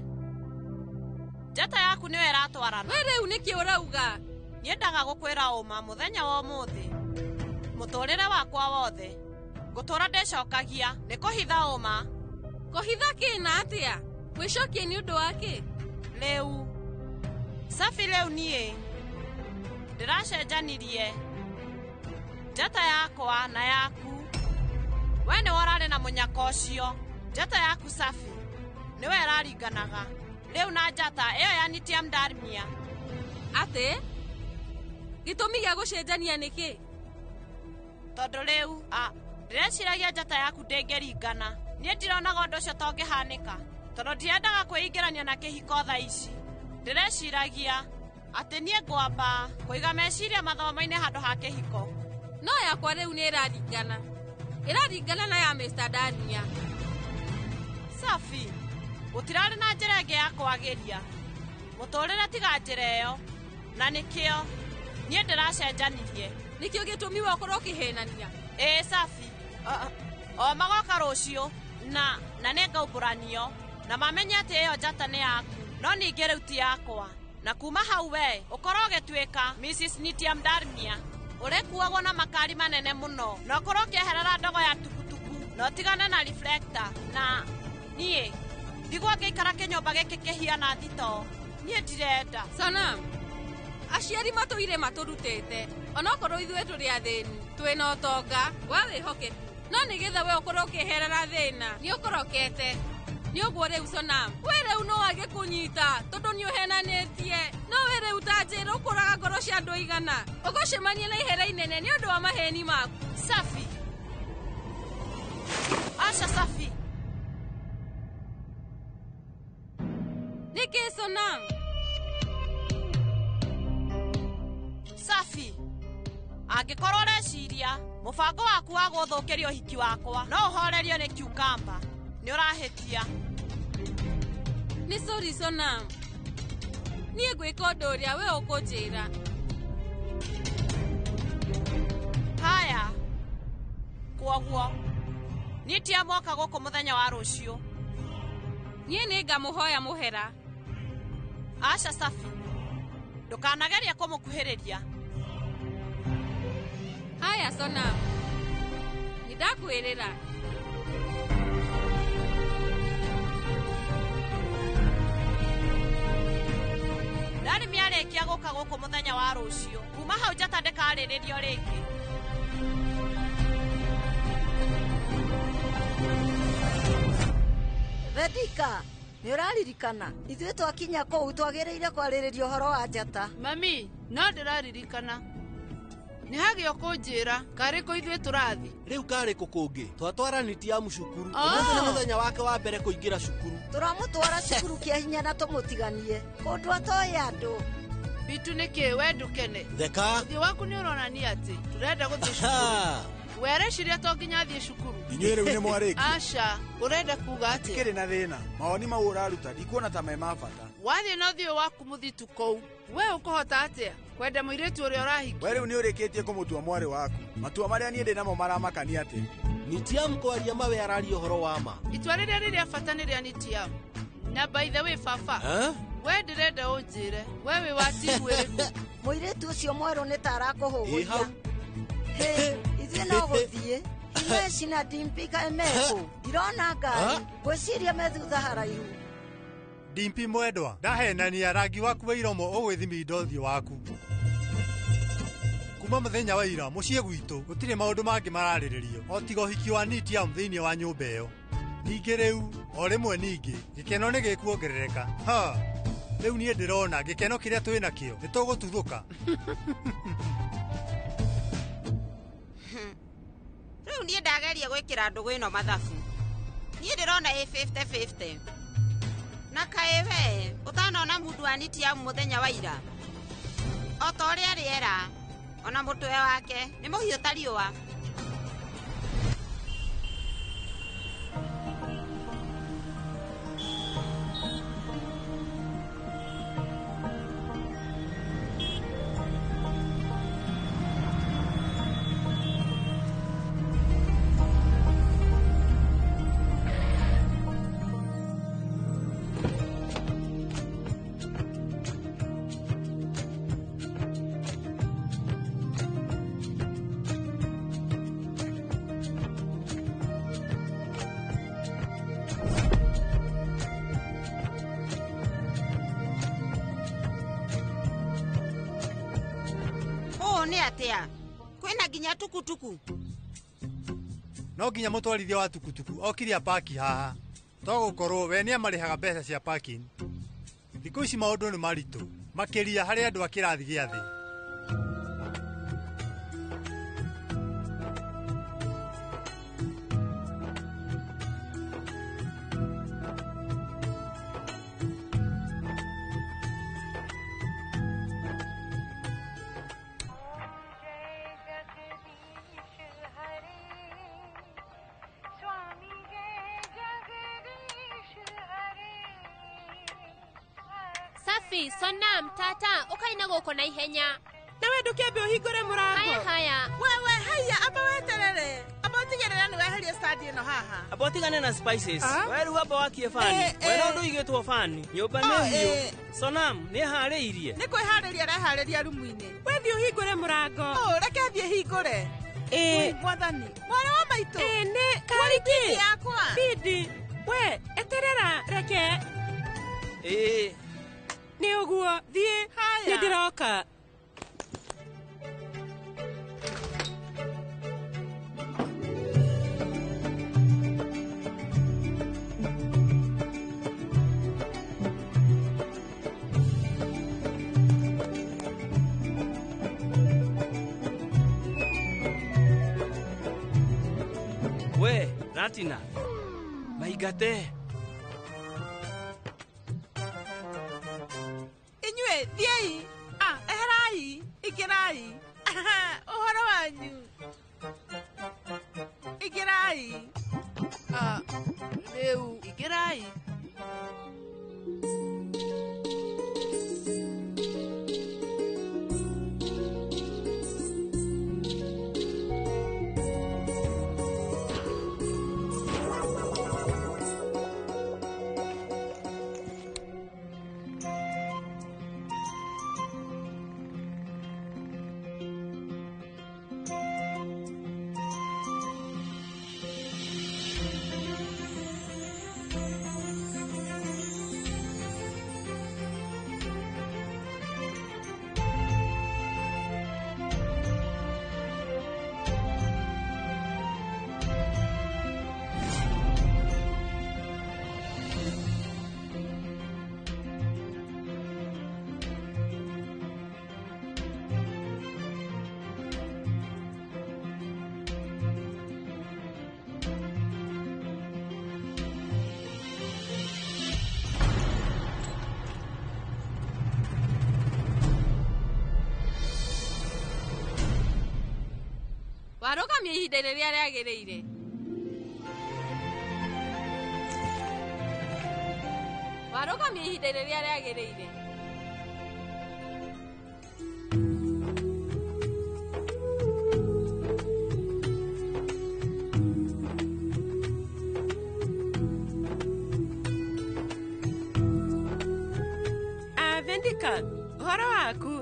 Njata yaku nĩyo ĩratwarana. We rĩu nĩkĩ ũrauga? Niĩ ndaga gũkwĩra ũma mũthenya wa ũmũthĩ. Mũtũrĩre wakwa wothe. Ngũtũra ndĩcokagia nĩ kũhitha ũma. Kũhitha kĩ na atĩa? Gwĩcokia nĩ ũndũ wa kĩ? Rĩu. Safi rĩu niĩ. Ndĩracenjanirie. Njata yakwa na yaku. We nĩwe ũrarĩ na mũnyaka ũcio. Njata yaku Safi. Nĩwe ĩraringanaga. Rĩu na njata ĩyo ya Nitiam Darmia. Atĩ? Gĩtũmi gĩa gũcenjania nĩ kĩ? Tondũ rĩu, ndĩreciragia njata yaku ndĩngĩringana. Niĩ ndironaga ũndũ ũcio tongĩhanĩka. Tondũ ndirendaga kwĩingĩrania na kĩhiko thaa ici. Ndĩreciragia atĩ niĩ ngwamba kũiga meciria mathomo-inĩ handũ ha kĩhiko. No yakwa rĩu nĩ ĩraringana. Ĩraringana na ya Mr. Darmia. Safi, gũtirarĩ na njĩra ĩngĩ ya kwagĩria. Mũtũrĩre tiga njĩra ĩyo. Na nĩkĩo niĩ ndĩracenjanirie. Nĩkĩo gĩtũmi we ũkorwo ũkĩhenania? Ĩĩ Safi. O magoka rũciũ na nĩngaumbũranio na mamenye atĩ ĩyo njata nĩ yaku no ningĩ rĩu ti yakwa. Na kuma hau we ũkorwo ũgĩtuĩka Mrs. Nitiam Darmia. Ũrĩkuagwo na makari manene mũno na ũkorwo ũkĩeherera ndogo ya tukutuku na ũtigane na reflector na niĩ ndigwo ngĩikara kĩnyũmba gĩkĩ kĩhiana thito. Niĩ ndirenda. Sonam, aciari matũire matũrutĩte onokorwo ithuĩ tũrĩ athĩni twĩna ũtonga wa wĩhokeku no nĩgetha we ũkorwo ũkĩeherera thĩna nĩ ũkorokete. Nĩ ũguo rĩu Sonam, we rĩu no wage kũnyita tondũ nĩ ũhenanĩtie. No we rĩu ta njĩra ũkũraga ngoro cia andũ aigana ũgũcemania na ihera inene nĩ ũndũ wa maheni maku. Safi. Aca Safi. Nĩkĩ Sonam? Safi. Angĩkorwo ũreciria mũbango waku wa gũthũkĩria ũhiki wakwa no ũhorerio nĩ cucumber. Nĩ ũrahĩtia. Nĩ sorry Sonam. Niĩ ngwĩka ũndũ ũrĩa we ũkũnjĩra. Haya. Kwoguo niĩ ndiamoka gũkũ mũthenya wa rũciũ. Niĩ nĩngamũhoya mũhera. Aca Safi. Ndũkanagerie kũmũkuhĩrĩria. Haya Sonam. Nĩndakwĩrĩra. Darmia arĩkia gũka gũkũ mũthenya wa rũciũ. Kuma hau njata ndĩkarĩrĩrio rĩngĩ. Vedika, nĩ ũraririkana ithuĩ twakinya kũu twagĩrĩire kwarĩrĩria ũhoro wa njata. Mami, no ndĩraririkana. Nĩ hagĩa ũkũnjĩra karĩ kũ ithuĩ tũrathi. Rĩu karĩ kũ kũngĩ? Twatwara Nitiamu cukuru. Ũmũthĩ nĩ mũthenya wake wa mbere kũingĩra cukuru. Tũramũtwara cukuru kĩa hinya na tũmũtiganie kũndũ atoĩ andũ. Bitu nĩkĩ we ndũkene? Theka. Ũthiũ waku nĩ ũronania atĩ tũrenda gũthiĩ cukuru. We areciria to nginya athiĩ cukuru. Inyuĩ rĩu nĩ mwarĩkia. Aca, ũrenda kuga atĩa? Ndikĩrĩ na thĩna. Mawoni mau ũraruta ndikuona ta me ma bata. Wathiĩ na ũthiũ waku mũthitu kũu. We ũkũhota atĩa kwenda mũirĩtu ũrĩa ũrahikia? We rĩu nĩ ũrĩkĩtie kũmũtua mwarĩ waku. Matua marĩa niĩ ndĩ namo maramakania atĩ. Nitiam kwaria mawe araria ũhoro wa ma. Itua rĩrĩa rĩrĩa bata nĩ rĩa Nitiam. Na by the way baba, we ndĩrenda ũnjĩre, we wĩ wa timu ĩrĩkũ? Mũirĩtu ũcio mwerũ nĩ ta arakũhũgũria. Hĩ, ithuĩ no gũthiĩ. Himeshi na Dimpi kaĩ mekũ? Ndirona ngari, ngwĩciria me thutha haraihu. Dimpi mwendwa, ndahenania rangi waku wa iromo ũgwĩthiminda ũthiũ waku. Kuma mũthenya wa ira mũciĩ gwitũ gũtirĩ maũndũ mangĩ mararĩrĩrio o tiga ũhiki wa Nitiam thĩinĩ wa nyũmba ĩyo. Ningĩ rĩu o rĩmwe ningĩ gĩkeno nĩ gĩkuongerereka. Ha, rĩu niĩ ndĩrona gĩkeno kĩrĩa twĩ nakĩo nĩ tũgũtuthũka. Rĩu niĩ ndageria gwĩkĩra ndũgũ ĩno mathabu. Niĩ ndĩrona ĩ 50-50. Na kaĩ we ũtanona mundu wa Nitiam mũthenya wa ira? O ta ũrĩa rĩera, ona mũtwe wake nĩ mũhiũ ta riũa. Nĩ atĩa? Kwĩna nginya tukutuku. No nginya mũtwarithia wa tukutuku okire apaki haha. To gũkorwo we nĩamarĩhaga mbeca cia parking. Thikũ ici maũndũ nĩ maritũ makĩria harĩ andũ a kĩrathi gĩa thĩ. Safi, Sonam, tata, ũkaina gũkũ na ihenya. Nawe ndũkĩambe ũhingũre mũrango. Haya haya. Wewe haya amba weterere. Amba ũtigĩrĩre nĩ weheria stand ĩno haha. Amba ũtigane na spices. We rĩu amba wakie bani. We no ndũigĩtwo bani. Nyũmba nĩ hiũ. Sonam, nĩ harĩirie. Nĩ kwĩharĩria areharĩria rumu-inĩ. We thiĩ ũhingũre mũrango. Reke thiĩ hingũre. Mwathani. Mwarĩ wa maitũ. Nĩ karĩ kĩ? Yakwa. Bidi. We eterera reke. Nĩ ũguo thiĩ. Nĩ ndĩroka. We, Ratina. Maigate. Inyuĩ thiĩi. Eherai, ingĩrai. Ũhoro wanyu. Ingĩrai. Rĩu ingĩrai. Warũgamia ihinda rĩrĩa rĩagĩrĩire. Warũgamia ihinda rĩrĩa rĩagĩrĩire. Avendika, ũhoro waku?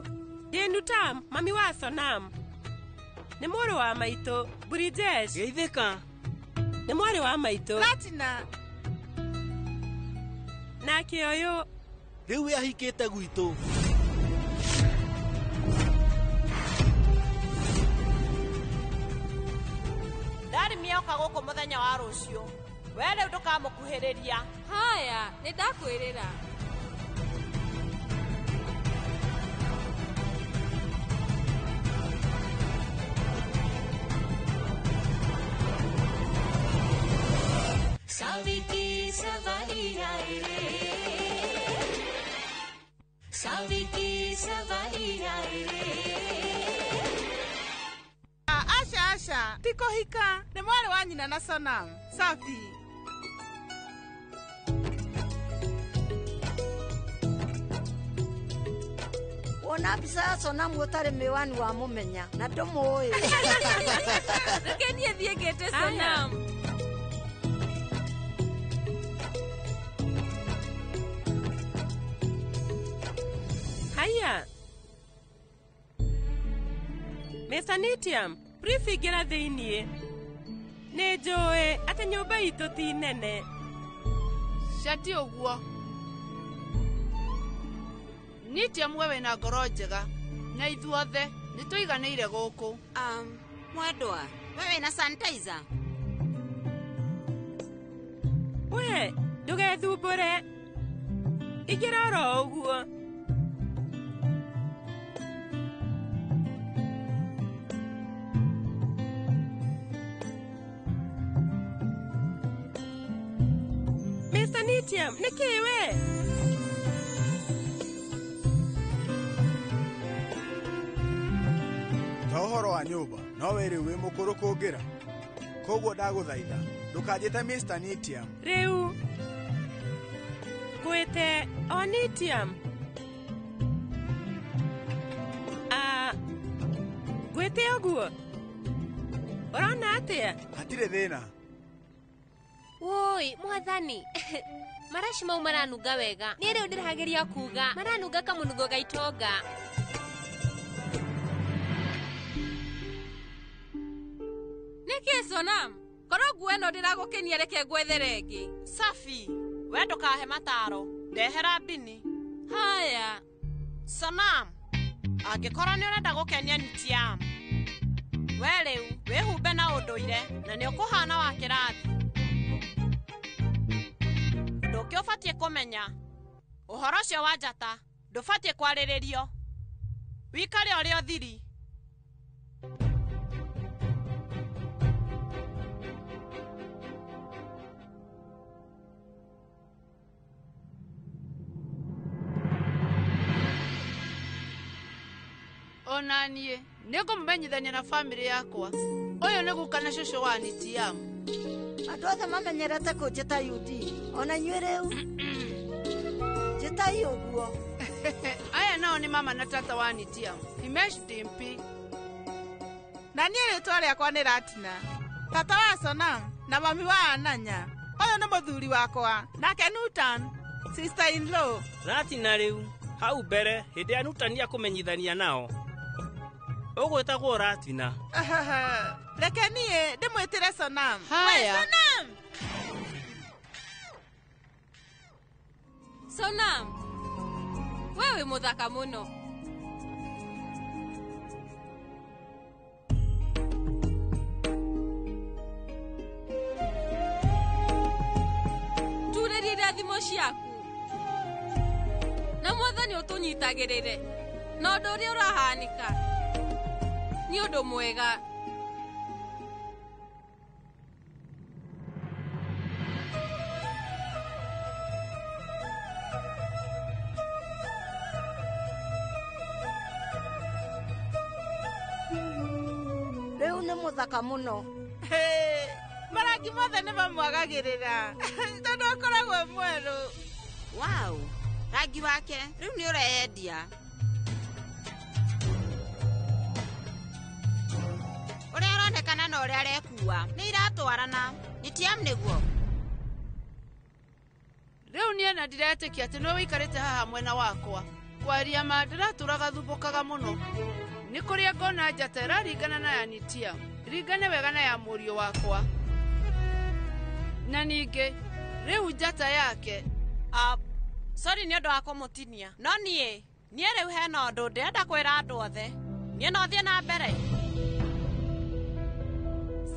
Ndĩ Nutam, mami wa Sonam. Nĩ mũrũ wa maitũ, Brijesh. Geithĩka. Nĩ mwarĩ wa maitũ. Latina. Nake ũyũ. Rĩu we ahikĩte gwitũ. Ndari mĩoka gũkũ mũthenya wa rũciũ. We rĩu ndũkamũkuhĩrĩria. Haya, nĩ ndakwĩrĩra. Saviki सवारी आए रे Saviki सवारी आए रे Asha asha ti kũhika nĩ mwarĩ wa nyina na Sonam Safi. Wona mbica ya Sonam ũtarĩ mĩwani wa mũmenya na ndũmũĩ. Reke niĩ thiĩ ngĩte Sonam. Haya. Mr. Nitiam, please ingĩra thĩiniĩ. Nĩ njũĩ atĩ nyũmba itũ ti nene. Cati ũguo. Nitiam we wĩna ngoro njega na ithuothe nĩ tũiganĩire gũkũ. Mwendwa, we wĩna sanitizer? We, ndũgethumbũre. Ingĩra oro ũguo. Mr. Nitiam, nĩ kĩĩ we? Ta ũhoro wa nyũmba, no we rĩu wĩ mũkũrũ kũngĩra. Koguo ndagũthaitha, ndũkanjĩte Mr. Nitiam. Rĩu ngwĩte o Nitiam. Ngwĩte ũguo? Ũrona atĩa? Hatirĩ thĩna. Woi, mwathani. Marashi mau maranunga wega. Niĩ rĩu ndĩrageria kuga maranunga kamũnungo ga itonga. Nĩkĩ Sonam? Korwo nguo ĩno ndĩragũkenia reke ngwethere ĩngĩ. Safi, we ndũkahe mataro. Ndehera mbini. Haya. Sonam, angĩkorwo nĩ ũrenda gũkenia Nitiam, we rĩu wĩhumbe na ũndũire na nĩ ũkũhana wa kĩrathi. Ũndũ ũngĩ ũbatiĩ kũmenya, ũhoro ũcio wa njata ndũbatiĩ kwarĩrĩrio. Wikare ũrĩ ũthiri. Ona niĩ nĩ ngũmũmenyithania na bamĩrĩ yakwa. Ũyũ nĩ guka na cũcũ wa Nitiam. Andũ othe mamenyerete kũnjĩta UD. Ona inyuĩ rĩu njĩtai ũguo. Aya nao nĩ mama na tata wa Nitiam, Himesh Dimpi. Na niĩ rĩtwa rĩakwa nĩ Ratina. Tata wa Sonam na mami wa Ananya. Ũyũ nĩ mũthuri wakwa nake Nutan, sister in law. Ratina rĩu hau mbere hĩndĩ ya Nutan ya kũmenyithania nao. Ũgwĩtagwo Ratina. Reke niĩ ndĩmwĩtĩre Sonam. Haya. We Sonam. Sonam, we wĩ mũthaka mũno. Turĩria irathimo ciaku. Na mwathani ũtũnyitagĩrĩre. Na ũndũ ũrĩa ũrahanĩka nĩ ũndũ mwega. Rĩu Rĩu nĩ mũthaka mũno. Marangi mothe nĩ mamwagagĩrĩra tondũ akoragwo e mwerũ. Wow, rangi wake rĩu nĩ ũreyendia. Ũrĩa aronekana na ũrĩa arekua nĩ iratwarana. Nitiam nĩguo. Rĩu niĩ na ndiretĩkia atĩ nĩwe wĩikarĩte haha mwena wakwa. Kwaria ma ndĩratũraga thumbũkaga mũno. Nĩ kũrĩa ngona njata ĩraringana na ya Nitiam, ringane wega na ya mũriũ wakwa. Na ningĩ rĩu njata yake. Sorry nĩ ũndũ wa kũmũtinia. No niĩ rĩu hena ũndũ ndĩrenda kwĩra andũ othe. Niĩ no thiĩ na mbere.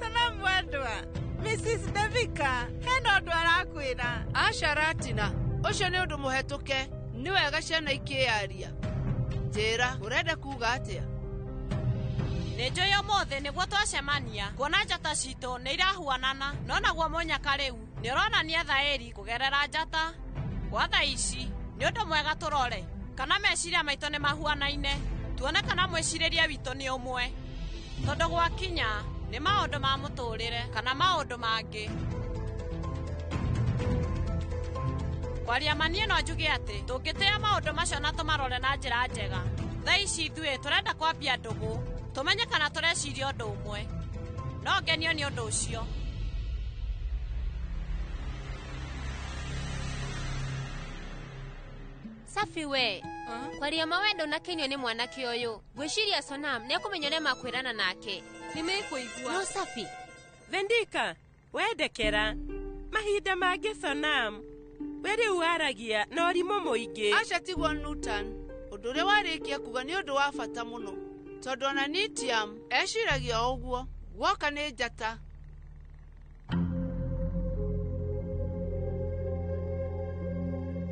Sana mwendwa, Mrs. Devika, hena ũndũ arakwĩra. Aca Ratina, ũcio nĩ ũndũ mũhetũke. Nĩ wega ciana ikĩyaria. Njĩra, ũrenda kuga atĩa? Nĩ njũĩ ũmũthĩ nĩguo twacemania kuona njata citũ nĩ irahuanana, no naguo mũnyaka rĩu nĩ ũronania thaĩri kũgerera njata. Gwa thaa ici nĩ ũndũ mwega tũrore kana meciria maitũ nĩ mahuanaine, tuone kana mwĩcirĩrie witũ nĩ ũmwe, tondũ gwakinya nĩ maũndũ ma mũtũrĩre kana maũndũ mangĩ. Kwaria ma niĩ no njuge atĩ tũngĩtĩa maũndũ macio na tũmarore na njĩra njega. Thaa ici ithuĩ tũrenda kwambia ndũgũ, tũmenye kana tũreciria ũndũ ũmwe. No ngenio nĩ ũndũ ũcio. Safi we, kwaria mawendo na kenio nĩ mwanake ũyũ. Ngwĩciria Sonam nĩ ekũmenya ũrĩa makwĩrana nake. Nĩmekũigua. No Safi. Vendika, wendekera. Mahinda mangĩ Sonam, we rĩu waragia na ũrimũ mũingĩ. Aca tiguo Nutan, ũndũ ũrĩa warĩkia kuga nĩ ũndũ wa bata mũno. Tondũ ona Nitiam eciragia o ũguo, guoka nĩ njata.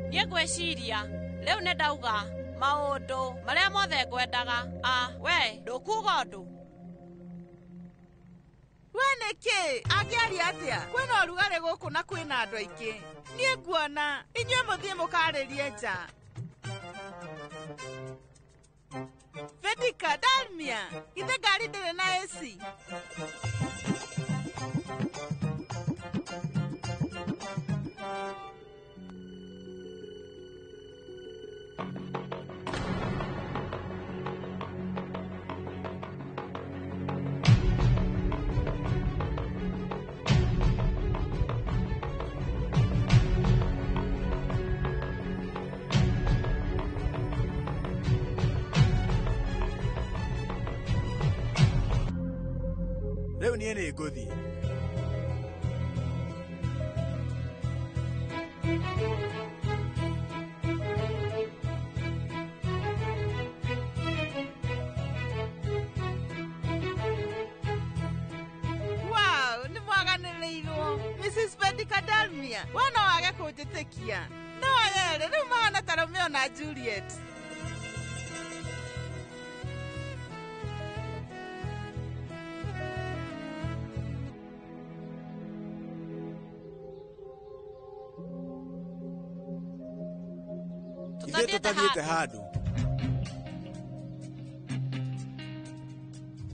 Niĩ ngwĩciria rĩu nĩ ndauga maũndũ marĩa mothe ngwendaga. We ndũkuga ũndũ. We nĩkĩ angĩaria atĩa? Kwĩna ũrugarĩ gũkũ na kwĩna andũ aingĩ. Niĩ nguona inyuĩ mũthiĩ mũkarĩrie nja. Vedika, Dalmia, githĩ ngari ndĩrĩ na AC? Rĩu niĩ nĩ ngũthiĩ. Wow, nĩ mwaganĩrĩirwo. Mrs. Vedika Dalmia, we no wage kũnjĩtĩkia. No aya erĩ rĩu mahana ta Romeo na Juliet. Ithuĩ tũtathiĩte handũ.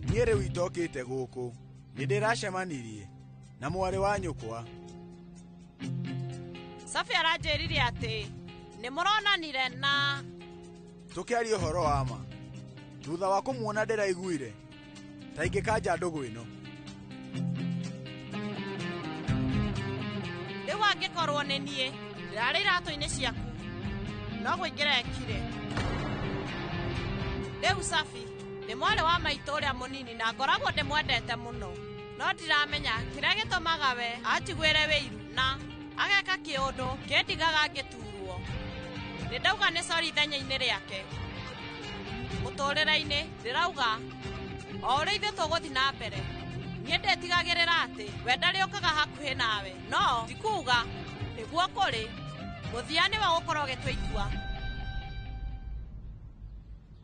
Niĩ rĩu itokĩte gũkũ, nĩ ndĩracemanirie na mwarĩ wa nyũkwa. Safi aranjĩrire atĩ nĩ mũronanire na tũkĩaria ũhoro wa ma. Thutha wa kũmuona ndĩraiguire ta ingĩkanja ndũgũ ĩno. Rĩu angĩkorwo nĩ niĩ ndĩrarĩ iratũ-inĩ ciaku, no kũingĩra ekire. Rĩu Safi nĩ mwarĩ wa maitũ ũrĩa mũnini na ngoragwo ndĩmwendete mũno, no ndiramenya kĩrĩa gĩtũmaga we anjiguĩre wĩiru na ageka kĩũndũ kĩndigaga ngĩturwo. Nĩ ndauga nĩ sorry ithenya-inĩ rĩake. Mũtũrĩre-inĩ ndĩrauga o ũrĩa ithuĩ tũgũthiĩ na mbere, niĩ ndĩtigagĩrĩra atĩ we ndarĩũkaga hakuhĩ nawe, no ti kuuga nĩguo kũrĩ. Mũthia nĩwe ũgũkorwo ũgĩtua itua.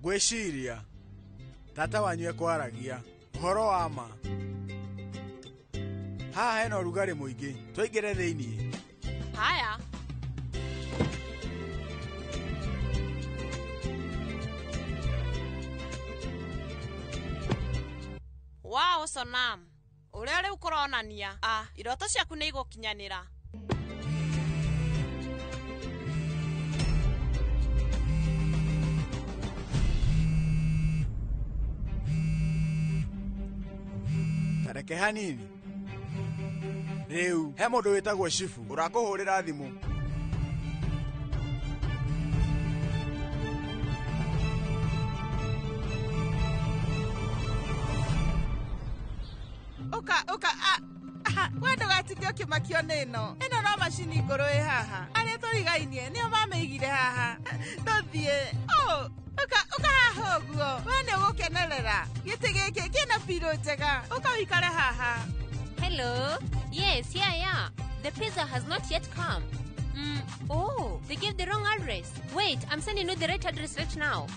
Ngwĩciria tata wanyu ekwaragia ũhoro wa ma. Haha hena ũrugarĩ mũingĩ, tũingĩre thĩiniĩ. Haya. Wow, Sonam, ũrĩa rĩu kũronania iroto ciaku nĩ igũkinyanĩra. Tareke hanini. Rĩu he mũndũ wĩtagwo Shifu ũrakũhũrĩra thimũ. Ũka we ndũgatinde ũkĩmakio nĩ ĩno. Ĩno no macini ngũrũ ĩ haha. Arĩa tũrigainie nĩo mamĩigire haha. Tũthiĩ. Ũka haha ũguo. We nĩ ũgũkenerera. Gĩtĩ gĩkĩ kĩna pillow njega. Ũka ũikare haha. Hello. Yes, yeah. The pizza has not yet come. Oh, they gave the wrong address. Wait, I'm sending you the right address right now.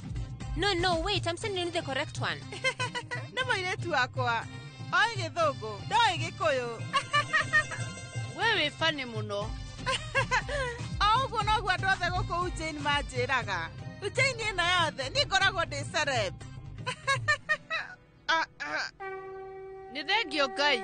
No, wait, I'm sending you the correct one. Nĩ mũirĩtu wakwa. Oĩ gĩthũngũ, ndoĩ gĩkũyũ. We wĩ funny mũno. O ũguo noguo andũ othe gũkũ Ujjain manjĩraga. Ujjain ĩno yothe niĩ ngoragwo ndĩ celeb. Nĩ thengio Ngai.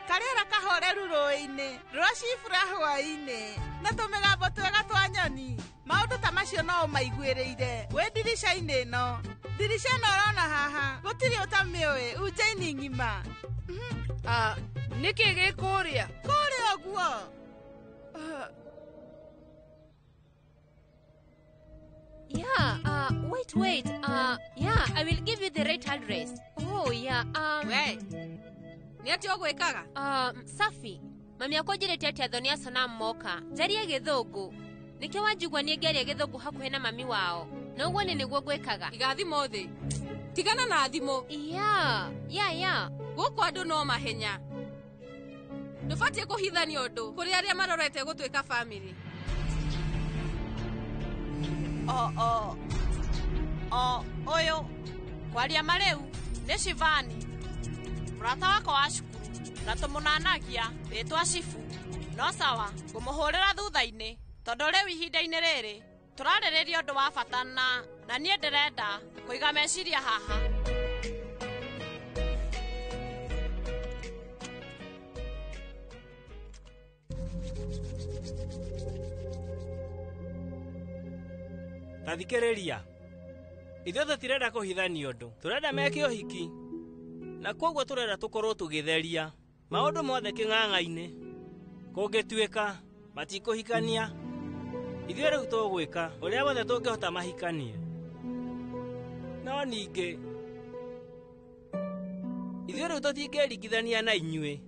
Karĩera kahoreru rũĩ-inĩ rwa cibura hwaĩ-inĩ na tũmĩgambo twega twa nyoni. Maũndũ ta macio no ũmaiguĩrĩire wĩ ndirica-inĩ ĩno. Ndirica ĩno ũrona haha gũtirĩ ũtamĩũĩ Ujjain ng'ima. Nĩkĩ gĩ kũrĩa? Kũrĩa ũguo. Yeah, wait. Yeah, I will give you the right address. Oh, yeah, We, nĩ atĩa ũgwĩkaga? Safi, mami akwa njĩrĩte atĩ athoni a Sonam moka. Njarie gĩthũngũ. Nĩkĩo wanjigua niĩ ngĩaria gĩthũngũ hakuhĩ na mami wao. Na ũguo nĩ nĩguo ngwĩkaga. Iga thimũ thĩ. Tigana na thimũ. Yeah. Gũkũ andũ no mahenya. Ndũbatiĩ kũhithania ũndũ kũrĩ arĩa marorete gũtuĩka family. Ũyũ kwaria marĩu nĩ Shivani, mũrata wakwa wa cukuru, na tũmũnanagia rĩtwa Shifu. No sawa, ngũmũhũrĩra thutha-inĩ tondũ rĩu ihinda-inĩ rĩrĩ tũrarĩrĩria ũndũ wa bata na niĩ ndĩrenda kũiga meciria haha. Ta thikĩrĩria. Ithuĩ tũtirenda kũhithania ũndũ. Tũrenda meke ũhiki. Na kwoguo tũrenda tũkorwo tũgĩtheria maũndũ mothe kĩng'ang'a-inĩ. Kũngĩtuĩka matikũhikania, ithuĩ rĩu tũgwĩka ũrĩa wothe tũngĩhota mahikanie. No ningĩ ithuĩ rĩu tũtingĩringithania na inyuĩ.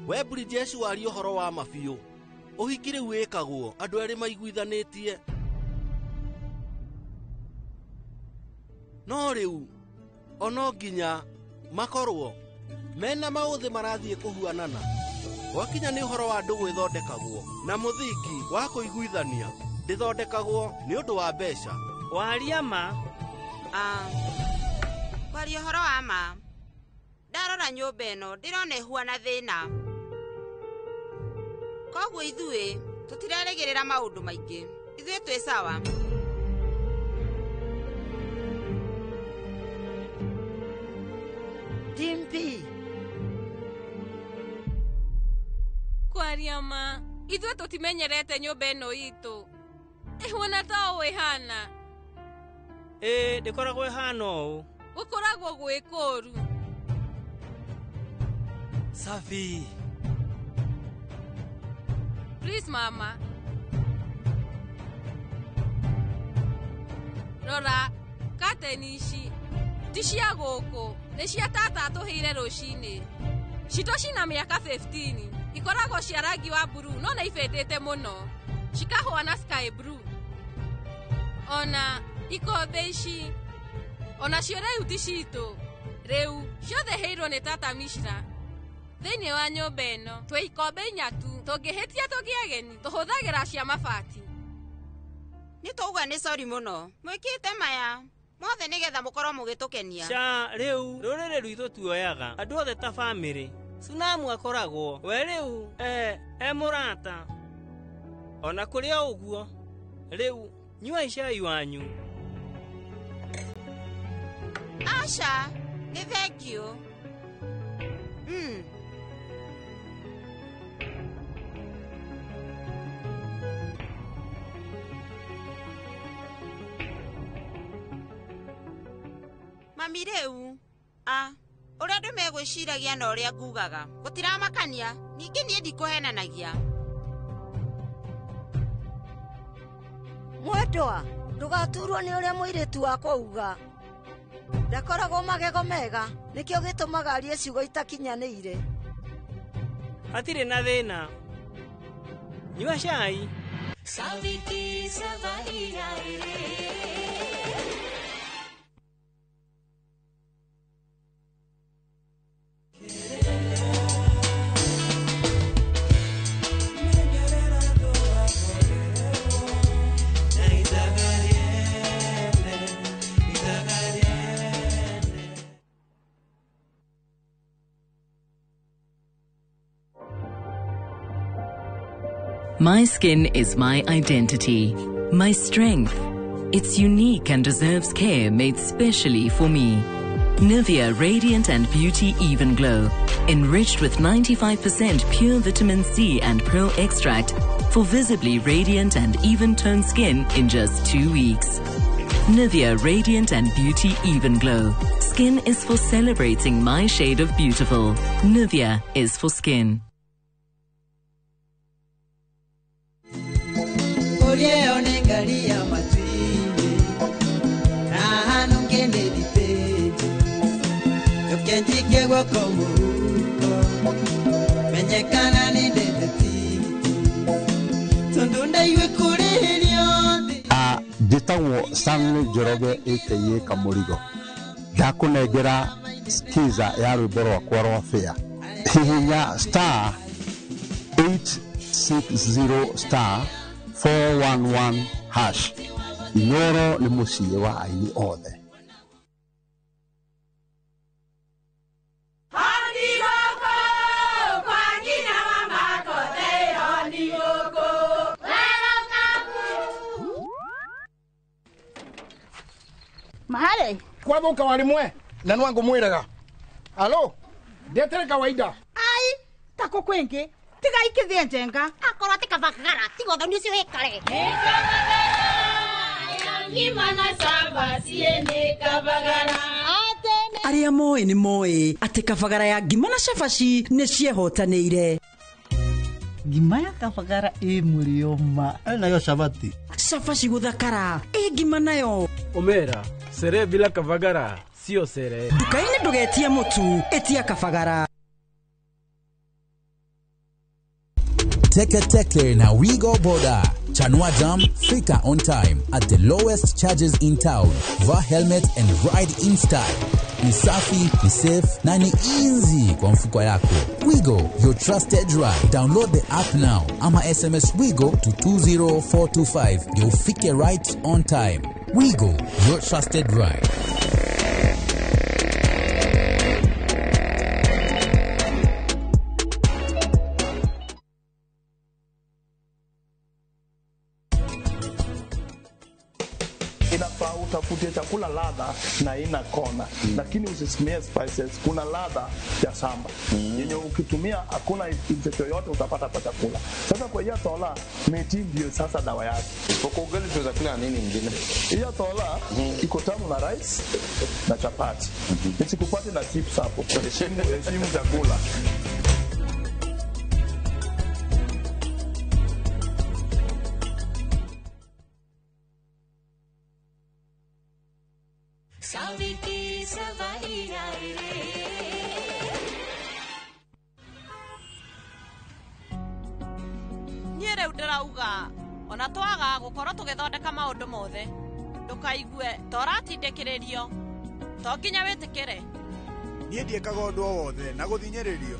We Bridges waria ũhoro wa ma biũ. Ũhiki rĩu wĩkagwo andũ erĩ maiguithanĩtie. No rĩu ono nginya makorwo mena maũthĩ marathiĩ kũhuanana. Gwakinya nĩ ũhoro wa ndũgũ ĩthondekagwo na mũthingi wa kũiguithania ndĩthondekagwo nĩ ũndũ wa mbeca. Waria ma. Kwaria ũhoro wa ma. Ndarora nyũmba ĩno ndĩrona ĩhuana thĩna. Koguo ithuĩ tũtirerĩgĩrĩra maũndũ maingĩ. Ithuĩ twĩ sawa. Dimpi. Kwaria ma, ithuĩ tũtimenyerete nyũmba ĩno itũ. Ĩhuana ta ũũ ĩhana. Ĩĩ, ndĩkoragwo ĩhana ũũ. Gũkoragwo gwĩ kũũru. Safi. Please mama. Rora, kateni ici ti cia gũkũ, nĩ cia tata atũheire rũcinĩ. Citũ cina mĩaka 15, ikoragwo cia rangi wa blue no nĩ ibĩndĩte mũno. Cikahũana sky blue. Ona ikombe ici onacio rĩu ti citũ. Rĩu ciothe heirwo nĩ tata Mishra. Thĩinĩ wa nyũmba ĩno twĩ ikombe inya tu, tũngĩhĩtia tũgĩe ageni tũhũthagĩra cia mabati. Nĩ tũuga nĩ sorry mũno. Mwĩkĩte maya mothe nĩgetha mũkorwo mũgĩtũkenia. Ca rĩu rũrĩrĩ rwitũ tuoyaga andũ othe ta famĩlĩ. Sunamu akoragwo we rĩu e mũrata. Ona kũrĩ o ũguo rĩu nyuai cai wanyu. Aca, Nĩ thengiũ. Mami rĩu a ũrĩa andũ megwĩciragia na ũrĩa ngugaga gũtiramakania, ningĩ niĩ ndikũhenanagia. Mwendwa, ndũgaturwo nĩ ũrĩa mũirĩtu wakwa uga. Ndakoragwo magego mega, nĩkĩo gĩtũmaga arie ciugo itakinyanĩire. Hatirĩ na thĩna. Nyua cai. Saviki सवारी आए रे। My skin is my identity, my strength. It's unique and deserves care made specially for me. Nivea Radiant and Beauty Even Glow, enriched with 95% pure vitamin C and pearl extract for visibly radiant and even-toned skin in just 2 weeks. Nivea Radiant and Beauty Even Glow. Skin is for celebrating my shade of beautiful. Nivea is for skin. Njĩtagwo Stanley Njoroge aka Kamũrigo. Ndakũnengera skiza ya rwĩmbo rwakwa rwa fare. Hihinya star 860 star 411 hash. Inoro nĩ mũciĩ wa aini othe. Mahale kwathuka wari mwe na nwangu mwiraga alo ndetere kawaida ai tako kwingi tiga ikithie njenga akorwo ti kabagara tiga ũthoni ũcio wĩkare. Arĩa moĩ nĩ moĩ atĩ kabagara ya ngima na cabaci nĩ ciehotanĩire. Ngima ya kabagara ĩ mũrĩo ma. Nayo cabati. Cabaci gũthakara ĩ ngima nayo. Omera sere bila kabagara sio sere. Nduka-inĩ ndũgetie mũtu, ĩtia kabagara. Teke Teke na Wigo Boda. Chanua Jam, fika on time at the lowest charges in town. Vaa helmet and ride in style. Ni safi, ni safe na ni easy kwa mfuko yako. Wigo, your trusted ride. Download the app now ama SMS Wigo to 20425 ndio ufike right on time. Wigo, your trusted ride. Inafaa utafute chakula ladha na ina kona, lakini usitumie spices. Kuna ladha ya shamba yenye ukitumia hakuna infection yoyote utapata kwa chakula. Sasa kwa hiyo tola miti ndio sasa dawa yake. Kwa ugali tunaweza kula nini ingine? Hiyo tola iko tamu na rice na chapati. Nisikupate na chips hapo. Heshimu chakula. Saviki सवारी आए रे। Niĩ rĩu ndĩrauga ona twaga gũkorwo tũgĩthondeka maũndũ mothe ndũkaigue ta ũratindĩkĩrĩrio to nginya wĩtĩkĩre. Niĩ ndiĩkaga ũndũ o wothe na gũthinyĩrĩrio.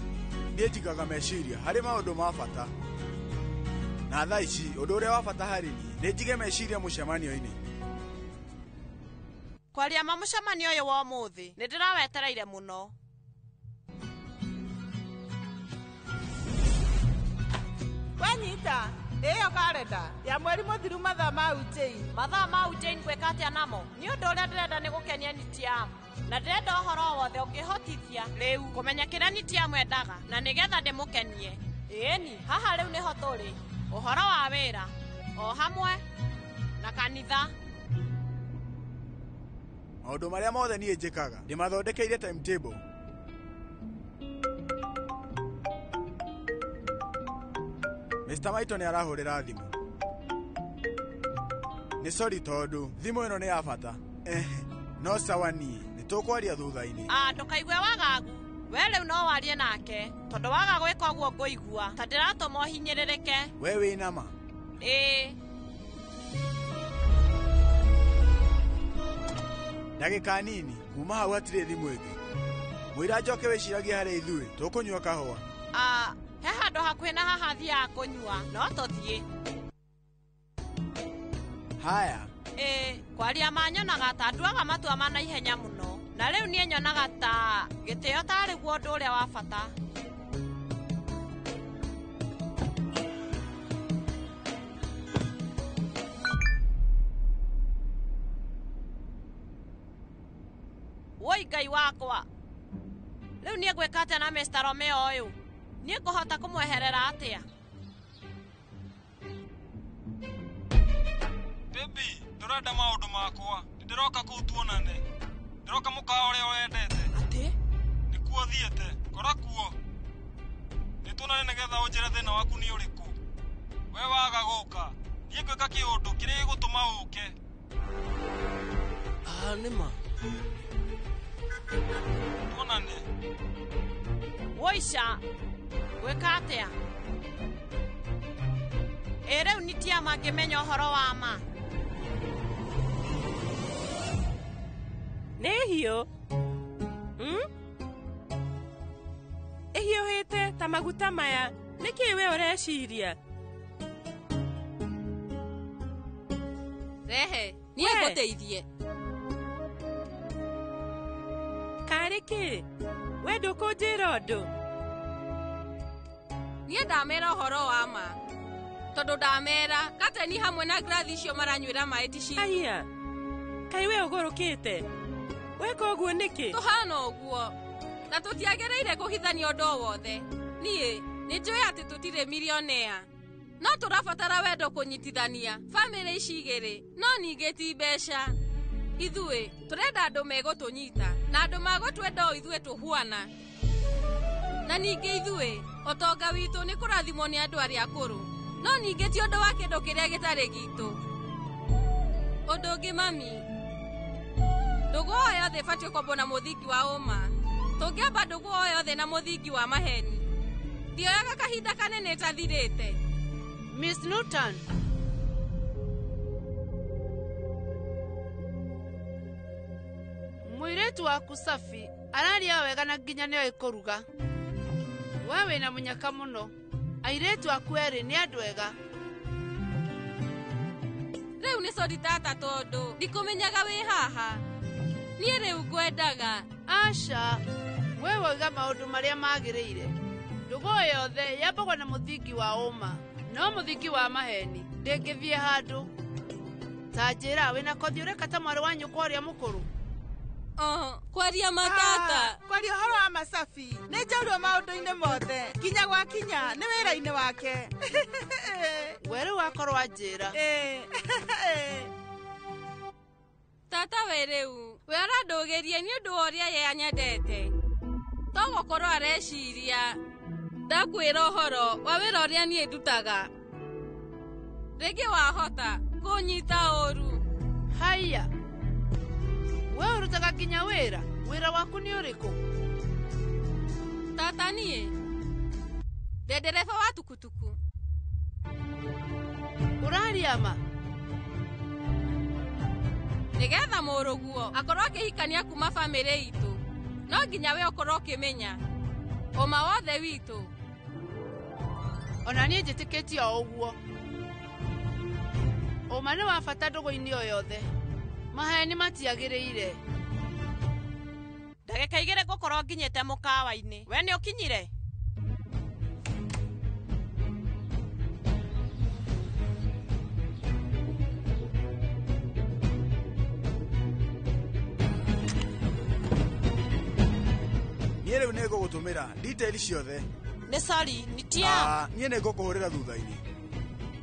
Niĩ njigaga meciria harĩ maũndũ ma bata. Na thaa ici ũndũ ũrĩa wa bata harĩ niĩ nĩ njige meciria mũcemanio-inĩ. Kwaria ma mũcemanio ũyũ wa ũmũthĩ nĩ ndĩrawetereire mũno. Wanyita Ĩyo karenda ya mweri mũthiru mathaa ma Ujjain. Mathaa ma Ujjain gwĩka atĩa namo? Nĩ ũndũ ũrĩa ndĩrenda nĩ gũkenia Nitiam. Na ndĩrenda ũhoro wothe ũngĩhotithia rĩu kũmenya kĩrĩa Nitiam endaga na nĩgetha ndĩmũkenie. Ĩĩni, haha rĩu nĩho tũrĩ. Ũhoro wa wĩra o hamwe na kanitha. Maũndũ marĩa mothe niĩ njĩkaga ndĩmathondekeire timetable. Mr. Maito nĩ arahũrĩra thimũ. Nĩ sorry tondũ thimũ ĩno nĩ ya bata. No sawa niĩ nĩ tũkwaria thutha-inĩ. Ah, ndũkaigue wagagu. We rĩu no warie nake tondũ waga gwĩka ũguo ngũigua ta ndĩratũma ũhinyĩrĩrĩke. We wĩ nama? Ĩĩ. Ndagĩka nini kuma hau hatirĩ thimũ ĩngĩ. Mũira njoke wĩciragie harĩ ithuĩ tũkũnyua kahũa. Ah, he handũ hakuhĩ na haha thiaga kũnyua no tũthiĩ. Haya. Ĩĩ, kwaria ma nyonaga ta nduaga matua ma naihenya mũno na rĩu niĩ nyonaga ta gĩtĩo tarĩ guo ũndũ ũrĩa wa bata. Woi Ngai wakwa, rĩu niĩ ngwĩka atĩa na Mr. Romeo ũyũ? Niĩ ngũhota kũmweherera atĩa? Baby, ndũrenda maũndũ makwa. Ndĩroka kũu tuonane. Ndĩroka mũkawa ũrĩa wendete. Atĩ? Nĩkuo thiĩte. Kora kuo. Nĩtuonane nĩgetha ũnjĩre thĩna waku nĩ ũrĩkũ. We waga gũka. Niĩ ngwĩka kĩũndũ kĩrĩa gĩgũtũma ũke. Ah, nĩma. Tuonane. Woica, gwĩka atĩa? Ĩ rĩu Nitiam angĩmenya ũhoro wa ma. Nĩ hiũ? Ĩhiũhĩte ta maguta maya. Nĩkĩ we ũreciria? Rehe, niĩ ngũteithie. Karĩ kĩ? We ndũkũnjĩra ũndũ? Niĩ ndamera ũhoro wa ma. Tondũ ndamera kateni hamwe na ngirathi icio maranyuĩra maĩ ti citũ. Aya. Kaĩ we ũgũrũkĩte? Weka ũguo nĩkĩ? Tũhana ũguo. Na tũtiagĩrĩire kũhithania ũndũ o wothe. Niĩ nĩ njũĩ atĩ tũtirĩ milionea. No tũrabatara wendo kũnyitithania bamĩrĩ ici igĩrĩ, no ningĩ ti mbeca. Ithuĩ tũrenda andũ megũtũnyita na andũ magũtwenda o ithuĩ tũhuana. Na ningĩ ithuĩ ũtonga witũ nĩ kũrathimwo nĩ andũ arĩa akũrũ, no ningĩ ti ũndũ wa kĩndũ kĩrĩa gĩtarĩ gitũ. Ũndũ ũngĩ mami, ndũgũ o yothe ĩbatiĩ kwambwo na mũthingi wa ũma. Tũngĩamba ndũgũ o yothe na mũthingi wa maheni, ndioyaga kahinda kanene ĩtathirĩte. Miss Newton. Mũirĩtu waku Safi araria wega na nginya nĩoĩ kũruga. We wĩna mũnyaka mũno. Airĩtu aku erĩ nĩ andũ ega. Rĩu nĩ sori tata tondũ ndikũmenyaga wĩ haha. Niĩ rĩu ngwendaga. Aca, we wauga maũndũ marĩa magĩrĩire. Ndũgũ yothe yambagwo na mũthingi wa ũma, no mũthingi wa maheni ndĩngĩthiĩ handũ. Ta njĩra wĩna kothi ũreka ta mwarĩ wa nyũkwa ũrĩa mũkũrũ? Kwaria matata. Kwaria ũhoro wa Masafi nĩ njorua maũndũ-inĩ mothe nginya gwakinya nĩ wĩra-inĩ wake. We rĩu wakorwo wanjĩra. Tata we rĩu we arandũgĩrie nĩ ũndũ wa ũrĩa ye anyendete. To gũkorwo areciria ndakwĩra ũhoro wa wĩra ũrĩa niĩ ndutaga. Rĩngĩ wahota kũnyita ũru. Haiya. We ũrutaga nginya wĩra? Wĩra waku nĩ ũrĩkũ? Tata niĩ ndĩ ndereba wa tukutuku. Ũraria ma? Nĩgetha mũrũguo akorwo akĩhikania kuma bamĩrĩ itũ, no nginya we ũkorwo ũkĩmenya ũma wothe witũ. Ona niĩ njĩtĩkĩtie o ũguo. Ũma nĩ wa bata ndũgũ-inĩ o yothe. Maheni matiagĩrĩire. Ndagĩka igĩrĩ ngũkorwo nginyĩte mũkawa-inĩ. We nĩ ũkinyire? Niĩ rĩu nĩ ngũgũtũmĩra detail ciothe. Nĩ sorry, nitia. Niĩ nĩ ngũkũhũrĩra thutha-inĩ.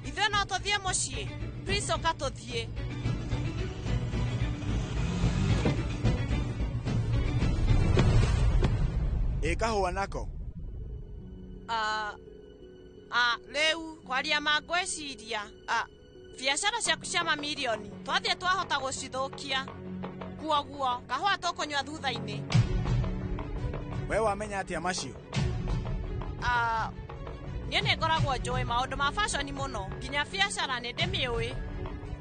Ithuĩ no tũthiĩ mũciĩ. Please ũka tũthiĩ. Ĩ kahũa nako? Rĩu kwaria ma ngwĩciria biacara ciaku cia mamirioni twathiĩ twahota gũcithũkia. Kuoguo kahũa tũkũnyua thutha-inĩ. We wamenya atĩa macio? Niĩ nĩ ngoragwo njũĩ maũndũ ma fashion mũno nginya biacara nĩ ndĩmĩũĩ.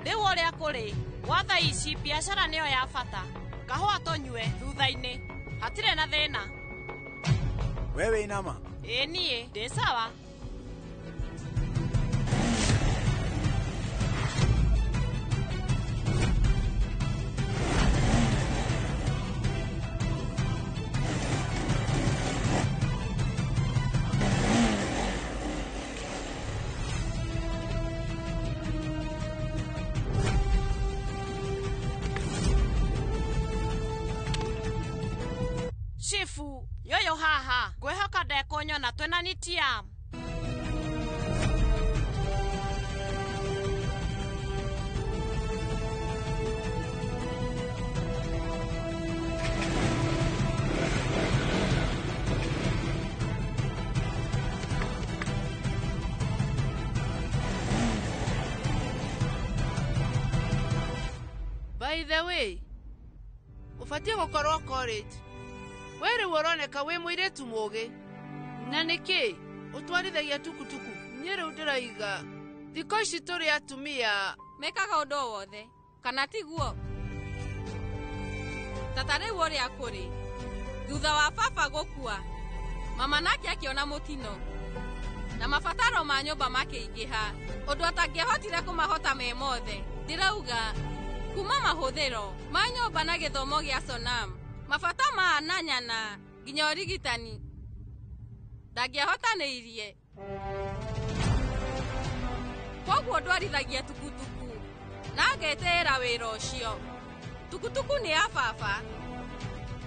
Rĩu ũrĩa kũrĩ gwa thaa ici biacara nĩyo ya bata. Kahũa tũnyue thutha-inĩ, hatirĩ na thĩna. We wĩna ma? Ĩĩ niĩ ndĩ sawa. Chifu, yoyo haha, ngwĩhoka ndekũnyona twĩna nitiam. By the way, ũbatiĩ gũkorwo college. We rĩu ũroneka wĩ mũirĩtu mũũgĩ. Na nĩkĩ ũtwarithagia tukutuku? Niĩ rĩu ndĩraiga thikũ ici tũrĩ atumia mekaga ũndũ o wothe, kana tiguo? Tata rĩu ũrĩa kũrĩ thutha wa baba gũkua, mama nake akĩona mũtino na mabataro ma nyũmba makĩingĩha, ũndũ atangĩahotire kũmahota me mothe. Ndĩrauga kuma mahũthĩro ma nyũmba na gĩthomo gĩa Sonam, mabata ma ananyana nginya ũrigitani ndangĩahotanĩirie. Kwoguo ndwarithagia tukutuku na ngetĩĩra wĩra ũcio. Tukutuku nĩ ya baba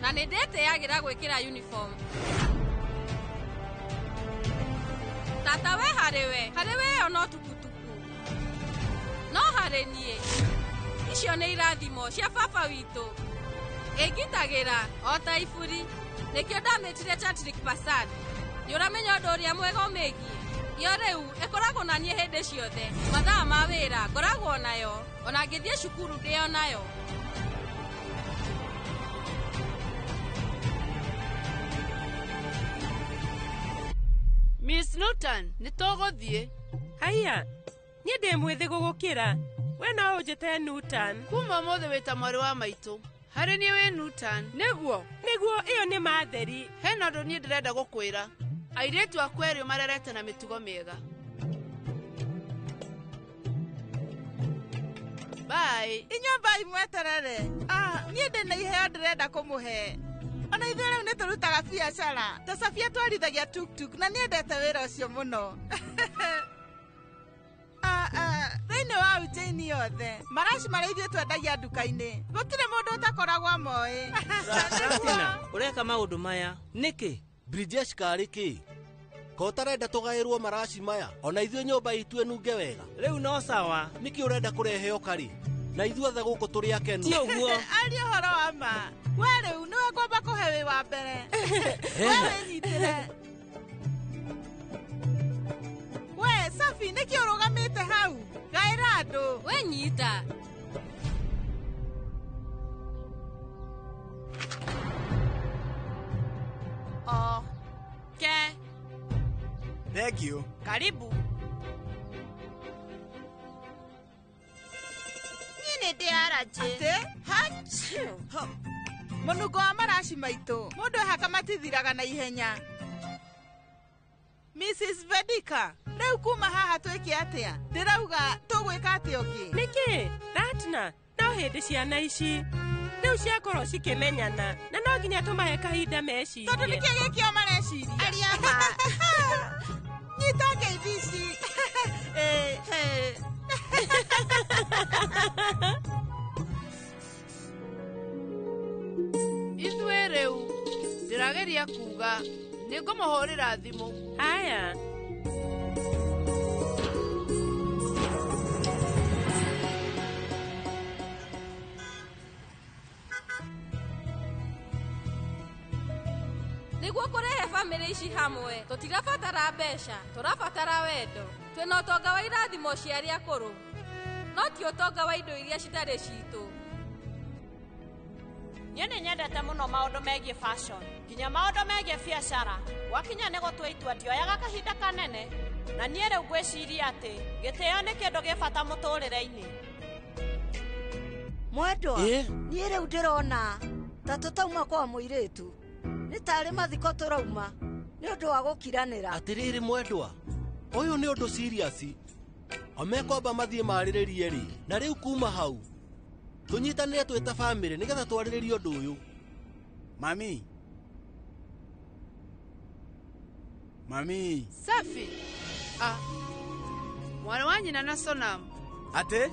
na nĩ ndĩtĩagĩra gwĩkĩra uniform. Tata we harĩ we ĩyo no tukutuku, no harĩ niĩ icio nĩ irathimo cia baba witũ. Ĩngitagĩra o ta iburi, nĩkĩo ndamĩtire Chatrik Pasad. Nĩ ũramenya ũndũ ũrĩa mwega ũmĩgiĩ? Yo rĩu ĩkoragwo na niĩ hĩndĩ ciothe. Mathaa ma wĩra ngoragwo nayo, ona ngĩthiĩ cukuru ndĩo nayo. Miss Newton, nĩ tũgũthiĩ. Haiya, niĩ ndĩ mwĩthĩ gũgũkĩra. We no ũnjĩte Newton. Kuma ũmũthĩ wĩ ta mwarĩ wa maitũ. Harĩ niĩ wĩ Newton. Nĩguo? Nĩguo, ĩyo nĩ matheri. Hena ũndũ niĩ ndĩrenda gũkwĩra. Airĩtu akwa erĩ marerete na mĩtugo mĩega. Bye. Inyuĩ mbai mweterere. Niĩ ndĩ na iheo ndĩrenda kũmũhe. Ona ithuĩ rĩu nĩ tũrutaga biacara. Ta Safia twarithagia tuktuk na nĩendete wĩra ũcio mũno. Thĩinĩ wa Ujjaini yothe, maraci marĩa ithuĩ twendagia nduka-inĩ, gũtirĩ mũndũ ũtakoragwo amoĩ. Ratina, ũreka maũndũ maya nĩkĩ? Brijesh karĩ kĩ? Ko ũtarenda tũgaĩrwo maraci maya ona ithuĩ nyũmba itũ ĩnunge wega. Rĩu no sawa. Nĩkĩ ũrenda kũreheo karĩ? Na ithuothe gũkũ tũrĩ akenu. Ti ũguo. Aria ũhoro wa ma. We rĩu nĩwe ngwamba kũhe wĩ wa mbere. We wĩnyitĩre. We Safi, nĩkĩ ũrũgamĩte hau? Gaĩra andũ. We nyita. Ke. Thank you. Karibu. Niĩ nĩ ndĩ allergy. Atĩ? Hachiu. Mũnungo wa maraci maitũ, mũndũ ehaka matithiraga na ihenya. Mrs. Vedika, rĩu kuma haha twĩke atĩa? Ndĩrauga tũgwĩka atĩa ũngĩ? Nĩkĩ? Ratna, no hĩndĩ ciana ici. Rĩu ciakorwo cikĩmenyana na no nginya tũmahe kahinda mecirie. Tondũ nĩkĩo gĩkĩo mareciria. Aria ma. Nyita ngeithi ici. Ithuĩ rĩu ndĩrageria ekuga nĩ ngũmũhũrĩra thimũ. Haya. Nĩguo kũrehe bamĩrĩ ici hamwe, tũtirabatara mbeca, tũrabatara wendo. Twĩna ũtonga wa irathimo cia arĩa akũrũ, no ti ũtonga wa indo iria citarĩ citũ. Niĩ nĩ nyendete mũno maũndũ megiĩ fashion, nginya maũndũ megiĩ biacara. Gwakinya nĩ gũtua itua ndioyaga kahinda kanene, na niĩ rĩu ngwĩciria atĩ gĩtĩo nĩ kĩndũ gĩ bata mũtũrĩre-inĩ. Mwendwa, niĩ rĩu ndĩrona ta tũtauma kwa mũirĩtu. Nĩ tarĩ mathiko tũrauma nĩ ũndũ wa gũkiranĩra. Atĩrĩrĩ mwendwa, ũyũ nĩ ũndũ serious. O mekwamba mathiĩ marĩrĩrie rĩ, na rĩu kuma hau tũnyitanĩre twĩ ta bamĩrĩ nĩgetha twarĩrĩrie ũndũ ũyũ. Mami. Mami. Safi. Ah. Mwarĩ wa nyina na Sonam. Atĩ?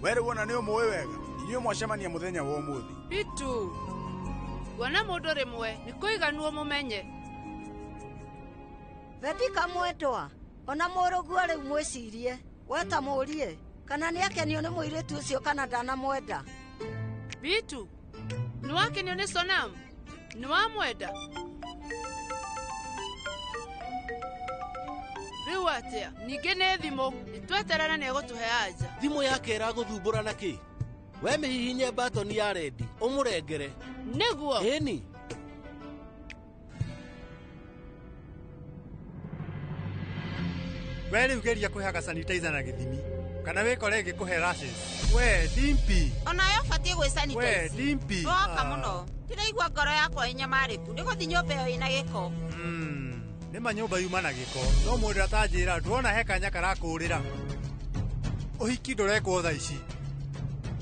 We rĩu wona nĩ ũmũĩ wega. Inyuĩ mwacemania mũthenya wa ũmũthĩ. Bitu. Kuona mũndũ rĩmwe nĩ kũiganuo mũmenye. Vedika mwendwa, ona mũrũguo rĩu mwĩcirie, weta mũrie kana nĩ akenio nĩ mũirĩtu ũcio kana ndanamwenda. Bitu, nĩ wakenio nĩ Sonam? Nĩ wamwenda? Rĩu atĩa? Ningĩ nĩ thimũ, nĩtweterere nĩ egũtũhe anja. Thimũ yake ĩragũthumbũra na kĩ? We mĩhihinye batoni ya rendi, ũmũrengere. Nĩguo. Ĩni. We rĩu geria kwĩhaka sanitizer na gĩthimi kana wĩkore ĩgĩkũhe rashes. We Dimpi. Onawe ũbatiĩ gwĩ sanitize. We Dimpi. Woka mũno. Ndĩraigua ngoro yakwa ĩnyamarĩku nĩ gũthiĩ nyũmba ĩyo ĩna gĩko. Nĩma nyũmba yuma na gĩko no mũndũ atanjĩra ndwona he kanya karakũrĩra. Ũhiki ndũrekwo thaa ici.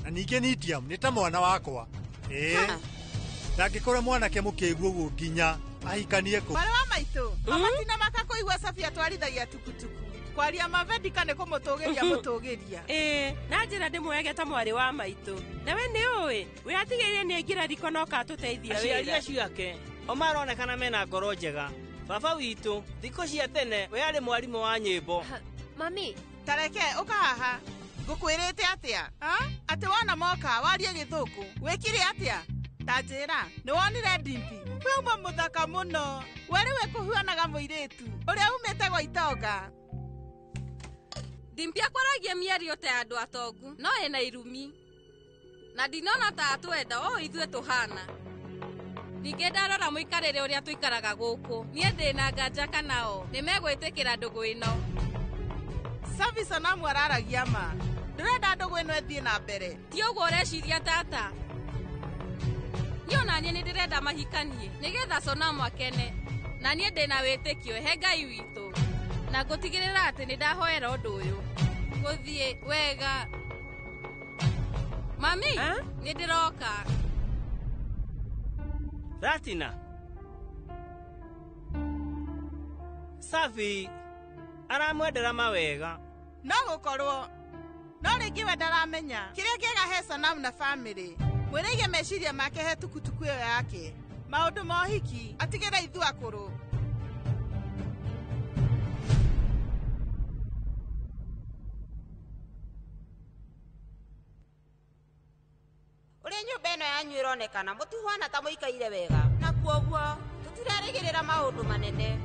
Na ningĩ Nitiam nĩ ta mwana wakwa. Ĩĩ. Ndangĩkorwo mwanake mũkĩgu ũguo nginya ahikanie kũ. Mwarĩ wa maitũ, mama tina maka kũigua Safi atwarithagia tukutuku. Kwaria mavedika nĩ kũmũtũgĩria mũtũgĩria. Ĩĩ, na njĩra ndĩmwege ta mwarĩ wa maitũ. Nawe nĩ ũĩ, wĩatigĩire nĩ aingĩra riko na ũkatũteithia wĩra. Aciari acio ake, o maronekana mena ngoro njega. Baba witũ, thikũ cia tene, we arĩ mwarimũ wa nyĩmbo. Mami, tareke ũka haha. Ngũkwĩrĩte atĩa? Atĩ wona moka warie gĩthũngũ. Wĩkire atĩa? Ta njĩra, nĩ wonire Dimpi? We uma mũthaka mũno. We rĩu ĩkũhuanaga mũirĩtu ũrĩa umĩte gwa itonga. Dimpi akwaragia mĩario ta ya andũ atongu, no ĩna irumi. Na ndinona ta atwenda o ithuĩ tũhana. Ningĩ ndarora mũikarĩre ũrĩa tũikaraga gũkũ, niĩ ndĩna nganja kana o nĩmegwĩtĩkĩra ndũgũ ĩno. Safi Sonamu araragia ma. Ndĩrenda ndũgũ ĩno ĩthiĩ na mbere. Ti ũguo ũreciria tata. Niĩ ona niĩ nĩndĩrenda mahikanie nĩgetha Sonamu akene. Na niĩ ndĩna wĩtĩkio he Ngai witũ. Na ngũtigĩrĩra atĩ nĩndahoera ũndũ ũyũ. Gũthiĩ wega. Mami, nĩndĩroka. Ratina. Safi aramwendera mawega. No gũkorwo no rĩngĩ we ndaramenya kĩrĩa kĩega he Sonamu na bamĩrĩ. Mwĩrĩige meciria make he tukutuku ĩyo yake. Maũndũ ma ũhiki atigĩre ithuĩ akũrũ. Ũrĩa nyũmba ĩno yanyu ĩronekana mũtihuana ta mũikaire wega na kuoguo tũtirerĩgĩrĩra maũndũ manene.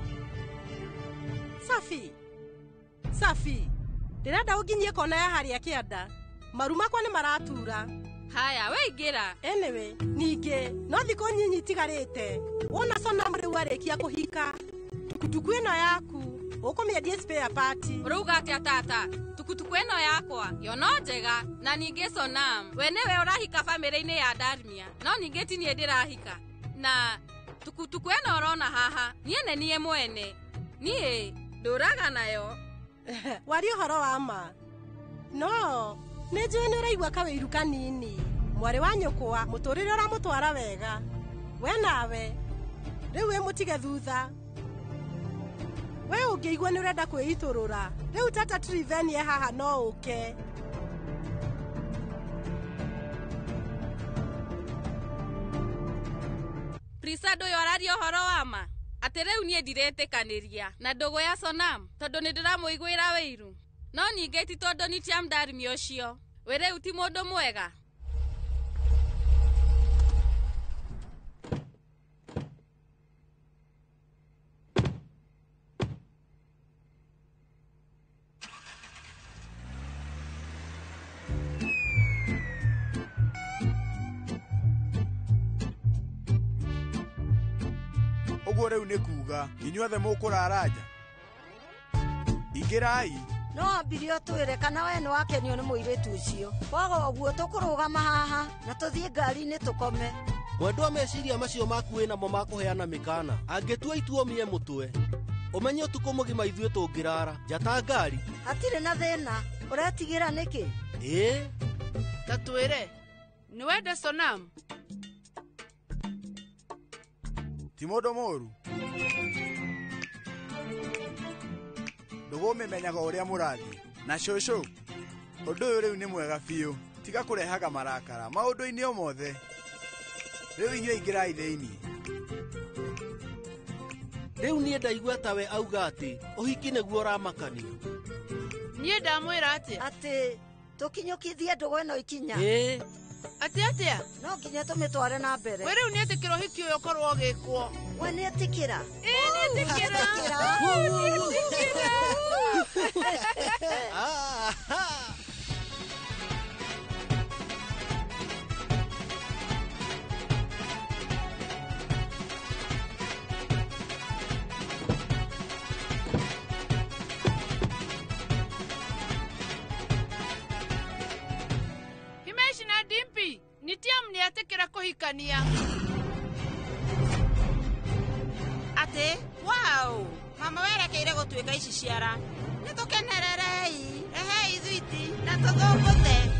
Safi. Safi. Ndĩrenda ũnginyie kona ya harĩa kĩanda. Maru makwa nĩ maratura. Haya, we ingĩra. Anyway, ningĩ no thikũ nyinyi itigarĩte. Wona Sonamu rĩu arĩkia kũhika. Tukutuku ĩno yaku ũkũmĩendie spare part. Ũrauga atĩa tata? Tukutuku ĩno yakwa yo no njega na ningĩ Sonam we nĩwe ũrahika bamĩrĩ-inĩ ya Darmia no ningĩ ti niĩ ndĩrahika. Na tukutuku ĩno ũrona haha niĩ nĩ niĩ mwene. Niĩ ndũraga nayo. Waria ũhoro wa ma. No nĩ njũĩ nĩ ũraigua kawĩiru kanini. Mwarĩ wa nyũkwa mũtũrĩre ũramũtwara wega. We nawe rĩu wĩ mũtige thutha. We ũngĩigua nĩ ũrenda kwĩitũrũra rĩu tata Triveni e haha no ũke. Richard ũyũ araria ũhoro wa ma atĩ rĩu niĩ ndiretĩkanĩria na ndũgũ ya Sonam tondũ nĩ ndĩramũiguĩra wĩiru no ningĩ ti tondũ Nitiam Ndarmi ũcio we rĩu ti mũndũ mwega. Ũguo rĩu nĩ kuga inyuothe mũkũrara nja. Ingĩrai. No ambirie ũtwĩre kana we nĩ wakenio nĩ mũirĩtu ũcio. Kwaga ũguo tũkũrũgama haha na tũthiĩ ngari-inĩ tũkome. Mwendwa meciria macio maku wĩ namo ma kũheana mĩkana angĩtua ituomie mũtwe ũmenye ũtukũ mũgima ithuĩ tũngĩrara njata ngari. Hatirĩ na thĩna, ũretigĩra nĩkĩ? Ĩĩ. Ta twĩre, nĩ wende Sonam? Ti mũndũ mũũru. Ndũgũ ũmĩmenyaga ũrĩa mũrathiĩ. Na cũcũ, ũndũ ũyũ rĩu nĩ mwega biũ. Tiga kũrehaga marakara maũndũ-inĩ o mothe. Rĩu inyuĩ ingĩrai thĩinĩ. Rĩu niĩ ndaigua tawe auga atĩ ũhiki nĩguo ũramakania. Niĩ ndamwĩra atĩa? Atĩ tũkinyũkithie ndũgũ ĩno ikinya. Ĩĩ. Atĩ atĩa? No nginya tũmĩtware na mbere. We rĩu nĩetĩkĩra ũhiki ũyũ ũkorwo ũgĩkwo. We nĩetĩkĩra? Ĩĩ nĩetĩkĩra. Himesh na Dimpi, Nitiam nĩetĩkĩra kũhikania. Atĩ, wow, mama werekeire gũtuĩka ici ciara. Nĩ tũkenererei, rehei thwiti na tũthũngũthe.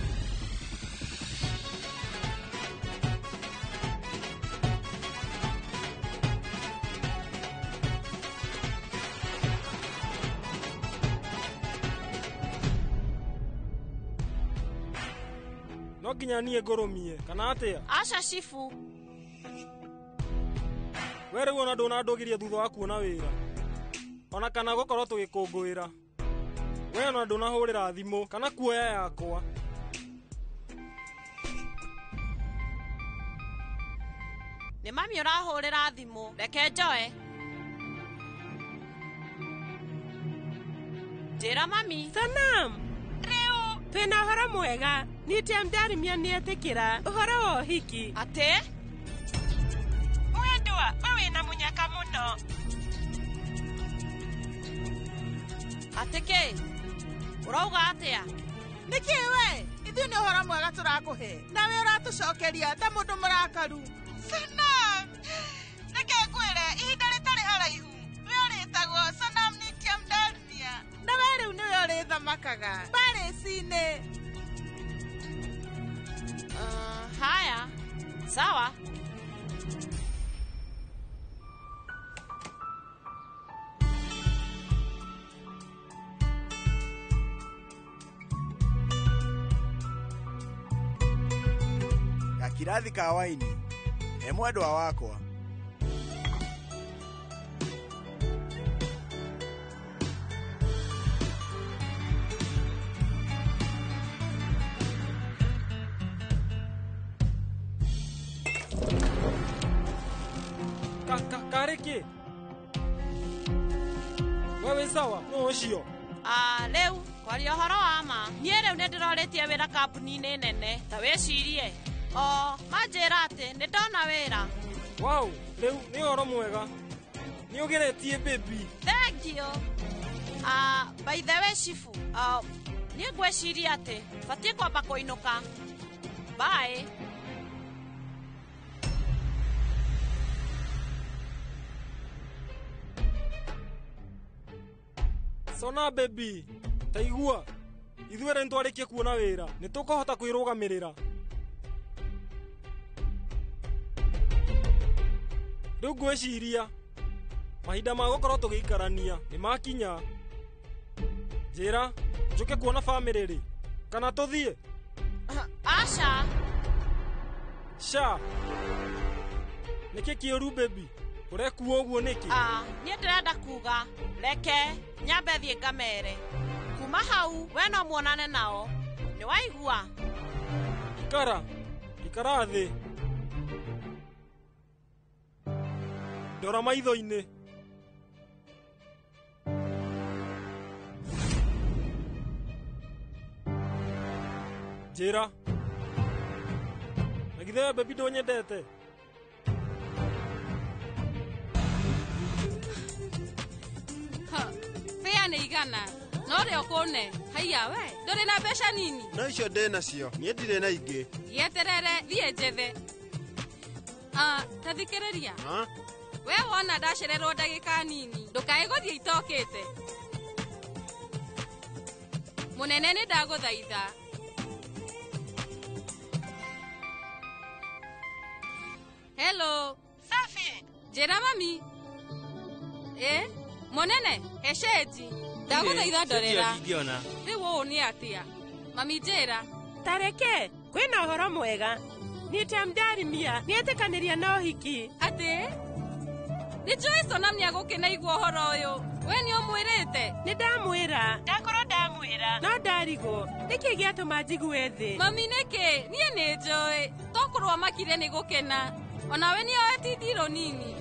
No nginya niĩ ngũrũmie kana atĩa? Aca cibu. We rĩu ona ndũnandũgiria thutha wa kuona wĩra ona kana gũkorwo tũgĩkũngũĩra. We ona ndũnahũrĩra thimũ kana kuoya yakwa. Nĩ mami ũrahũrĩra thimũ, reke njoe. Njĩra mami. Sonam, rĩu twĩna ũhoro mwega. Nitiam Ndarmia nĩetĩkĩra ũhoro wa ũhiki. Atĩ? Mwendwa, we wĩna mũnyaka mũno. Atĩ kĩ? Ũrauga atĩa? Nĩkĩ we? Ithuĩ nĩ ũhoro mwega tũrakũhe. Nawe ũratũcokeria ta mũndũ mũrakaru. Sonam, reke ngwĩre ihinda rĩtarĩ haraihu. We ũrĩtagwo Sonam Nitiam Ndarmia. Na we rĩu nĩwe ũrĩthamakaga Paris-inĩ. Haya, sawa. Gakirathi ka waini he mwendwa wakwa. Karĩ kĩ? We wĩ sawa? Nũ ũcio? Rĩu kwaria ũhoro wa ma niĩ rĩu nĩ ndĩrorĩtie wĩra kambuni-inĩ nene ta wĩcirie. O manjĩra atĩ nĩ ndona wĩra. Wow, rĩu nĩ ũhoro mwega. Nĩ ũgeretie baby. Thank you. By the way chifu, niĩ ngwĩciria atĩ batiĩ kwamba kũinũka. Bye. Sona baby, ta igua ithuĩ rĩ nĩtwarĩkia kuona wĩra nĩ tũkũhota kwĩrũgamĩrĩra. Rĩu ngwĩciria mahinda ma gũkorwo tũgĩikarania nĩ makinya. Njĩra njũke kuona bamĩrĩ rĩ kana tũthiĩ? Aca. Sha. Nĩkĩ kĩũru baby? Ũrekuo ũguo nĩkĩ? Niĩ ndĩrenda kuga reke nyambe thiĩ ngamere. Kuma hau we no muonane nao. Nĩ waigua? Ikara. Ikara thĩ. Ndora maitho-inĩ. Njĩra. Na githĩ we baby ndũnyendete? Fea nĩ igana. No rĩ ũkũne. Haiya we, ndũrĩ na mbeca nini? No icio ndĩ nacio, niĩ ndirĩ na ingĩ. Gĩeterere, thiĩ njethe. Ta thikĩrĩria. We wona ndacererwo ndagĩka nini, ndũkae gũthiĩ itokĩte. Mũnene nĩ ndagũthaitha. Hello. Safi. Njĩra mami. Mũnene, he cenji. Ndagũthaitha ndorera. Rĩu ũũ nĩ atĩa? Mami njĩra. Tareke, kwĩna ũhoro mwega. Nĩte mdarimia, nĩetĩkanĩria na ũhiki. Atĩ? Nĩ njũĩ Sonam nĩagũkĩna igua ũhoro ũyũ. We nĩ ũmwĩrĩte? Nĩ ndamwĩra. Ndakorwo ndamwĩra. No ndarigwo. Nĩkĩ gĩatũma njigue thĩ? Mami nĩkĩ? Niĩ nĩ njũĩ. Tokorwo makire nĩ gũkena. Onawe nĩ oe ti ndirũ nini.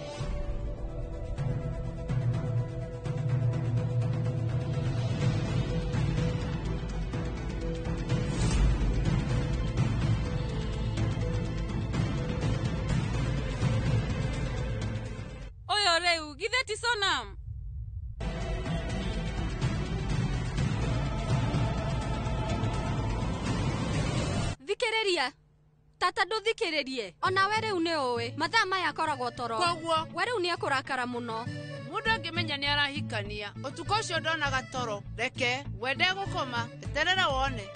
Ũyũ rĩu githĩ ti Sonam? Thikĩrĩria. Tata ndũthikĩrĩrie. Onawe rĩu nĩ ũĩ mathaa maya akoragwo toro. Koguo we rĩu nĩ ekũrakara mũno. Mũndũ angĩmenya nĩ arahikania ũtukũ ũcio ndonaga toro. Reke wende gũkoma, eterera wone.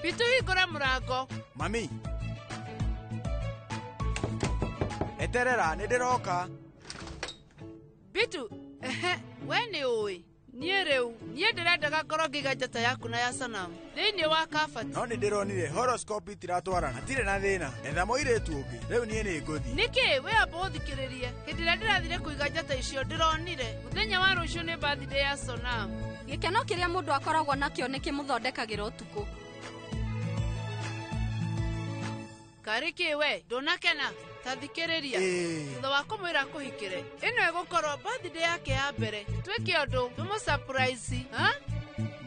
Bitu hingũra mũrango. Mami. Eterera nĩ ndĩroka. Bitu, we nĩ ũĩ. Niĩ rĩu, niĩ ndĩrendaga ngorwo ngĩiga njata yaku na ya Sanamu thĩinĩ wa kabati. No nĩ ndĩronire horoscope itiratwarana. Hatirĩ na thĩna. Etha mũirĩtu ũngĩ. Rĩu niĩ nĩ ngũthiĩ. Nĩkĩ? We amba ũthikĩrĩrie. Hĩndĩ ĩrĩa ndĩrathire kũiga njata icio ndĩronire mũthenya wa rũciũ nĩ birthday ya Sanamu. Gĩkeno kĩrĩa mũndũ akoragwo nakĩo nĩ kĩmũthondekagĩra ũtukũ. Karĩ kĩ we, ndũnakena? Ta thikĩrĩria. Thutha wa kũmwĩra kũhikĩre, ĩno ĩgũkorwo birthday yake ya mbere. Twĩke ũndũ, tũmũ surprise, ha?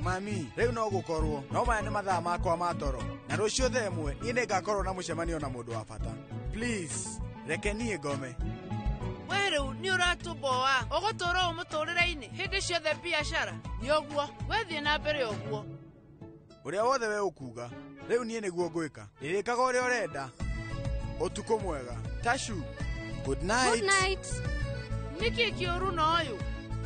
Mami, rĩu no gũkorwo. No maya nĩ mathaa makwa ma toro. Na rũciũ thaa ĩmwe, niĩ nĩngakorwo na mũcemanio na mũndũ wa bata. Please, reke niĩ ngome. We rĩu nĩ ũratũmboa. Ũgũtũra ũũ mũtũrĩre-inĩ hĩndĩ ciothe biacara. Nĩ ũguo, we thiĩ na mbere ũguo. Ũrĩa wothe we ũkuga, rĩu niĩ nĩguo ngwĩka. Ndĩrĩkaga ũrĩa ũrenda. Ũtukũ mwega. Tashu, good night. Good night. Nĩkĩ kĩũru na ũyũ?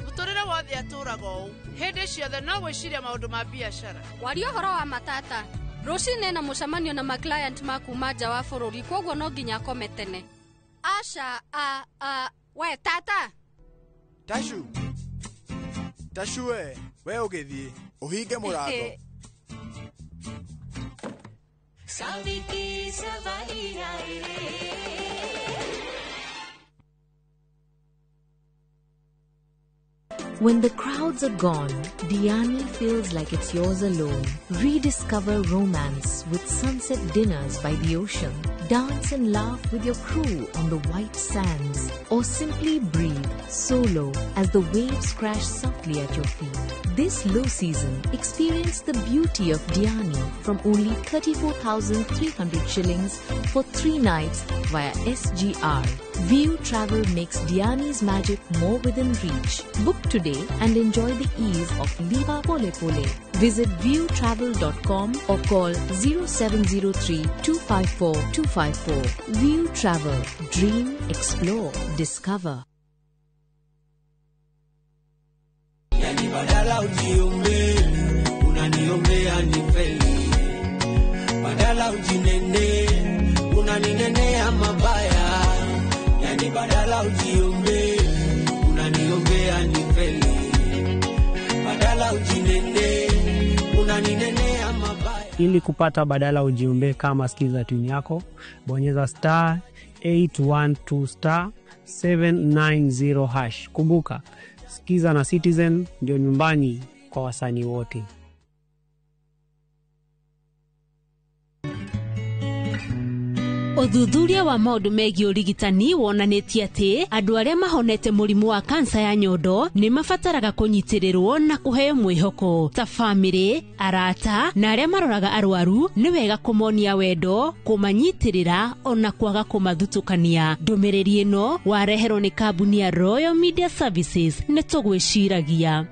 Mũtũrĩre wothe atũraga ũũ. Hĩndĩ ciothe no gwĩciria maũndũ ma biacara. Waria ũhoro wa matata. Rũcinĩ na mũcemanio na ma-client ma kuma nja wa bũrũri, kwoguo no nginya akome tene. Asha, we tata. Tashu. Tashu we, we ũgĩthiĩ, ũhinge mũrango. Saviki savari रे. When the crowds are gone, Diani feels like it's yours alone. Rediscover romance with sunset dinners by the ocean. Dance and laugh with your crew on the white sands. Or simply breathe solo as the waves crash softly at your feet. This low season, experience the beauty of Diani from only 34,300 shillings for 3 nights via SGR. View Travel makes Diani's magic more within reach. Book today and enjoy the ease of Liva Pole Pole. Visit viewtravel.com or call 0703 254 254. View Travel. Dream, explore, discover. Yani badala ujiombe, unaniombea nifeli. Badala ujinene, unaninenea mabaya. Yani badala ujiombe, unaniombea nifeli. Badala ujinene, unaninenea mabaya. Ili kupata badala ujiombe kama skiza tune yako, bonyeza star 812 star 790 hash. Kumbuka, Skiza na Citizen ndio nyumbani kwa wasanii wote. Ũthuthuria wa maũndũ megiĩ ũrigitani wonanĩtie atĩ andũ arĩa mahonete mũrimũ wa kansa ya nyondo nĩ mabataraga kũnyitĩrĩrwo na kũheo mwĩhoko ta bamĩrĩ, arata na arĩa maroraga arwaru. Nĩ wega kũmonia wendo, kũmanyitĩrĩra ona kwaga kũmathutũkania. Ndũmĩrĩri ĩno wareherwo nĩ kambuni ya Royal Media Services. Nĩ tũgwĩciragia.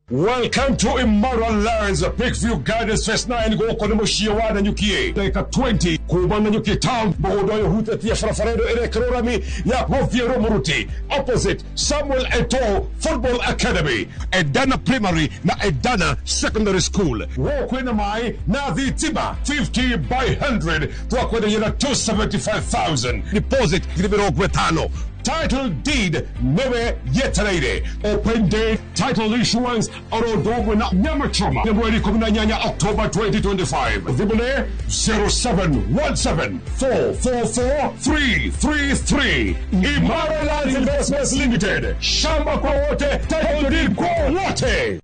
Welcome to Immoral Lands, Peakview Gardens Phase 9 gũkũ nĩ mũciĩ wa Nanyuki ndagĩka 20 kuma Nanyuki town. Mũgũnda ũyũ ũhutĩtie barabara ĩno ĩrekĩrwo rami ya gũthiĩ Rũmũruti, opposite Samuel Eto'o Football Academy, Edana Primary na Edana Secondary School. Gũkũ kwĩna maĩ na thitima. 50 by 100 twakwenderia na 275,000, deposit 50,000. Title deed nĩwe yetereire. Open day title issuance oro ũndũ ũmwe na nyama choma nĩ mweri 18 October 2025. Thimũ nĩ 0717444333. Imara Lands Investments Limited, shamba kwa wote, title deed kwa wote.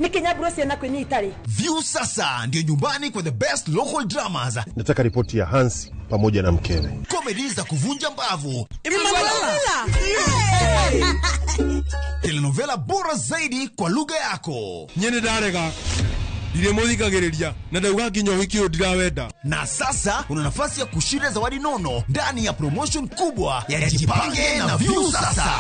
Nä ciana kwä itarä. View sasa ndio nyumbani kwa the best local dramas. Nataka ripoti ya Hansi pamoja na mkewe. Comedy za kuvunja mbavu, telenovela bora zaidi kwa lugha yako. Nyene ndarega ndirĩmũthikagĩrĩria na ndauga nginya ũhiki ũyũ ndirawenda. Na sasa una nafasi ya kushinda zawadi nono ndani ya promotion kubwa ya Jipange na View Sasa.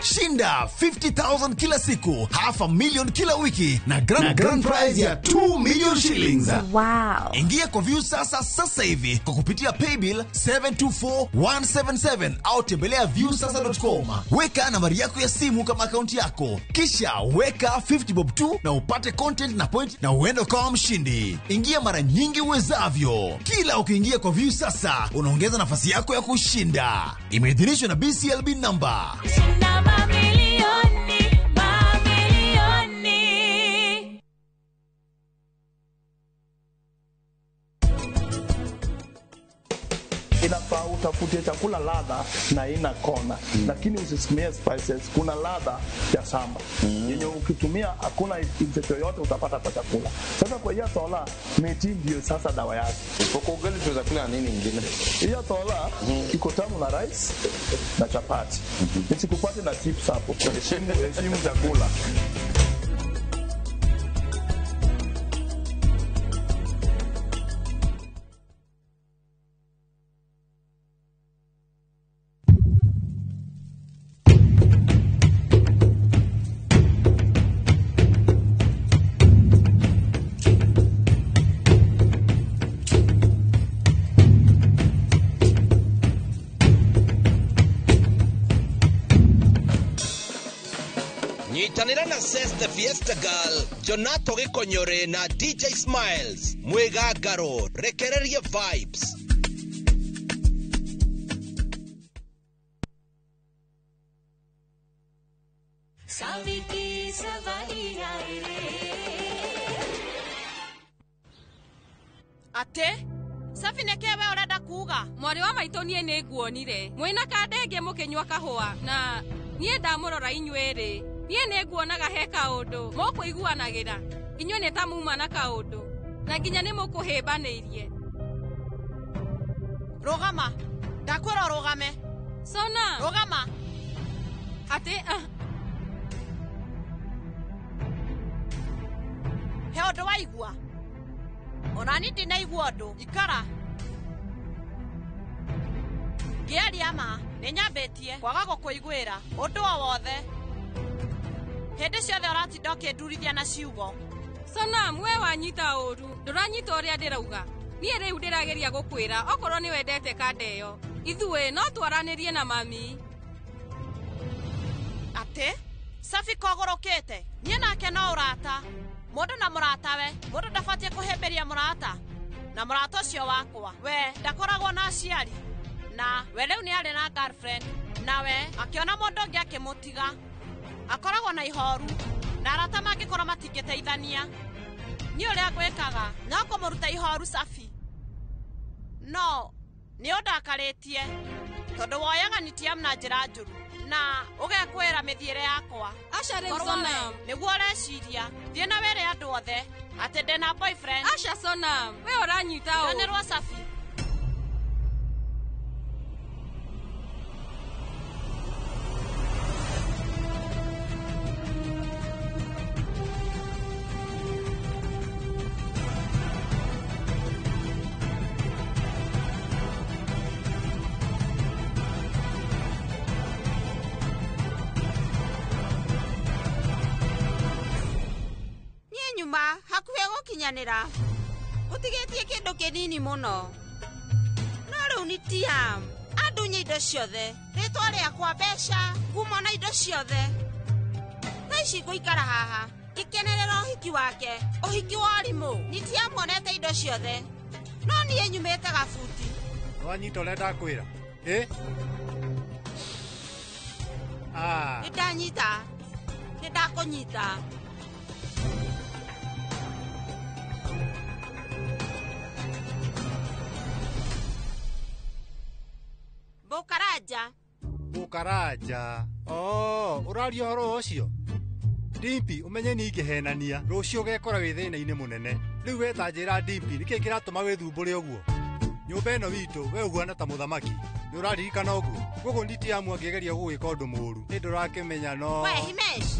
Shinda 50,000 kila siku, 500,000 kila wiki na grand prize ya 2 million shillings. Wow. Ingia kwa View Sasa sasa hivi kwa kupitia paybill 724177 au tembelea viewsasa.com. Weka nambari yako ya simu kama akaunti yako, kisha weka 50 bob tu na upate content na point na uende ukawa mshindi. Ingia mara nyingi uwezavyo. Kila ukiingia kwa View Sasa unaongeza nafasi yako ya kushinda. Imeidhinishwa na BCLB number. Mamilioni, mamilioni. Inafaa utafute chakula ladha na ina kona, lakini usitumie spices. Kuna ladha ya shamba yenye ukitumia hakuna insect yoyote utapata kwa chakula. Sasa kwa hiyo tola miti ndio sasa dawa yake. Kwa ugali tunaweza kula nini ingine? Hiyo tola iko tamu na rice na chapati. Nisikupate na chips hapo. Heshimu, heshimu chakula. Nyitanĩra na Ses the Fiesta Girl, Jonato Gĩkonyore na DJ Smiles mwĩgangaro rekererie vibes. Saviki savari ae. Atĩ Safi nĩkĩ we ũrenda kuga? Mwarĩ wa maitũ niĩ nĩ nguonire mwĩna kandenge mũkĩnyua kahũa na niĩ ndamũrora inyuĩ rĩ, niĩ nĩ nguonaga he kaũndũ mũkũiguanagĩra. Inyuĩ nĩ ta muma na kaũndũ na nginya nĩ mũkũhĩmbanĩirie. Rũgama, ndakwĩra ũrũgame. Sona, rũgama. Atĩ he ũndũ waigua? Ona ni ndinaigua ũndũ. Ikara. Ngĩaria ma nĩ nyambĩtie kwaga gũkũiguĩra ũndũ o wothe. Hĩndĩ ciothe ũratinda ũkĩndurithia na ciugo. Sona, mwe wanyita ũru, ndũranyita ũrĩa ndĩrauga. Niĩ rĩu ndĩrageria gũkwĩra okorwo nĩ wendete kanda ĩyo, ithuĩ no twaranĩrie na mami. Atĩ Safi kogũrũkĩte? Niĩ nake no ũrata. Mũndũ na mũratawe, mũndũ ndabatiĩ kũhĩmbĩria mũrata. Na mũrata ũcio wakwa, we ndakoragwo na aciari. Na we rĩu nĩ arĩ na girlfriend. Nawe akĩona mũndũ ũngĩ akĩmũtiga. Akoragwo na ihoru na arata mangĩkorwo matingĩteithania. Niĩ ũrĩa ngwĩkaga no kũmũruta ihoru Safi. No nĩ ũndakarĩtie tondũ woyaga Nitiam na njĩra njũru na ũgekwĩra mĩthiĩre yakwa. Aca rĩu Korwo Sonam. we nĩguo ũreciria thiĩ na wĩre andũ othe atĩ ndĩna boyfriend. Aca Sonam, we ũranyita ũ? Riganĩrwo Safi. Nyuma hakuhĩ gũkinyanĩra gũtigĩtie kĩndũ kĩnini mũno no rĩu nĩ Tiam andunye indo ciothe rĩtwa rĩakwa mbeca ngumo na indo ciothe thaa ici ngũikara haha ngĩkenerera ũhiki wake ũhiki wa ũrimũ nĩ Tiam onete indo ciothe no niĩ nyumĩte gabuti. Wanyita ũrĩa ndakwĩra ĩ? Nĩ ndanyita nĩ ndakũnyita. Bukaraja. Bukaraja. Oh, ũraria ũhoro ũcio? Dimpi, ũmenye ni ingĩhenania, rũciũ ũgekora wĩ thĩna-inĩ mũnene. Rĩu we ta njĩra Dimpi, nĩkĩ kĩratũma wĩthumbũre ũguo? Nyũmba ĩno witũ, we ũhuana ta mũthamaki. Nĩ ũraririkana ũguo? Koguo Nitiamu angĩgeria gũgwĩka ũndũ mũũru, nĩ ndũrakĩmenya no. We Himesh.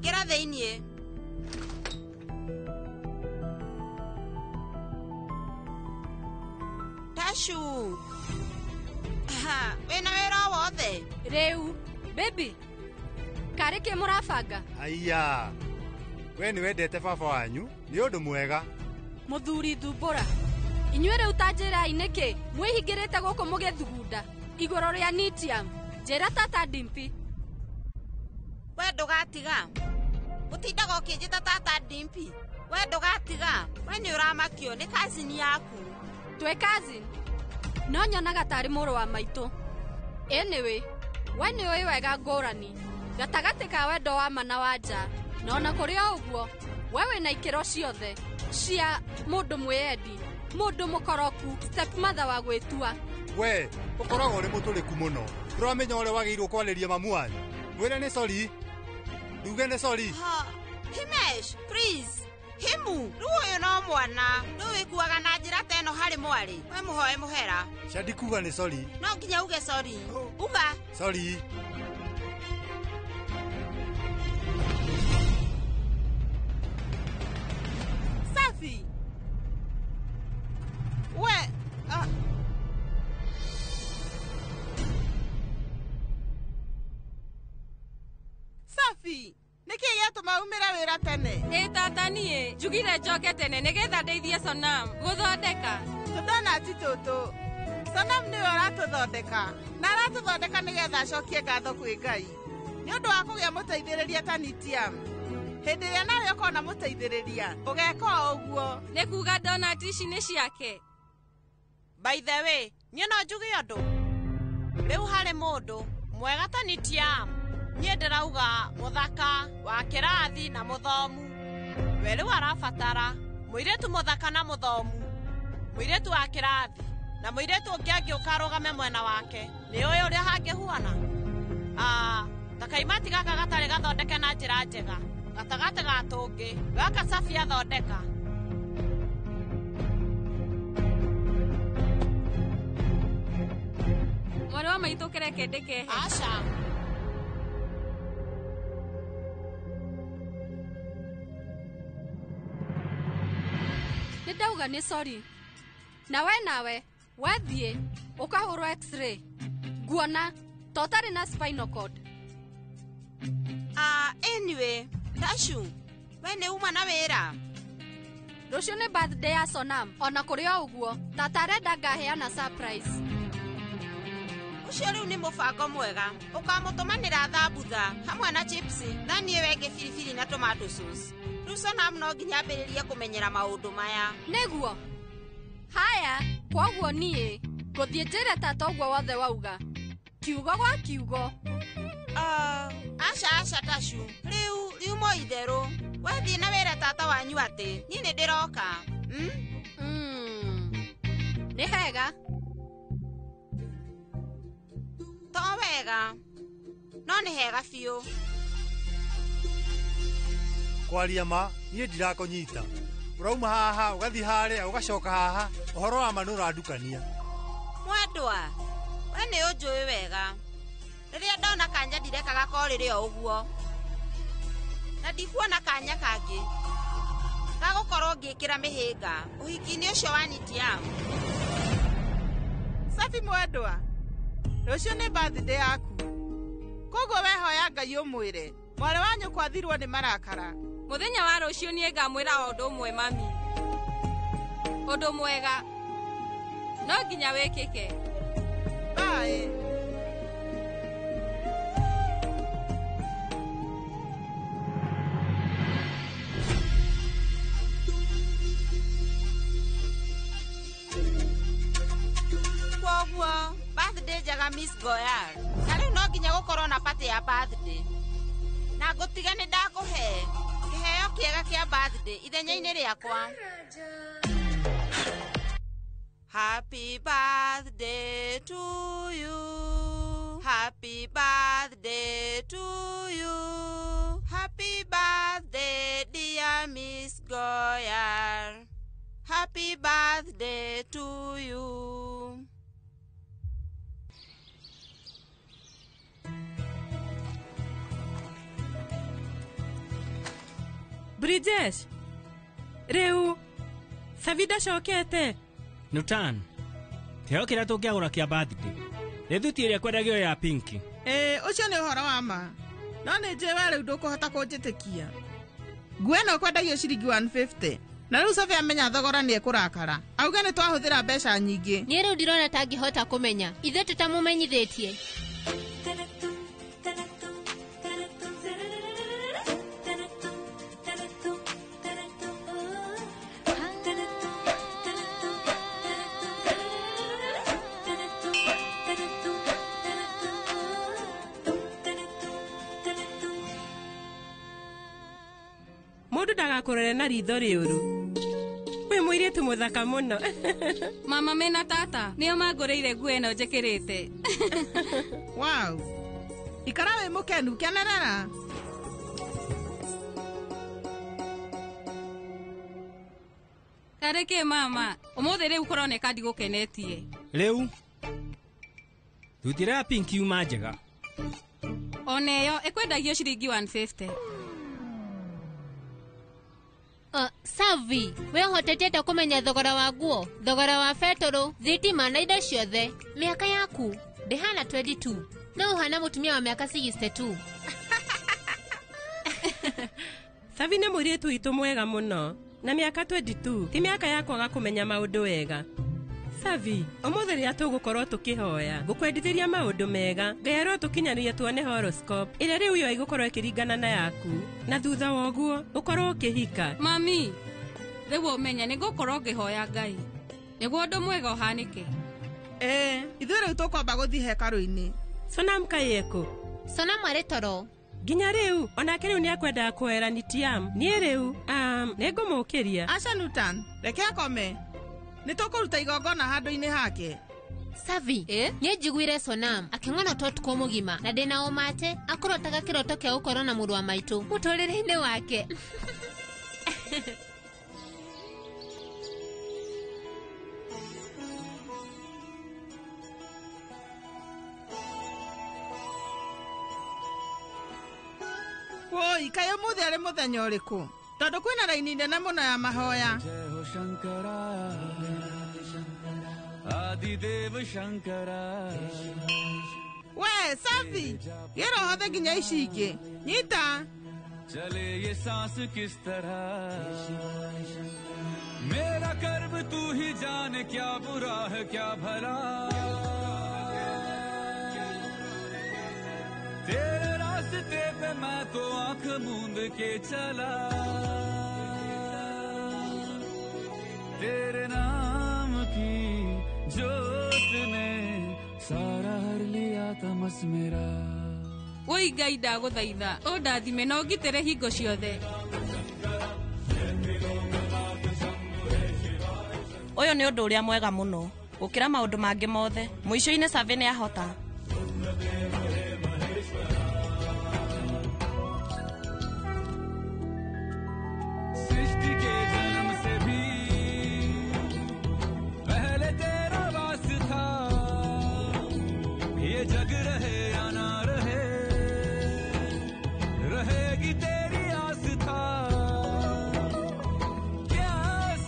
Ngĩra thĩiniĩ. Tashu. Ha, wĩna wĩra o wothe? Rĩu, baby. Karĩ kĩ mũrabanga? Aiya. We nĩ wendete baba wanyu, nĩ ũndũ mwega. Mũthuri thumbũra. Inyuĩ rĩu ta njĩrai nĩkĩ mwĩhingĩrĩte gũkũ mũgĩthugunda igũrũ rĩa Nitiam. Njĩra tata Dimpi. We ndũgatiga. Ũtindaga ũkĩnjĩta tata Dimpi. We ndũgatiga. We nĩ ũramakio nĩ cousin yaku. Twĩ cousin. No nyonaga tarĩ mũrũ wa maitũ. Anyway, we nĩ ũĩ wega ngũrani gatagatĩ ka wendo wa ma na wa nja. Na ona kũrĩ o ũguo, we wĩna ikĩro ciothe cia mũndũ mwĩyendi, mũndũ mũkoroku, stepmother wa gwĩtua. We, ũkoragwo ũrĩ mũtũrĩku mũno. Ndũramenya ũrĩa wagĩrĩirwo kwarĩria mamu wanyu. Mwĩre nĩ sorry. Nduge nĩ sorry. Himesh, please. Himu, rĩu ũyũ no mwana. Rĩu wĩkuaga na njĩra ta ĩno harĩ mwarĩ. We mũhoe mũhera. Shadi kuga nĩ sorry. No nginya uge sorry. Uga. Sorry. Safi. We, Safi. Nĩkĩ gĩatũma umĩre wĩra tene? Ĩ tata niĩ njugire njoke tene nĩgetha ndeithie Sonam gũthondeka. Tũdonati tũtũ. Sonam nĩwe ũratũthondeka na aratũthondeka nĩgetha acokie ngatho kwĩ Ngai nĩ ũndũ wa kũgĩa mũteithĩrĩria ta Nitiam. Hĩndĩ ĩrĩa nawe ũkona mũteithĩrĩria ũgeka o ũguo. Nĩ kuga donati ici nĩ ciake. By the way, niĩ no njuge ũndũ. Rĩu harĩ mũndũ mwega ta Nitiam. Niĩ ndĩrauga mũthaka wa kĩrathi na mũthomu. We rĩu arabatara mũirĩtu mũthaka na mũthomu, mũirĩtu wa kĩrathi na mũirĩtu ũngĩ angĩũka arũgame mwena wake. Nĩ ũĩ ũrĩa hangĩhuana? Ta kaimati gaka gatarĩ gathondeke na njĩra njega gatagatĩ ga tũngĩ gaka Safi athondeka. Mwarĩ wa maitũ kĩreke ndĩkehe. Aca. Nĩ ndauga nĩ sorry. Na we nawe, wethiĩ ũkahũrwo x-ray. Nguona ta ũtarĩ na spinal cord. Anyway, Tashu, we nĩ uma na wĩra? Rũciũ nĩ birthday ya Sonam. Ona kũrĩ o ũguo, tata arenda ngaheana surprise. Ũcio rĩu nĩ mũbango mwega. Ũkamũtũmanĩra thambutha hamwe na chips na niĩ wenge biribiri na tomato sauce. Rĩu Sonam no nginya ambĩrĩrie kũmenyera maũndũ maya. Nĩguo. Haya, kwoguo niĩ ngũthiĩ njĩre tata ũguo wothe wauga. Kiugo gwa kiugo. Aca aca tacu. Rĩu riumo itherũ. Wathiĩ na wĩra tata wanyu atĩ niĩ nĩ ndĩroka. Nĩ hega. To wega. No nĩ hega biũ. Kwaria ma niĩ ndirakũnyita. Ũrauma haha ũgathiĩ harĩa ũgacoka haha ũhoro wa ma nĩ ũrandukania. Mwendwa, we nĩ ũnjũĩ wega. Rĩrĩa ndona kanya ndirekaga korĩrĩ o ũguo. Na ndikuona kanya kangĩ gagũkorwo ngĩkĩra mĩhĩnga ũhiki-inĩ ũcio wa Nitiam. Safi mwendwa, rũciũ nĩ birthday yaku. Koguo wehoya Ngai ũmwĩre mwarĩ wa nyũkwa athirwo nĩ marakara. Mũthenya wa rũciũ niĩ ngamwĩra o ũndũ ũmwe mami. Ũndũ mwega no nginya wĩkĩke. Bye. Kwoguo birthday njega Miss Goyal. Na rĩu no nginya gũkorwo na party ya birthday. Na ngũtiga nĩ ndakũhe kĩheo kĩega kĩa birthday ithenya-inĩ rĩakwa. Happy birthday to you. Happy birthday to you. Happy birthday dear Miss Goyal. Happy birthday to you. Brijesh, rĩu Savi ndacokete. Nutan, kĩheo kĩrĩa tũngĩagũra kĩa birthday nĩ thuti ĩrĩa kwendagio ya pinki. Ĩĩ, ũcio nĩ ũhoro wa ma. No nĩ njũĩ we rĩu ndũkũhota kũnjĩtĩkia. Nguo ĩno kwendagio ciringi 150. Na rĩu Savi amenya thogora nĩ ekũrakara. Auge nĩ twahũthĩra mbeca nyingĩ. Niĩ rĩu ndirona ta angĩhota kũmenya. Ithuĩ tũtamũmenyithĩtie. Mũndũ ndagakũrore na ritho rĩũru. Wĩ mũirĩtu mũthaka mũno. Mama mena tata nĩo mangũrĩire nguo ĩno njĩkĩrĩte. Wow. Ikara wĩ mũkenu, kenerera. Karĩ kĩ mama, ũmũthĩ rĩu kũroneka ndigũkenetie. Rĩu thuti ĩrĩa ya pinki yuma njega. Ona ĩyo ĩkwendagio ciringi 150. Savi, we ũhotete atĩa kũmenya thogora wa nguo, thogora wa betũrũ, thitima na indo ciothe? Mĩaka yaku ndĩhana 22, no ũhana mũtumia wa mĩaka 62. Savi nĩ mũirĩtu witũ mwega mũno, na mĩaka 22 ti mĩaka ya kwaga kũmenya maũndũ wega. Savi, ũmũthĩ rĩrĩa tũgũkorwo tũkĩhoya, ngũkwendithĩria maũndũ mega, Ngai arotũkinyanĩria tuone horoscope ĩrĩa rĩu yo ĩgũkorwo ĩkĩringana na yaku, na thutha wa ũguo ũkorwo ũkĩhika. Mami, rĩu ũmenye nĩ ngũkorwo ngĩhoya Ngai nĩguo ũndũ mwega ũhanĩke. Ĩĩ, ithuĩ rĩu tũkwamba gũthiĩ hekarũ-inĩ. Sonam kaĩ ekũ? Sonam arĩ toro. Nginya rĩu onake rĩu nĩakwendaga kũhoera Nitiam. Niĩ rĩu nĩngũmũkĩria. Aca Nutan, reke akome. Nĩ tũkũruta igongona handũ-inĩ hake. Savi, niĩ njiguire Sonam akĩng'onota ũtukũ mũgima na ndĩna ũma atĩ akũrotaga kĩroto kĩa gũkorwo na mũrũ wa maitũ mũtũrĩre-inĩ wake. Woi, kaĩ ũmũthĩ arĩ mũthenya ũrĩkũ? Tondũ kwĩna raini nene mũno ya mahoya. We, Savi, gĩra ũhothe nginya ici ingĩ. Nyita. चले ये सांस किस तरह मेरा कर्म तू ही जाने क्या बुरा है क्या भला तेरे रास्ते पे मैं तो आंख मूंद के चला। तेरे नाम की जोत ने सारा हर लिया तमस मेरा। Woi Ngai ndagũthaitha ũndathime na ũngitĩre hingo ciothe. Ũyũ nĩ ũndũ ũrĩa mwega mũno gũkĩra maũndũ mangĩ mothe. Mũico-inĩ Savi nĩ ahota. सृष्टि के जन्म से भी पहले तेरा वास था, ये जग रहे या ना रहे रहेगी तेरी आस था। क्या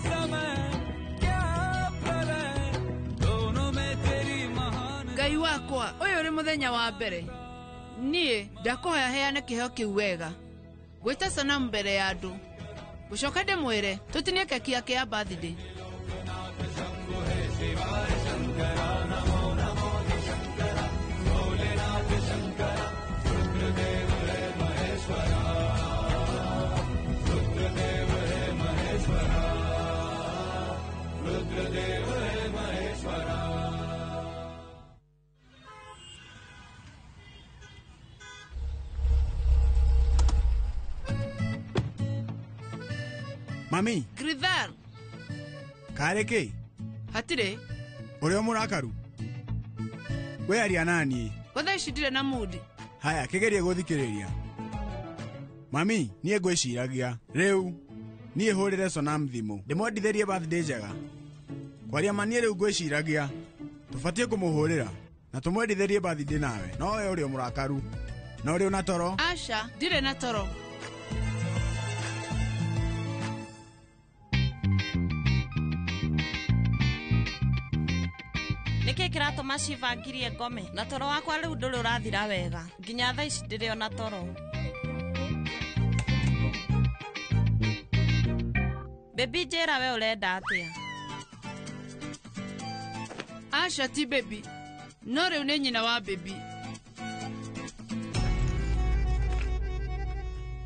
समय क्या प्रलय दोनों में तेरी महान। Ngai wakwa ũyũ ũrĩ mũthenya wa mbere niĩ ndakũhoya heane kĩheo kĩu wega gwĩta sanamu mbere ya andũ gũcoka ndĩmwĩre tũtinie keki yake ya birthday. Mami. Gridhar. Karĩ kĩ? Hatirĩ. Ũrĩ o mũrakaru? We aria naniĩ. Gwa thaa ici ndirĩ na mudi. Haya, kĩgerie gũthikĩrĩria. Mami, niĩ ngwĩciragia. Rĩu, niĩ hũrĩre Sonam thimũ. Ndĩmwendithĩrie birthday njega. Kwaria ma niĩ rĩu ngwĩciragia. Tũbatiĩ kũmũhũrĩra na tũmwendithĩrie birthday nawe. No we ũrĩ o mũrakaru. Na ũrĩ ona toro? Aca, ndirĩ na toro. Nĩkĩ kĩratũma Shiva ngirie ngome na toro wakwa rĩu ndũrĩ ũrathira wega nginya thaa ici ndĩrĩ ona toro. Baby njĩra we ũrenda atĩa? Aca ti baby, no rĩu nĩ nyina wa baby.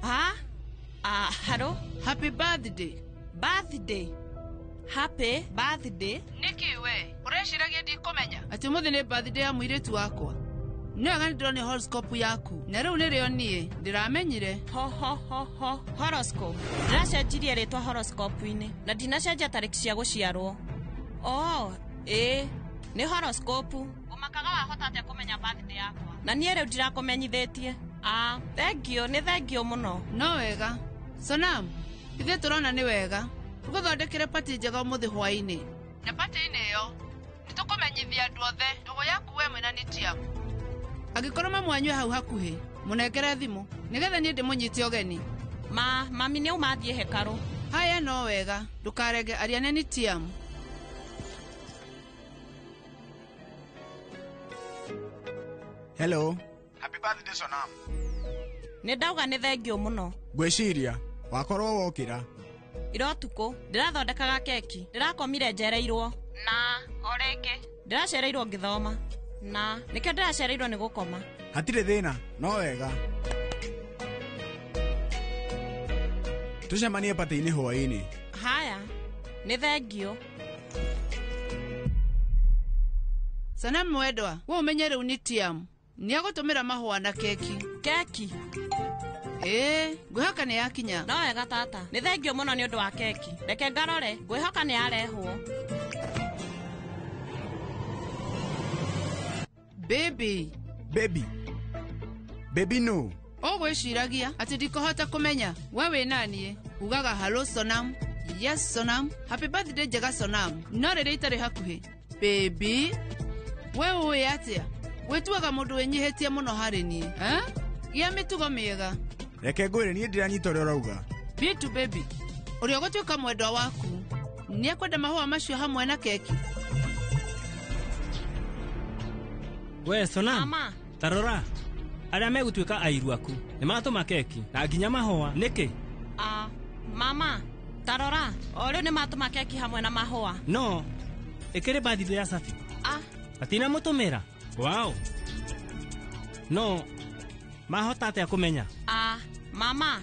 Ha? Ah, hello? Happy birthday. Birthday? Happy birthday? Nĩkĩ we ũreciragia ndikũmenya atĩ ũmũthĩ nĩ birthday ya mũirĩtu wakwa? Nĩ wega nĩndĩronio horoscope yaku na rĩu nĩrĩo niĩ ndĩramenyire. Ho ho ho ho horoscope. Ndĩracenjirie rĩtwa horoscope-inĩ na ndinacenjia tarĩki cia gũciarwo. Oh, ĩĩ nĩ horoscope. Ũmakaga wahota atĩa kũmenya birthday yakwa? Na niĩ rĩu ndirakũmenyithĩtie. Ah, thengio, nĩ thengio mũno. No wega. Sonam, ithuĩ tũrona nĩ wega tũgũthondekere pati njega ũmũthĩ hwaĩ-inĩ. Na pati-inĩ ĩyo nĩtũkũmenyithia andũ othe ndũgũ yaku we mwena nĩ Tiago. Angĩkorwo mamu wanyu e hau hakuhĩ mũnengere thimũ nĩgetha niĩ ndĩmũnyite ũgeni. Ma, mami nĩ auma athiĩ hekarũ. Haya no wega, ndũkarenge aria nĩ Tiamu. Hello. Happy birthday Sonam. Nĩ ndauga nĩ thengio mũno. Ngwĩciria wakorwo wokĩra. Ira ũtukũ ndĩrathondekaga keki, ndĩrakomire njereirwo na o rĩngĩ ndĩracereirwo ngĩthoma na nĩkĩo ndĩracereirwo nĩ gũkoma. Hatirĩ thĩna, no wega. Tũcemanie patĩ-inĩ hwaĩ-inĩ. Haya, nĩ thengio. Sonam mwendwa, we ũmenye rĩu nĩ Tiamu. Nĩagũtũmĩra mahũa na keki. Keki? Ĩĩ, ngwĩhoka nĩ yakinya. No wega tata, nĩ thengio mũno nĩ ũndũ wa keki. Reke ngarore, ngwĩhoka nĩ yarehwo. Baby. Baby. Baby no. Ũgwĩciragia atĩ ndikũhota kũmenya we wĩ naniĩ. Ugaga hello Sonam, yes Sonam, happy birthday njega Sonam. No rĩrĩa itarĩ hakuhĩ. Baby, we ũĩ atĩa? Wĩtuaga mũndũ wĩnyihĩtie mũno harĩ niĩ. Eh? Gĩa mĩtugo mĩega. Reke ngwĩre niĩ ndiranyita ũrĩa ũrauga. Bitu baby, ũrĩa ũgũtuĩka mwendwa waku nĩekwenda mahũa macio hamwe na keki. We Sonam, Mama. tarora arĩa megũtuĩka airu aku nĩmatũma keki na nginya mahũa nĩkĩ? Ah, mama, tarora o rĩu nĩmatũma keki hamwe na mahũa. No ĩkĩrĩ birthday ya Safi. Ah, matinamũtũmĩra. Wow. No mahota atĩa kũmenya? Ah, mama,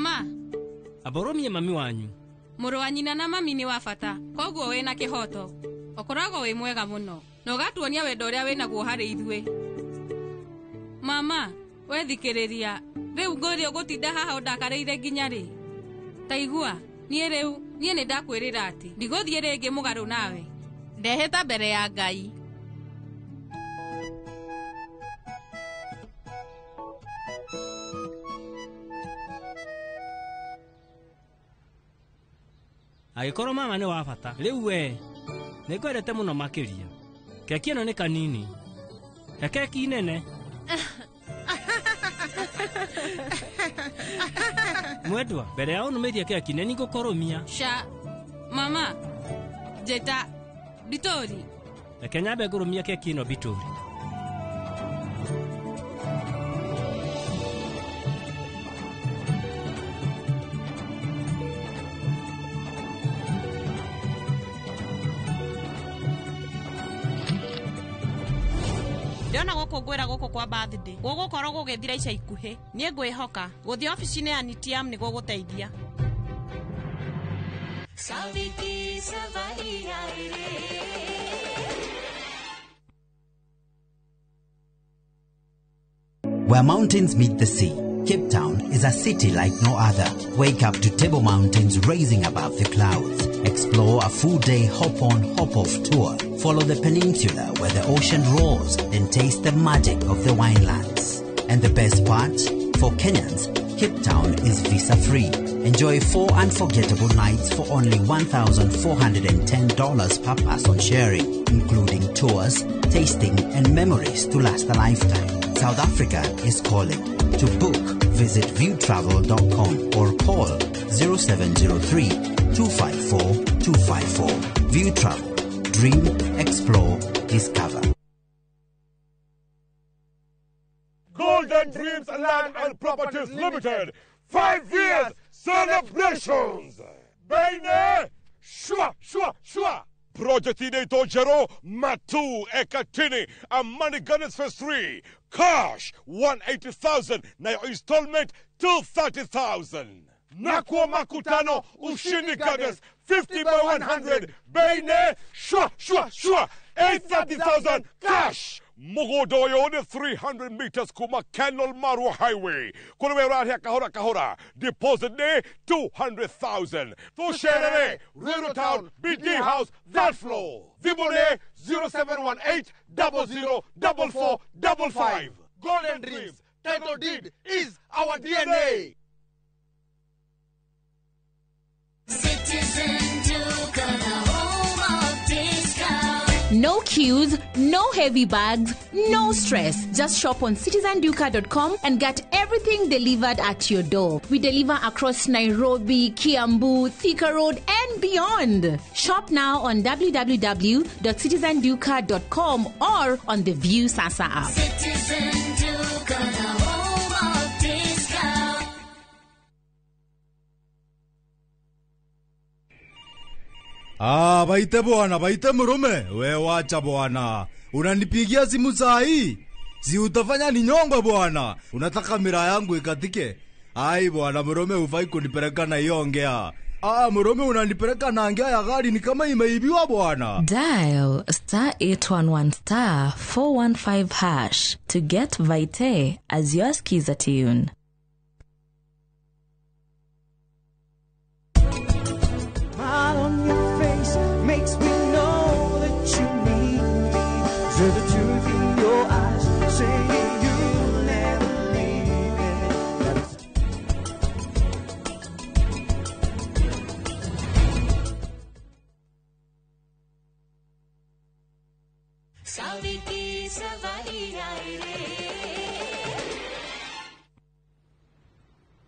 Mama, Aboromie mami wanyu. Mũrũ wa nyina na mami nĩ wa bata, koguo wĩna kĩhoto. Ũkoragwo wĩ mwega mũno, na ũgatuonia wendo ũrĩa wĩnaguo harĩ ithuĩ. Mama, we thikĩrĩria, rĩu ngũria ũgũtinda haha ũndakarĩire nginya rĩ? Ta igua, niĩ rĩu, niĩ nĩ ndakwĩrĩra atĩ ndigũthiĩ rĩngĩ mũgarũ nawe. Ndehĩta mbere ya Ngai. Angĩkorwo mama nĩ wa bata, rĩu we nĩngwendete mũno makĩria. Keki ĩno nĩ kanini. He keki nene. Mwendwa, mbere ya ũnũmĩrie keki nĩ ngũkũrũmia. Sha, mama, njĩta Bitori. Reke nyambe ngũrũmie keki ĩno Bitori. Ndĩrona gũkũngũĩra gũkũ kwa birthday gũgũkorwo gũgĩthira ica ikuhĩ. Niĩ ngwĩhoka gũthiĩ obici-inĩ ya Nitiam nĩ gũgũteithia. Saviki savari ai re. Where mountains meet the sea, Cape Town is a city like no other. Wake up to Table Mountains rising above the clouds. Explore a full-day hop-on, hop-off tour. Follow the peninsula where the ocean roars and taste the magic of the winelands. And the best part? For Kenyans, Cape Town is visa-free. Enjoy 4 unforgettable nights for only $1,410 per person sharing, including tours, tasting and memories to last a lifetime. South Africa is calling. To book, visit viewtravel.com or call 0703 254 254. View Travel. Dream, explore, discover. Golden Dreams Land and Properties Limited. 5 years celebrations. Bene, shwa, shwa, shwa. Project inaitwa Jero Matu Ekatini Amani Gardens Phase 3. Cash 180,000 na installment 230,000. Nakwa Makutano Ushindi Gardens 50 by 100. Bene, shwa, shwa, shwa. 830,000 cash. Mugodoyo ni 300 meters kuma Kenol Marua Highway. Kulewe rahia kahora kahora. Deposit ne 200,000. Tusherere, Rural Town, BD House, that floor. Vibone 0718 00 4455. Golden Dreams, title deed is our DNA. Citizen Duka, the home of discount. No queues, no heavy bags, no stress. Just shop on citizenduka.com and get everything delivered at your door. We deliver across Nairobi, Kiambu, Thika Road, and beyond. Shop now on www.citizenduka.com or on the View Sasa app. Citizen Duka, the home of discount. Ah, baite bwana, baite murume. We wacha bwana. Unanipigia simu saa hii? Si utafanya ni nyongo bwana. Unataka mira yangu ikatike? Ai bwana, murume hufai kunipeleka na hiyo ongea. Ah, murume unanipeleka na ngea ya gari ni kama imeibiwa bwana. Dial star 811 star 415 hash to get Vite as your skiza tune. Smile on your face makes me know that you need me. To the truth in your eyes, saying you'll never leave me. Saviki savari ai re.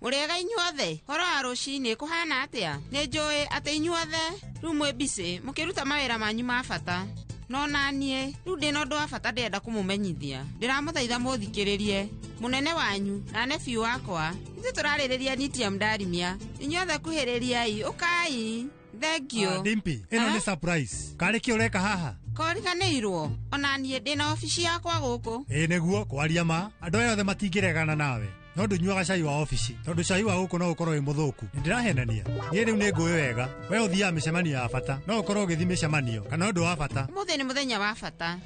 Mũrĩega inyuothe, horo wa rũcinĩ kũhana atĩa? Nĩ njũĩ atĩ inyuothe rĩu mwĩ busy mũkĩruta mawĩra manyu ma bata. No naniĩ rĩu ndĩna ũndũ wa bata ndĩrenda kũmũmenyithia. Ndĩramũthaitha mũthikĩrĩrie. Mũnene wanyu na nephew wakwa, ithuĩ tũrarĩrĩria Nitiam Ndarimia. Inyuothe kuhĩrĩriai, ũkai. Thank you. Dimpi, ĩno nĩ surprise. Karĩ kĩ ũreka haha? Koriganĩirwo, ona niĩ ndĩna obici yakwa gũkũ. Ĩ nĩguo kwaria ma, andũ aya othe matingĩregana nawe. No ndũnyuaga cai wa obici tondũ cai wa gũkũ no ũkorwo wĩ mũthũku. Nĩndĩrahenania. Niĩ rĩu nĩ ngũĩ wega. We ũthiaga mĩcemanio ya bata. No ũkorwo ũgĩthiĩ mĩcemanio kana ũndũ wa bata. Ũmũthĩ nĩ mũthenya wa bata.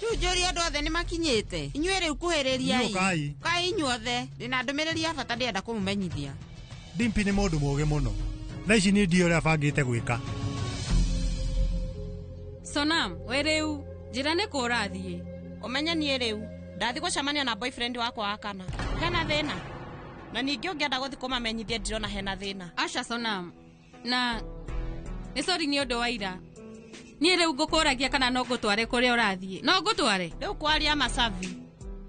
Rĩu njũrie andũ othe nĩ makinyĩte. Inyuĩ rĩu kuhĩrĩriai. Ũkai. Kai inyuothe. Ndĩna ndũmĩrĩri ya bata ndĩrenda kũmũmenyithia. Dimpi nĩ mũndũ mũũgĩ mũno. Thaa ici niĩ ndiũĩ ũrĩa abangĩte gwĩka. Sonam, we rĩu njĩra nĩ kũ ũrathiĩ? Ũmenye niĩ rĩu ndathi gũcemania na boyfriend wakwa wa kana. Hena thĩna? Na ningĩ ũngĩenda gũthiĩ kũmamenyithia ndirona hena thĩna. Aca Sonam, na nĩ sorry nĩ ũndũ wa ira. Niĩ rĩu ngũkũragia kana no ngũtware kũrĩa ũrathiĩ. No ngũtware? Rĩu kwaria macabi.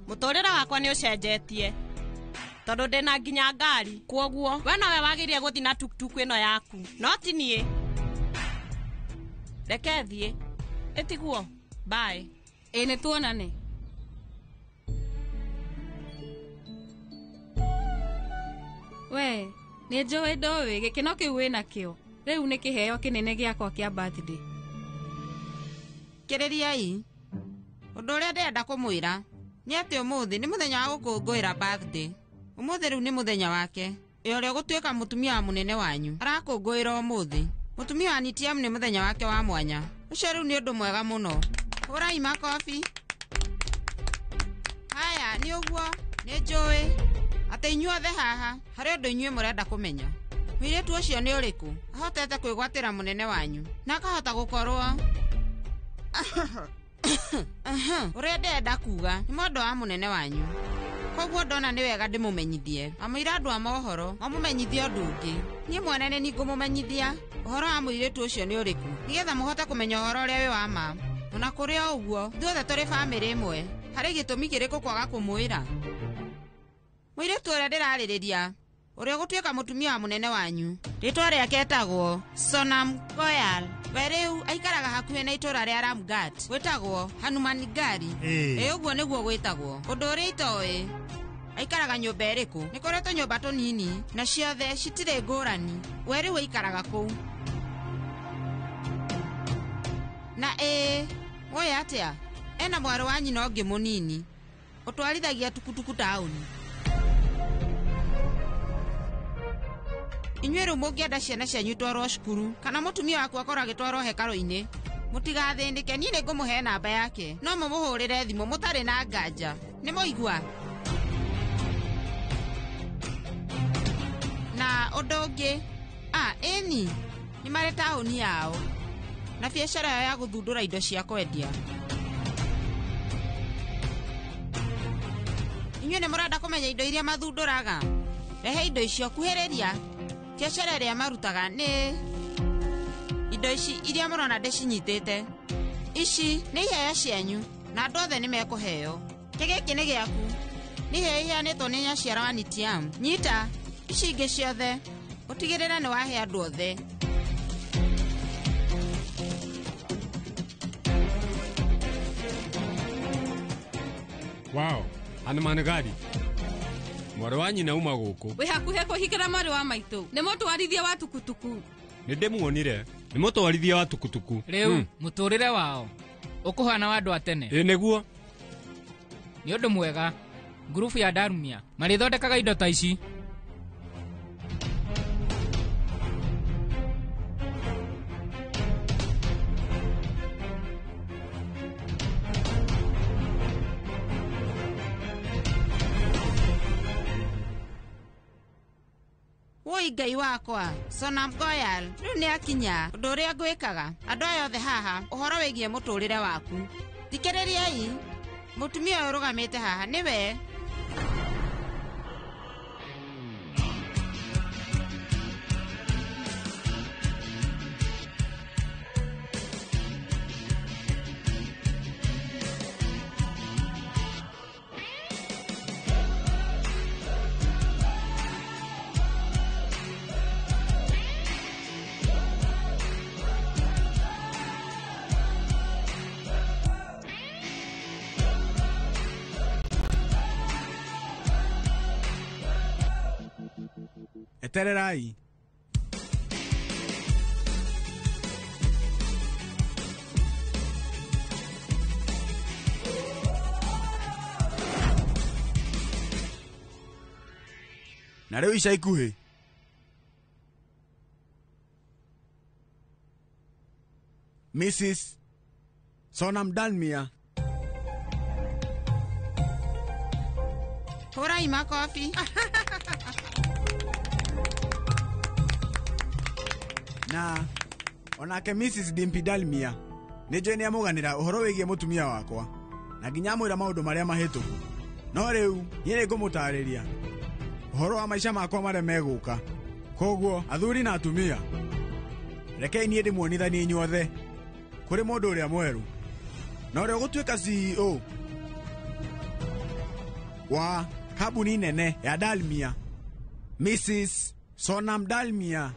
Mũtũrĩre wakwa nĩ ũcenjetie. Tondũ ndĩna nginya ngari. Kwoguo we nowe wagĩrĩire gũthiĩ na tuktuk ĩno yaku. No ti niĩ. Reke thiĩ. Ĩtiguo. Bye. Ĩ nĩ tuonane. We, nĩ njũĩ ndũĩ gĩkeno kĩu wĩnakĩo. Rĩu nĩ kĩheo kĩnene gĩakwa kĩa birthday. Kĩrĩriai. Ũndũ ũrĩa ndĩrenda kũmwĩra nĩ atĩ ũmũthĩ nĩ mũthenya wa gũkũngũĩra birthday. Ũmũthĩ rĩu nĩ mũthenya wake. Ĩ ũrĩa ũgũtuĩka mũtumia wa mũnene wanyu arakũngũĩra ũmũthĩ. Mũtumia wa Nitiam nĩ mũthenya wake wa mwanya. Ũcio rĩu nĩ ũndũ mwega mũno. Hũrai makobi. Haya, nĩ ũguo, nĩ njũĩ atĩ inyuothe haha harĩ ũndũ inyuĩ mũrenda kũmenya. Mũirĩtu ũcio nĩ ũrĩkũ ahotete kwĩgwatĩra mũnene wanyu na akahota gũkorwo ũrĩa ndĩrenda kuga nĩ mwendwa wa mũnene wanyu. Koguo ndona nĩ wega ndĩmũmenyithie. Amũira andũ a mohoro mamũmenyithie ũndũ ũngĩ. Niĩ mwene nĩ ngũmũmenyithia ũhoro wa mũirĩtu ũcio nĩ ũrĩkũ nĩgetha mũhote kũmenya ũhoro ũrĩa wĩ wa ma. Ona kũrĩ o ũguo ithuothe tũrĩ bamĩrĩ ĩmwe. Harĩ gĩtũmi kĩrĩkũ kwaga kũmwĩra? Mũirĩtu ũrĩa ndĩrarĩrĩria ũrĩa ũgũtuĩka mũtumia wa mũnene wanyu rĩtwa rĩake etagwo Sonam Goyal. We rĩu aikaraga hakuhĩ na itũũra rĩa Ramghat gwĩtagwo Hanumanigari. Ĩ ũguo nĩguo gwĩtagwo. Ũndũ ũrĩa itoĩ aikaraga nyũmba ĩrĩkũ? Nĩ kũrĩ tũnyũmba tũnini na ciothe citirĩ ngũrani. We rĩu aikaraga kũu. Na ĩ mũĩ atĩa? Ena mwarĩ wa nyina ũngĩ mũnini ũtwarithagia tukutuku taũni. Inyuĩ rĩu mũngĩenda ciana cianyu itwarwo cukuru kana mũtumia waku akorwo agĩtwarwo hekarũ-inĩ, mũtigathĩnĩke, niĩ nĩ ngũmũhe namba yake. No mũmũhũrĩre thimũ mũtarĩ na nganja. Nĩ mũigua? Na ũndũ ũngĩ, ĩni nĩ marĩ taũni yao na biacara yao ya gũthundũra indo cia kwendia. Inyuĩ nĩ mũrenda kũmenya indo iria mathundũraga? Rehe indo icio, kuhĩrĩria. Biacara ĩrĩa marutaga nĩ indo ici iria mũrona ndĩcinyitĩte. Ici nĩ iheo cianyu na andũ othe nĩ mekũheo. Gĩkĩ nĩ gĩaku. Nĩ iheo iheanĩtwo nĩ nyaciara wa Nitiam. Nyita ici ingĩ ciothe ũtigĩrĩre nĩ wahe andũ othe. Wow, Hanumanigari. Mwarĩ wa nyina uma gũkũ. Wĩ hakuhĩ kũhikĩra mwarĩ wa maitũ. Nĩ mũtwarithia wa tukutuku. Nĩ ndĩmuonire. Nĩ mũtwarithia wa tukutuku. Rĩu mũtũrĩre wao ũkũhana wa andũ a tene. Ĩ nĩguo. Nĩ ũndũ mwega. Ngurubu ya Darumia marĩthondekaga indo ta ici. Woi Ngai wakwa, Sonam Goyal, rĩu nĩ akinya ũndũ ũrĩa ngwĩkaga. Andũ aya othe haha, ũhoro wĩgiĩ mũtũrĩre waku. Thikĩrĩriai, mũtumia ũyũ ũrũgamĩte haha nĩwe. Etererai. Na rĩu ica ikuhĩ Mrs. Sonam Dalmia Hũrai makobi. Na onake Mrs. Dimpi Dalmia nĩ njũĩ nĩamũganĩra ũhoro wĩgiĩ mũtumia wakwa na nginya amwĩra maũndũ marĩa mahĩtũku. No rĩu niĩ nĩngũmũtarĩria ũhoro wa maica makwa marĩa megũka. Koguo athuri na atumia, rekei niĩ ndĩmuonithanie inyuothe kũrĩ mũndũ ũrĩa mwerũ na ũrĩa ũgũtuĩka CEO wa kambuni nene ya Dalmia, Mrs. Sonam Dalmia.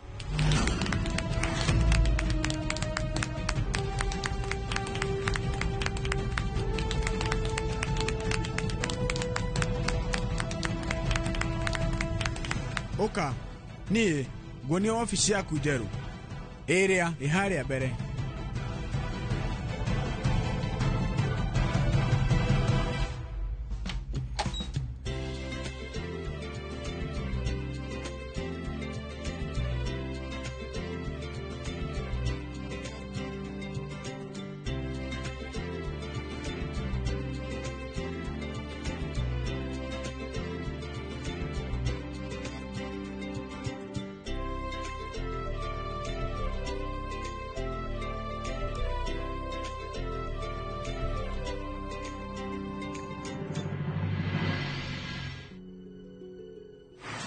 Ũka niĩ nguonie wabici yaku njerũ ĩrĩa ĩ harĩa mbere.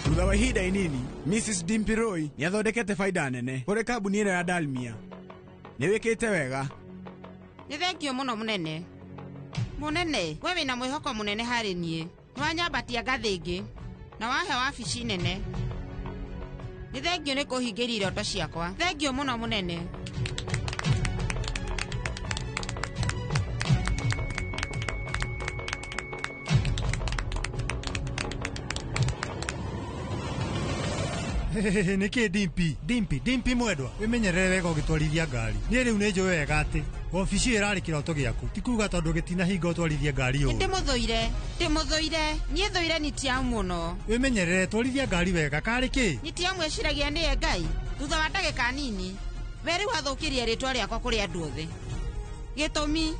Thutha wa ihinda inini, Mrs. Dimpi Roy nĩathondekete baida nene kũrĩ kambuni ĩno ya Dalmia. Nĩwĩkĩte wega. Nĩ thengio mũno mũnene. Mũnene, we wĩna mwĩhoko mũnene harĩ niĩ. Nĩwanyambatia ngathĩ ĩngĩ na wahe wabici nene. Nĩ thengio nĩ kũhingĩria iroto ciakwa. Thengio mũno mũnene. Nĩkĩ Dimpi? Dimpi, Dimpi mwendwa, wĩmenyerere wega ũgĩtwarithia ngari. Niĩ rĩu nĩnjũĩ wega atĩ wabici ĩyo ĩrarĩ kĩroto gĩaku. Ti kuuga tondũ gĩtinahinga ũtwarithie ngari ũru. Ndĩmũthũire, ndĩmũthũire. Niĩ thũire Nitiamu mũno. Wĩmenyerere twarithia ngari wega karĩ kĩ? Nitiamu eciragia nĩye Ngai. Thutha wa ndagĩka nini, we rĩu athũkirie rĩtwa rĩakwa kũrĩ andũ othe. Gĩtũmi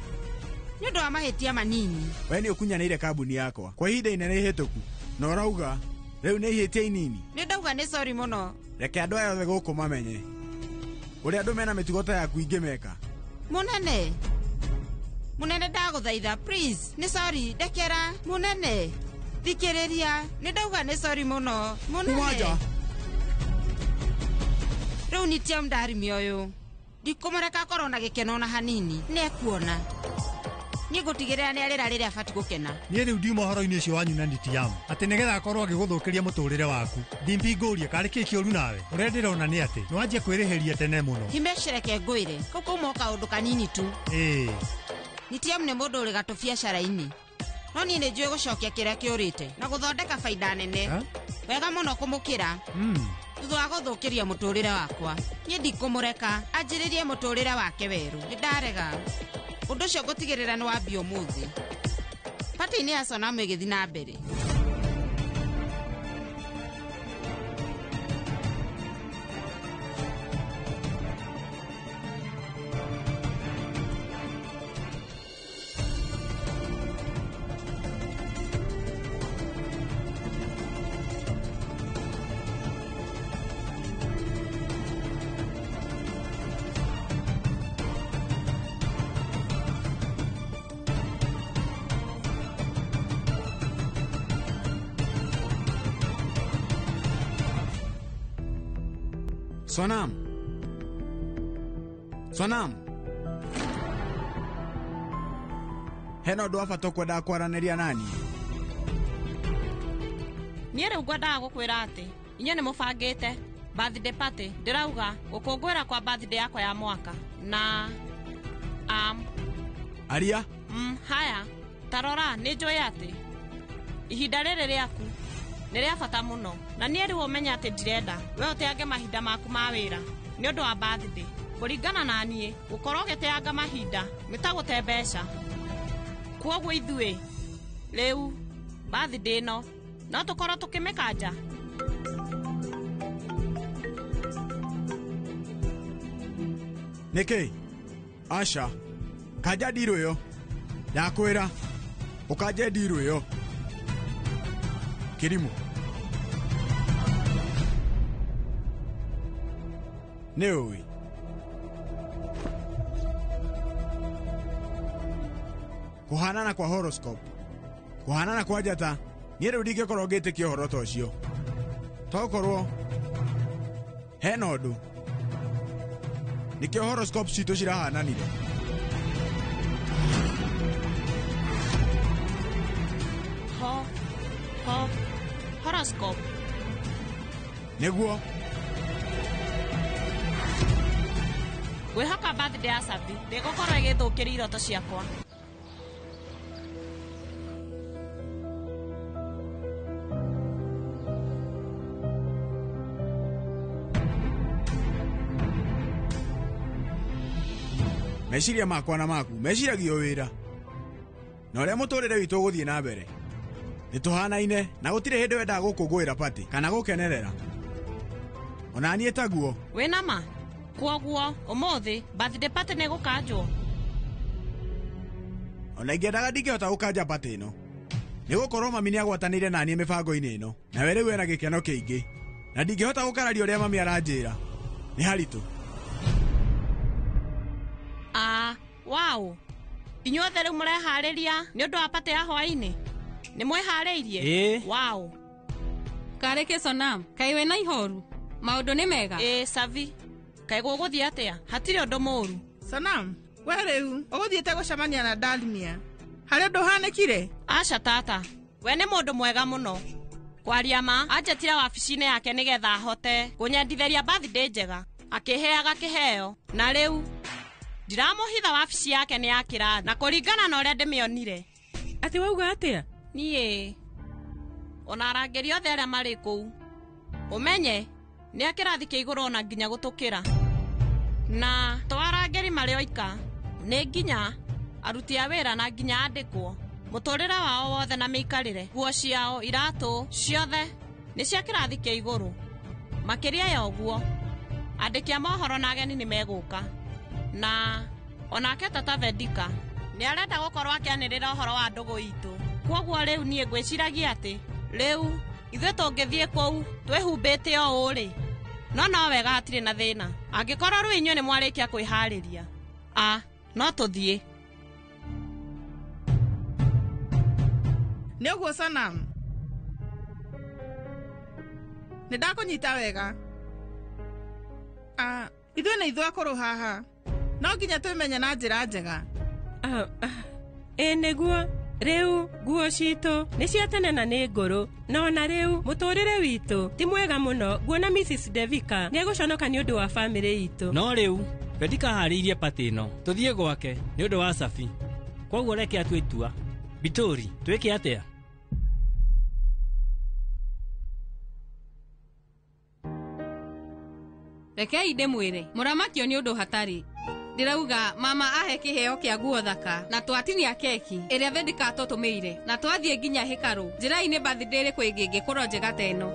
nĩ ũndũ wa mahĩtia manini. We nĩ ũkunyanĩire kambuni yakwa kwa ihinda inene ihĩtũku na ũrauga rĩu nĩ ihĩtia inini. Nĩ ndauga nĩ sorry mũno. Reke andũ aya othe gũkũ mamenye ũrĩa andũ mena mĩtugo ta yaku ingĩmeka. Mũnene, mũnene ndagũthaitha please, nĩ sorry, ndekera. Mũnene, thikĩrĩria, nĩ ndauga nĩ sorry mũno. Mũnene. Kuma nja. Rĩu Nitiamu ndarimi ũyũ. Ndikũmũreka akorwo na gĩkeno ona hanini. Nĩekuona. Niĩ ngũtigĩrĩra nĩarĩra rĩrĩa abatiĩ gũkena. Niĩ rĩu ndiuma ũhoro-inĩ ũcio wanyu na Nitiamu atĩ nĩgetha akorwo agĩgũthũkĩria mũtũrĩre waku. Dimpi ngũrie karĩ kĩ kĩũru nawe? Ũrĩa ndĩrona nĩ atĩ nĩwanjia kwĩrĩhĩria tene mũno. Himeshereke ngwĩre, kau kauma o kaũndũ kanini tu. Ĩĩ. Nitiamu nĩ mũndũ ũrĩ gatũ biacara-inĩ. No niĩ nĩnjũĩ gũcokia kĩrĩa kĩũrĩte na gũthondeka baida nene. Wega mũno kũmũkĩra. Thutha wa gũthũkĩria mũtũrĩre wakwa. Niĩ ndikũmũreka anjĩrĩrie mũtũrĩre wake werũ. Nĩ ndarega. Ũndũ ũcio ngũtigĩrĩra nĩ wambia ũmũthĩ. Party-inĩ ya Sonamu ĩgĩthiĩ na mbere. Sonam. Sonam. Hena ũndũ wa bata ũkwendaga kwaranĩria naniĩ. Niĩ rĩu ngwendaga gũkwĩra atĩ inyuĩ nĩ mũbangĩte birthday party. Ndĩrauga gũkũngũĩra kwa birthday yakwa ya mwaka na Aria. Haya, tarora nĩ njũĩ atĩ ihinda rĩrĩ rĩaku nĩ rĩa bata mũno na niĩ rĩu ũmenye atĩ ndirenda we ũteange mahinda maku ma wĩra nĩ ũndũ wa birthday. Kũringana na niĩ gũkorwo ũgĩteanga mahinda nĩ ta gũte mbeca. Kwoguo ithuĩ rĩu birthday ĩno no tũkorwo tũkĩmĩkanja. Nĩkĩ? Aca. Kanja ndirũ ĩyo. Ndakwĩra. Ũkanje ndirũ ĩyo. Kĩrimũ. Nĩ ũĩ. Kũhanana kwa horoscope. Kũhanana kwa njata. Niĩ rĩu ndingĩkorwo ngĩtĩkia ũhoro ta ũcio. Tokorwo hena ũndũ. Nĩkĩo horoscope citũ cirahananire. Ho ho horoscope. Nĩguo. Ngwĩhoka birthday ya Sabi ndĩgũkorwo ĩgĩthũkĩria iroto ciakwa. Meciria makwa na maku meciragia o wĩra na ũrĩa mũtũrĩre witũ ũgũthiĩ na mbere. Nĩtũhanaine na gũtirĩ hĩndĩ wendaga gũkũngũĩra party kana gũkenerera. Ona niĩ taguo. Wĩna ma? Kwoguo ũmũthĩ birthday party nĩ gũkanjwo? Ona ingĩendaga ndingĩhota gũkanja party ĩno. Nĩgũkorwo mami nĩagwatanĩire na niĩ mĩbango-inĩ ĩno. Nawe rĩu ena gĩkeno kĩingĩ. Na ndingĩhota gũkararia ũrĩa mami aranjĩra. Nĩ haritũ. Ah, wow. Inyuothe rĩu mũreharĩria nĩ ũndũ wa party ya hwaĩ-inĩ? Nĩ mwĩharĩirie? Ĩĩ. Wow. Karĩ kĩ Sonam, kaĩ wĩna ihoru? Maũndũ nĩ mega? Ĩĩ, Savi. Kaĩ gũgũthiĩ atĩa? Hatirĩ ũndũ mũũru. Sonam, we rĩu ũgũthiĩte gũcemania na Dalmia. Harĩ ũndũ ũhanĩkire? Aca tata. We nĩ mũndũ mwega mũno. Kwaria ma, anjĩtire wabici-inĩ yake nĩgetha ahote kũnyendithĩria birthday njega. Akĩheaga kĩheo. Na rĩu ndiramũhitha wabici yake nĩ ya kĩrathi na kũringana na ũrĩa ndĩmĩonire. Atĩ wauga atĩa? Niĩ ona arangĩri othe arĩa marĩ kũu ũmenye nĩ a kĩrathi kĩa igũrũ ona nginya gũtũkĩra. Na to arangĩri marĩ oika, nĩ nginya aruti a wĩra na nginya andĩkwo. Mũtũrĩre wao wothe na mĩikarĩre, nguo ciao, iratũ, ciothe nĩ cia kĩrathi kĩa igũrũ. Makĩria ya ũguo, andĩki a mohoro na ageni nĩ megũka. Na onake tata Vedika nĩ arenda gũkorwo akĩanĩrĩra ũhoro wa ndũgũ itũ. Kwoguo rĩu niĩ ngwĩciragia atĩ rĩu ithuĩ tũngĩthiĩ kũu twĩhumbĩte o ũũ rĩ, no wega hatirĩ na thĩna. Angĩkorwo rĩu inyuĩ nĩ mwarĩkia kwĩharĩria, no tũthiĩ. Nĩ ũguo Sonam. Nĩ ndakũnyita wega. Ithuĩ nĩ ithuĩ akũrũ haha. No nginya twĩmenye na njĩra njega. Ĩ nĩguo. Rĩu nguo citũ nĩ cia tene na nĩ ngũrũ. No na rĩu mũtũrĩre witũ ti mwega mũno. Nguona Mrs Devika nĩegũconoka nĩ ũndũ wa bamĩrĩ itũ. No rĩu Vedika aharĩirie party ĩno tũthiĩ gwake nĩ ũndũ wa Sabi. Kwoguo reke atue itua. Bitũri, twĩke atĩa? Rekei ndĩmwĩre, mũramakio nĩ ũndũ hatarĩ. Ndĩrauga mama ahe kĩheo kĩa nguo thaka na twatinia keki ĩrĩa Vedika atũtũmĩire na twathiĩ nginya hekarũ. Njĩra-inĩ birthday ĩrĩkũ ĩngĩ ĩngĩkorwo njega ta ĩno?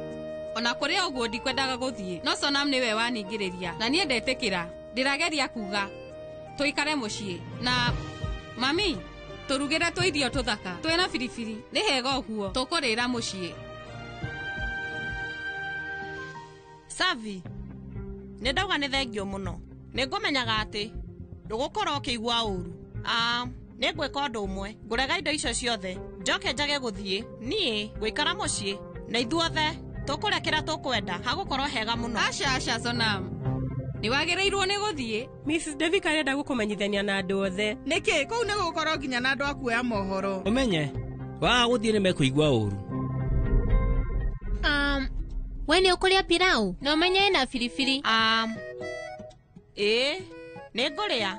Ona kũrĩ ũguo ndikwendaga gũthiĩ, no Sonam nĩwe waningĩrĩria na niĩ ndetĩkĩra. Ndĩrageria kuga tũikare mũciĩ na mami tũrugĩre tũirio tũthaka twĩna biribiri. Nĩ hega ũguo tũkũrĩra mũciĩ. Savi, nĩ ndauga nĩ thengio mũno. Nĩ ngũmenyaga atĩ ndũgũkorwo ũkĩigua ũru. Nĩ ngwĩka ũndũ ũmwe, ngũrega indo icio ciothe, njoke njage gũthiĩ. Niĩ ngũikara mũciĩ na ithuothe tũkũrĩa kĩrĩa tũkwenda, hagũkorwo hega mũno. Aca aca Sonam, nĩ wagĩrĩirwo nĩ gũthiĩ. Mrs Devika arenda gũkũmenyithania na andũ othe. Nĩkĩ kũu nĩ gũgũkorwo nginya na andũ a kuoya mohoro? Ũmenye waga gũthiĩ nĩ mekũigua ũru. We nĩ ũkũrĩa pilau na ũmenye ĩna biribiri. Ĩĩ, nĩ ngũrĩa.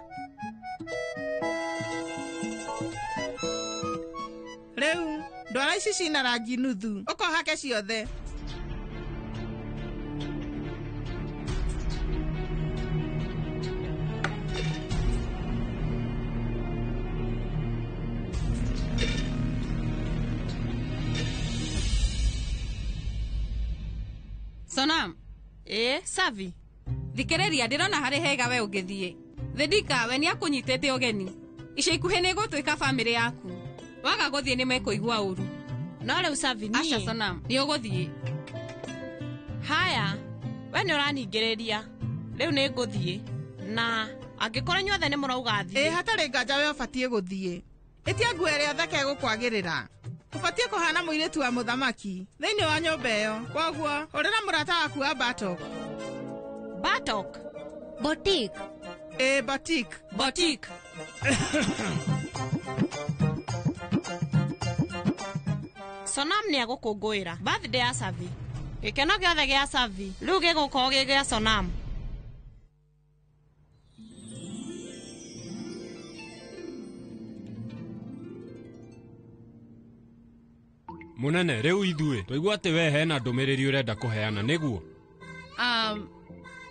Rĩu ndwara ici cina rangi nuthu, ũkohake ciothe. Sonam. Ĩĩ, Savi. Thikĩrĩria, ndĩrona harĩ hega we ũngĩthiĩ. Vedika we nĩ akũnyitĩte ũgeni. Ica ikuhĩ nĩ gũtuĩka bamĩrĩ yaku. Waga gũthiĩ nĩ mekũigua ũru. No rĩu Savi niĩ. Aca Sonam, nĩ ũgũthiĩ. Haya, we nĩ ũraningĩrĩria. Rĩu nĩ ngũthiĩ. Na angĩkorwo inyuothe nĩ mũrauga thiĩ. Ĩ hatarĩ nganja we ũbatiĩ gũthiĩ. Ĩtia nguo ĩrĩa thaka ĩgũkwagĩrĩra. Ũbatiĩ kũhana mũirĩtu wa mũthamaki thĩinĩ wa nyũmba ĩyo. Kwoguo, hũrĩra mũrata waku wa Batok. Batok? Boutique. Ĩ boutique. Boutique. Sonam nĩ egũkũngũĩra birthday ya Savi. Gĩkeno gĩothe gĩa Savi rĩu gĩgũkorwo gĩ gĩa Sonam. Munene, rĩu ithuĩ twaigua atĩ we hena ndũmĩrĩri ũrenda kũheana nĩguo?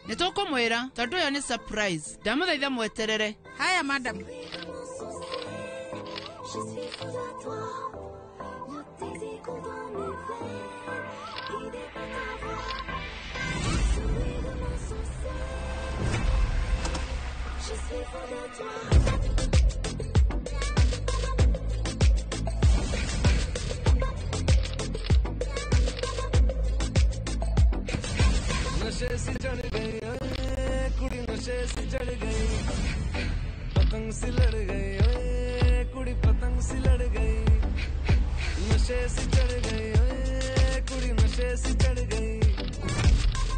Nĩ tũkũmwĩra tondũ ĩyo nĩ surprise. Ndamũthaitha mweterere. Haya madam. नशे से चढ़ गई ओए कुड़ी नशे से चढ़ गई पतंग से लड़ गई ओए कुड़ी पतंग से लड़ गई नशे से चढ़ गई ओए कुड़ी नशे से चढ़ गई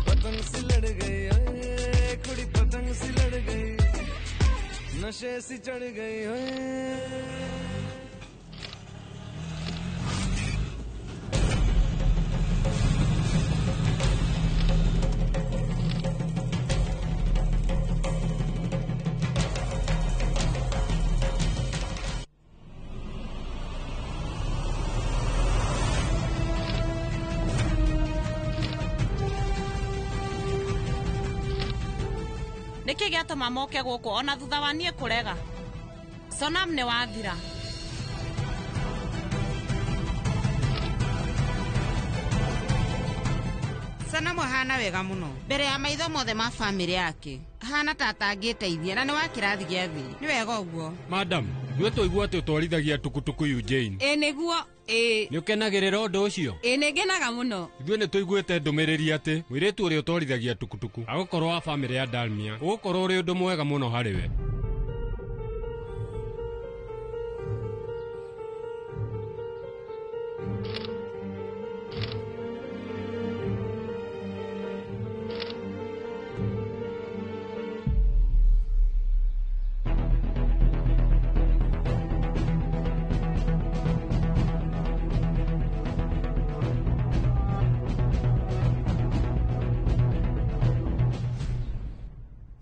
पतंग से लड़ गई ओए कुड़ी पतंग से लड़ गई नशे से चढ़ गई ओए। Nĩkĩ gĩatũma moke gũkũ ona thutha wa niĩ kũrega? Sonam nĩ wathira. Sonam ahana wega mũno mbere ya maitho mothe ma bamĩrĩ yake. Ahana ta atangĩteithia na nĩ wa kĩrathi gĩa thĩ. Nĩ wega ũguo. Madam, ithuĩ twaigua atĩ ũtwarithagia tukutuku Eugene. Ĩ nĩguo. Ĩ. Nĩ ũkenagĩrĩra ũndũ ũcio? Ĩ nĩ ngenaga mũno. Ithuĩ nĩ tũiguĩte ndũmĩrĩri atĩ mũirĩtu ũrĩa ũtwarithagia tukutuku agũkorwo wa bamĩrĩ ya Dalmia ũgũkorwo ũrĩ ũndũ mwega mũno harĩ we.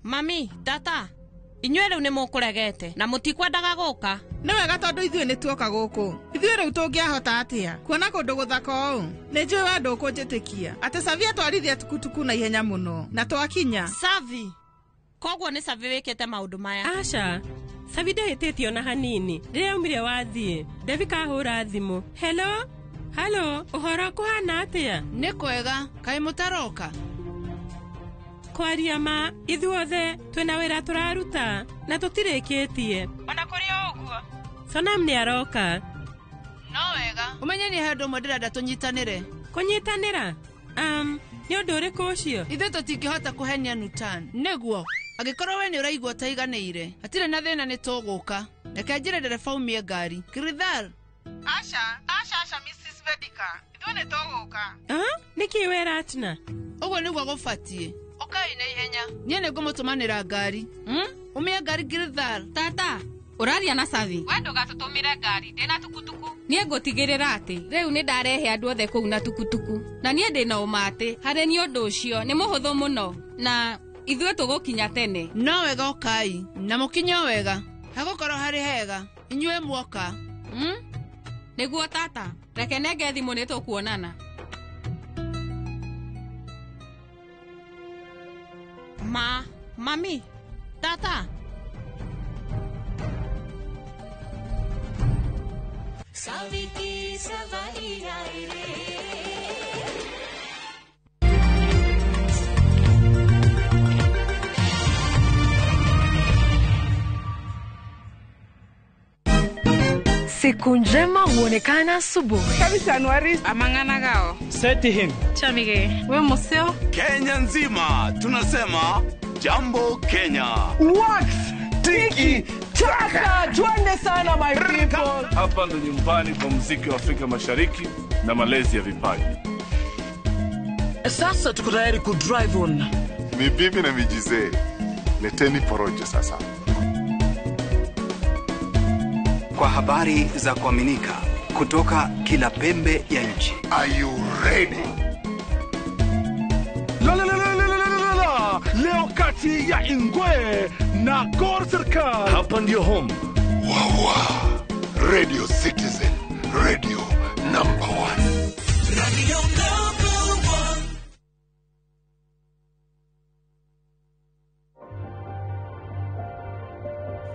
Mami, tata, inyuĩ rĩu nĩ mũkũregete na mũtikwendaga gũka. Nĩ wega tondũ ithuĩ nĩ tuoka gũkũ. Ithuĩ rĩu tũngĩahota atĩa kuona kũndũ gũthaka ũũ? Nĩ njũĩ we ndũkũnjĩtĩkia atĩ Savi atwarithia tukutuku na ihenya mũno na twakinya. Savi, koguo nĩ Savi wĩkĩte maũndũ maya? Aca, Savi ndahĩtĩtie ona hanini. Rĩrĩa aumire wathiĩ, Devika ahũra thimũ. Hello, halo, ũhoro kũhana atĩa? Nĩ kwega, kaĩ mũtaroka? Kwaria ma ithuothe twĩna wĩra tũraruta na tũtirĩkĩtie. Ona kũrĩ o ũguo, Sonam nĩ aroka. No wega. Ũmenye nĩ handũ ũmwe ndĩrenda tũnyitanĩre. Kũnyitanĩra? Nĩ ũndũ ũrĩkũ ũcio? Ithuĩ tũtingĩhota kũhenia Nutan. Nĩguo, angĩkorwo we nĩ ũraigua ũtaiganĩire, hatirĩ na thĩna nĩ tũgũka. Reke njĩre ndereba aumie ngari. Kirithal. Aca, aca, aca Mrs. Vedika. Ithuĩ nĩ tũgũka. Nĩkĩ we Ratna? Ũguo nĩguo gũbatiĩ. Ũkai na ihenya. Niĩ nĩ ngũmũtũmanĩra ngari. Umia ngari Kirithal. Tata, ũraria na Savi. We ndũgatũtũmĩre ngari, ndĩna tukutuku. Niĩ ngũtigĩrĩra atĩ rĩu nĩ ndarehe andũ othe kũu na tukutuku. Na niĩ ndĩna ũma atĩ harĩ niĩ ũndũ ũcio nĩ mũhũthũ mũno na ithuĩ tũgũkinya tene. No wega ũkai na mũkinye o wega. Hagũkorwo harĩ hega. Inyuĩ muoka. Nĩguo tata, reke nenge thimũ nĩ tũkuonana. Ma, mami, tata. Savi ki savari aaye re. Siku njema huonekana asubuhi. Amang'anagao. Seti him. Chamige. We museo. Kenya nzima tunasema jambo Kenya. Wax tiki taka, twende sana my people. Hapa ndo nyumbani kwa muziki wa Afrika Mashariki na malezi ya vipaji. Sasa tuko tayari ku drive on. Ni bibi na mijizee, leteni porojo sasa. Kwa habari za kuaminika kutoka kila pembe ya nchi. Are you ready? La la la la la la la la. Leo kati ya Ingwe na Gor Serikal. Hapa ndio home. Wawa. Radio Citizen, radio number 1. Radio number 1.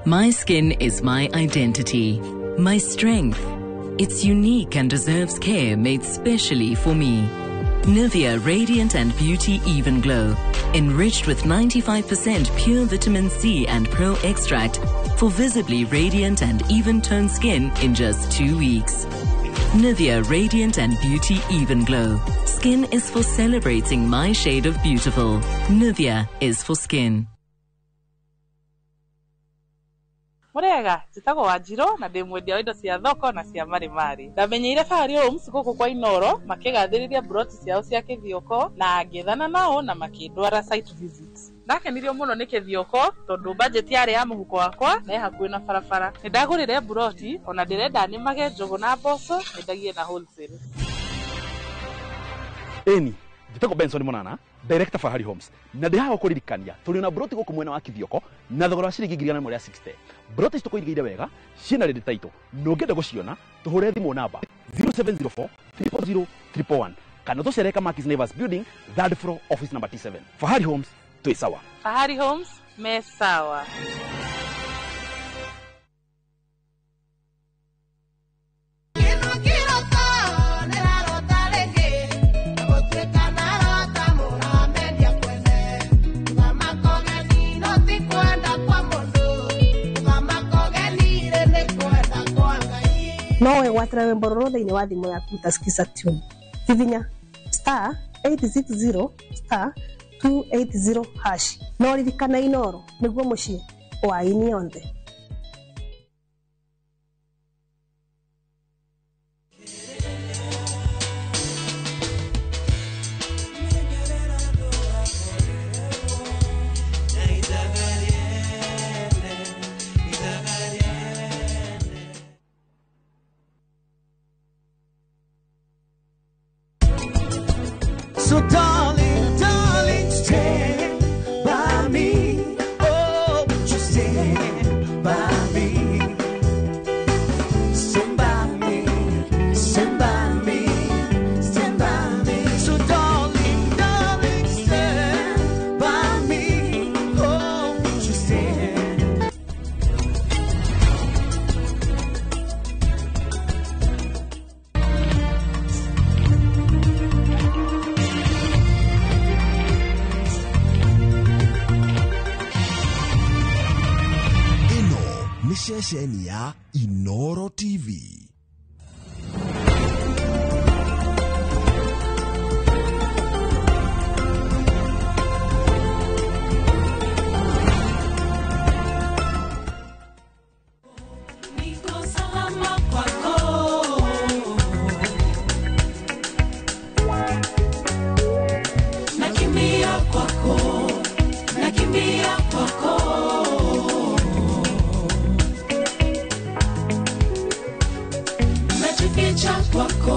My skin is my identity, my strength. It's unique and deserves care made specially for me. Nivea Radiant and Beauty Even Glow, enriched with 95% pure vitamin C and Pro Extract for visibly radiant and even-toned skin in just 2 weeks. Nivea Radiant and Beauty Even Glow. Skin is for celebrating my shade of beautiful. Nivea is for skin. Murega njĩtagwo Wanjirũ na ndĩ mwendia wa indo cia thoko na cia marimari. Ndamenyeire Fahari Homes gũkũ kwa Inoro makĩgathĩrĩria broti ciao cia Kĩthioko na ngĩethana nao na makĩndwara site visit. Ndakenirio mũno nĩ Kĩthioko tondũ budget yarĩ ya mũhuko wakwa na ĩ hakuhĩ na barabara. Nĩ ndagũrire broti ona ndĩrenda nĩmage njũgũ na mboco nyendagie na wholesale. Ĩni njĩtagwo Benson Monana, director Fahari Homes, na ndĩ haha gũkũririkania tũrĩ na broti gũkũ mwena wa Kithioko na thogora wa ciringi 160,000. Broti ici tũkũirigĩire wega ciĩna ready title na ũngĩenda gũciona tũhũre thimũ namba 0704 000 111 kana tũcere Kamakis Neighbors Building, third floor, office number T7. Fahari Homes twĩ sawa. Fahari Homes me sawa. No wĩgwatĩre rwĩmbo rũrũ thĩinĩ wa thimũ yaku ta Skiza Tune. Hihinya star 860 star 280 hash. No ririkana Inoro nĩguo mũciĩ wa aini othe. So darling, darling, stand by me. Oh, would you stand by me? Stand by me, stand by me, stand by me. So darling, darling, stand by me. Oh, would you stand? Nĩ ceceni ya Inoro TV. Niko salama kwako. Nakimbia kwako. Nakimbia kwako. Najificha kwako.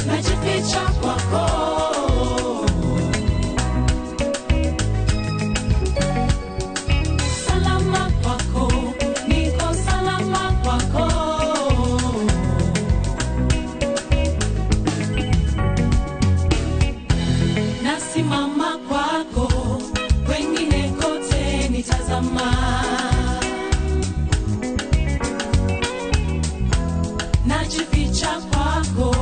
Najificha kwako. Salama kwako. Niko salama kwako. Nasimama kwako, wengine kote nitazama. Najificha kwako,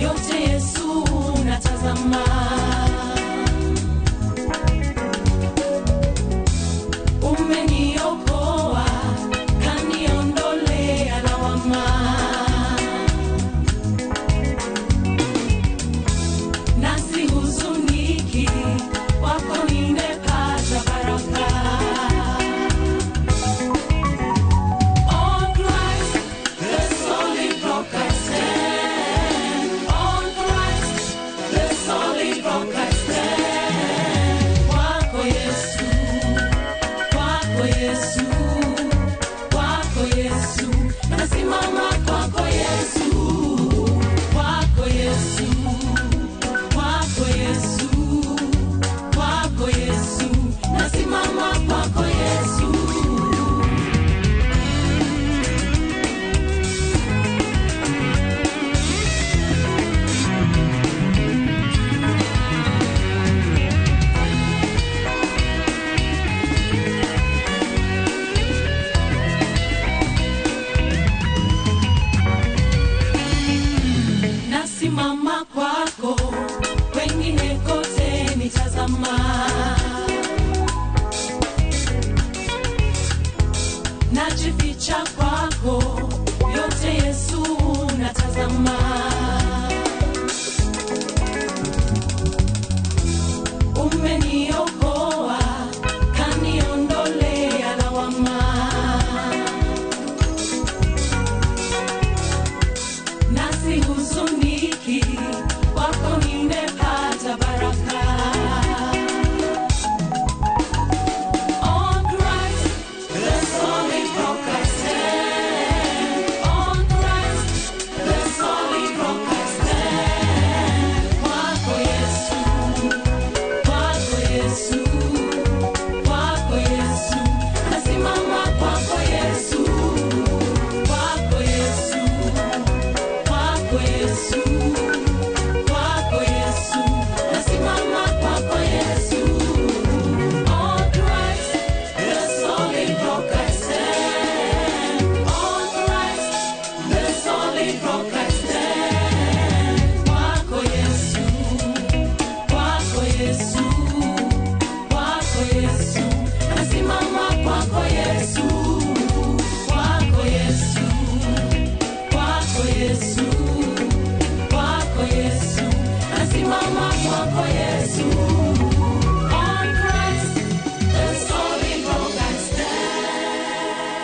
yote Yesu natazama. Umeniokoa, kaniondolea lawama.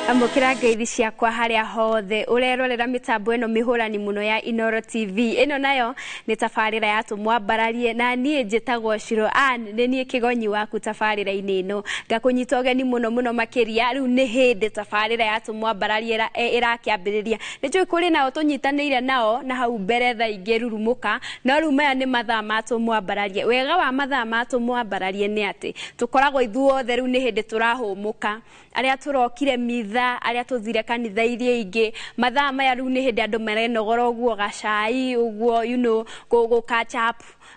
Amũkĩra ngeithi ciakwa harĩa hothe ũrerorera mĩtambo ĩno mĩhũrani mũno ya Inooro TV. Ĩno nayo nĩ tabarĩra ya tũmwambararie na niĩ njĩtagwo Shiro Ann, nĩ niĩ kĩgonyi waku tabarĩra-inĩ ĩno. Ngakũnyita ũgeni mũno mũno makĩria. Rĩu nĩ hĩndĩ tabarĩra ya tũmwambararie ĩrakĩambĩrĩria. Nĩ njũĩ kũrĩ nao tũnyitanĩire nao na hau mbere thaa ingĩ rurumũka, no rĩu maya nĩ mathaa ma tũmwambararie. Wega wa mathaa ma tũmwambararie nĩ atĩ tũkoragwo ithuothe rĩu nĩ hĩndĩ tũrahũmũka, arĩa tũrokire mitha, arĩa tũthire kanitha iria ingĩ. Mathaa maya rĩu nĩ hĩndĩ andũ marenogora ũguo gacai ũguo, you know, gũ catch up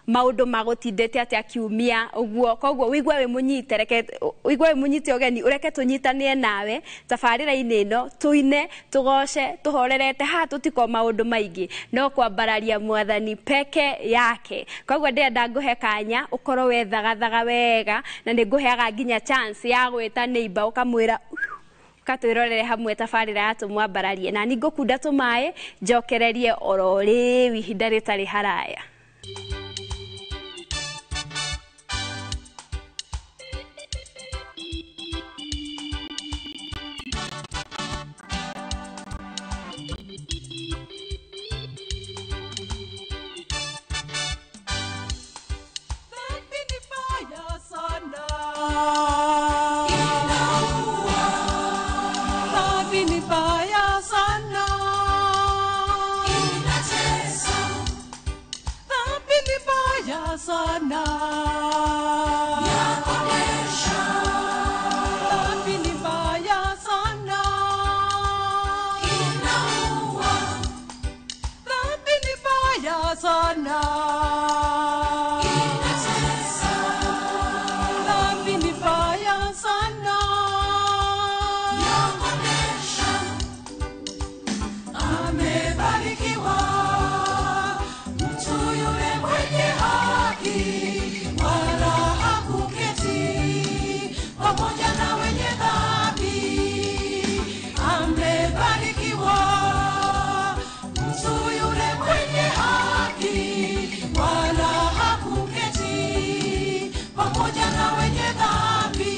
maũndũ magũtindĩte atĩa kiumia ũguo. Koguo wĩigue wĩ mũnyite, reke wĩigue wĩ mũnyite ũgeni, ũreke tũnyitanĩre nawe tabarĩra-inĩ ĩno, tũine, tũgoce, tũhorerete. Haha tũtiko maũndũ maingĩ, no kwambararia mwathani peke yake. Koguo ndĩrenda ngũhe kanya ũkorwo wethagathaga wega, na nĩ ngũheaga nginya chance ya gwĩta neighbor ũkamwĩra katwirorere hamwe tabarĩra ya tũmwambararie. Na niĩ ngũkunda tũmaĩ njokererie oro rĩu ihinda rĩtarĩ haraya. Dhambi ni mbaya sana. Dhambi ni mbaya sana. Dhambi ni mbaya sana. Dhambi ni mbaya sana. Dhambi ni mbaya sana. Dhambi ni mbaya sana. Amebarikiwa mtu yule mwenye haki, wala hakuketi pamoja na wenye dhambi. Amebarikiwa mtu yule mwenye haki, wala hakuketi pamoja na wenye dhambi.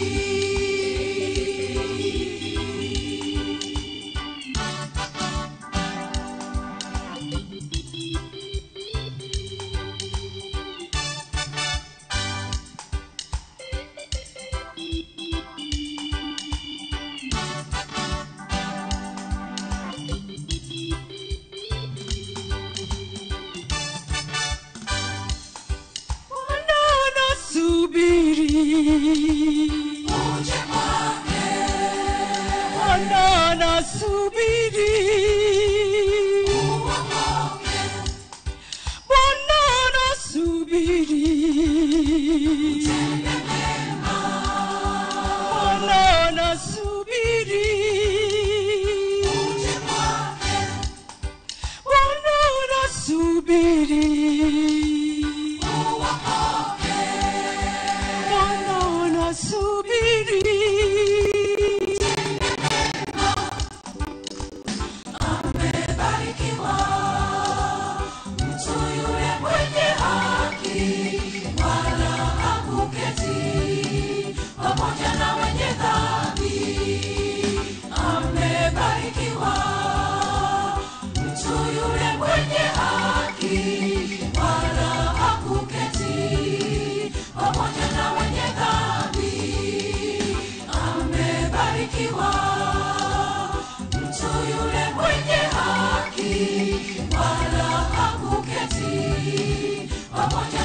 Bwana anasubiri uje kwake. Bwana anasubiri uokoke. Bwana anasubiri utende mema. Bwana anasubiri uje kwake. Bwana anasubiri uokoke. Bwana anasubiri. Amebarikiwa mtu yule mwenye haki, wala hakuketi pamoja na wenye dhambi. Amebarikiwa mtu yule mwenye haki, wala hakuketi pamoja na wenye dhambi. Amebarikiwa mtu yule mwenye haki, wala hakuketi pamoja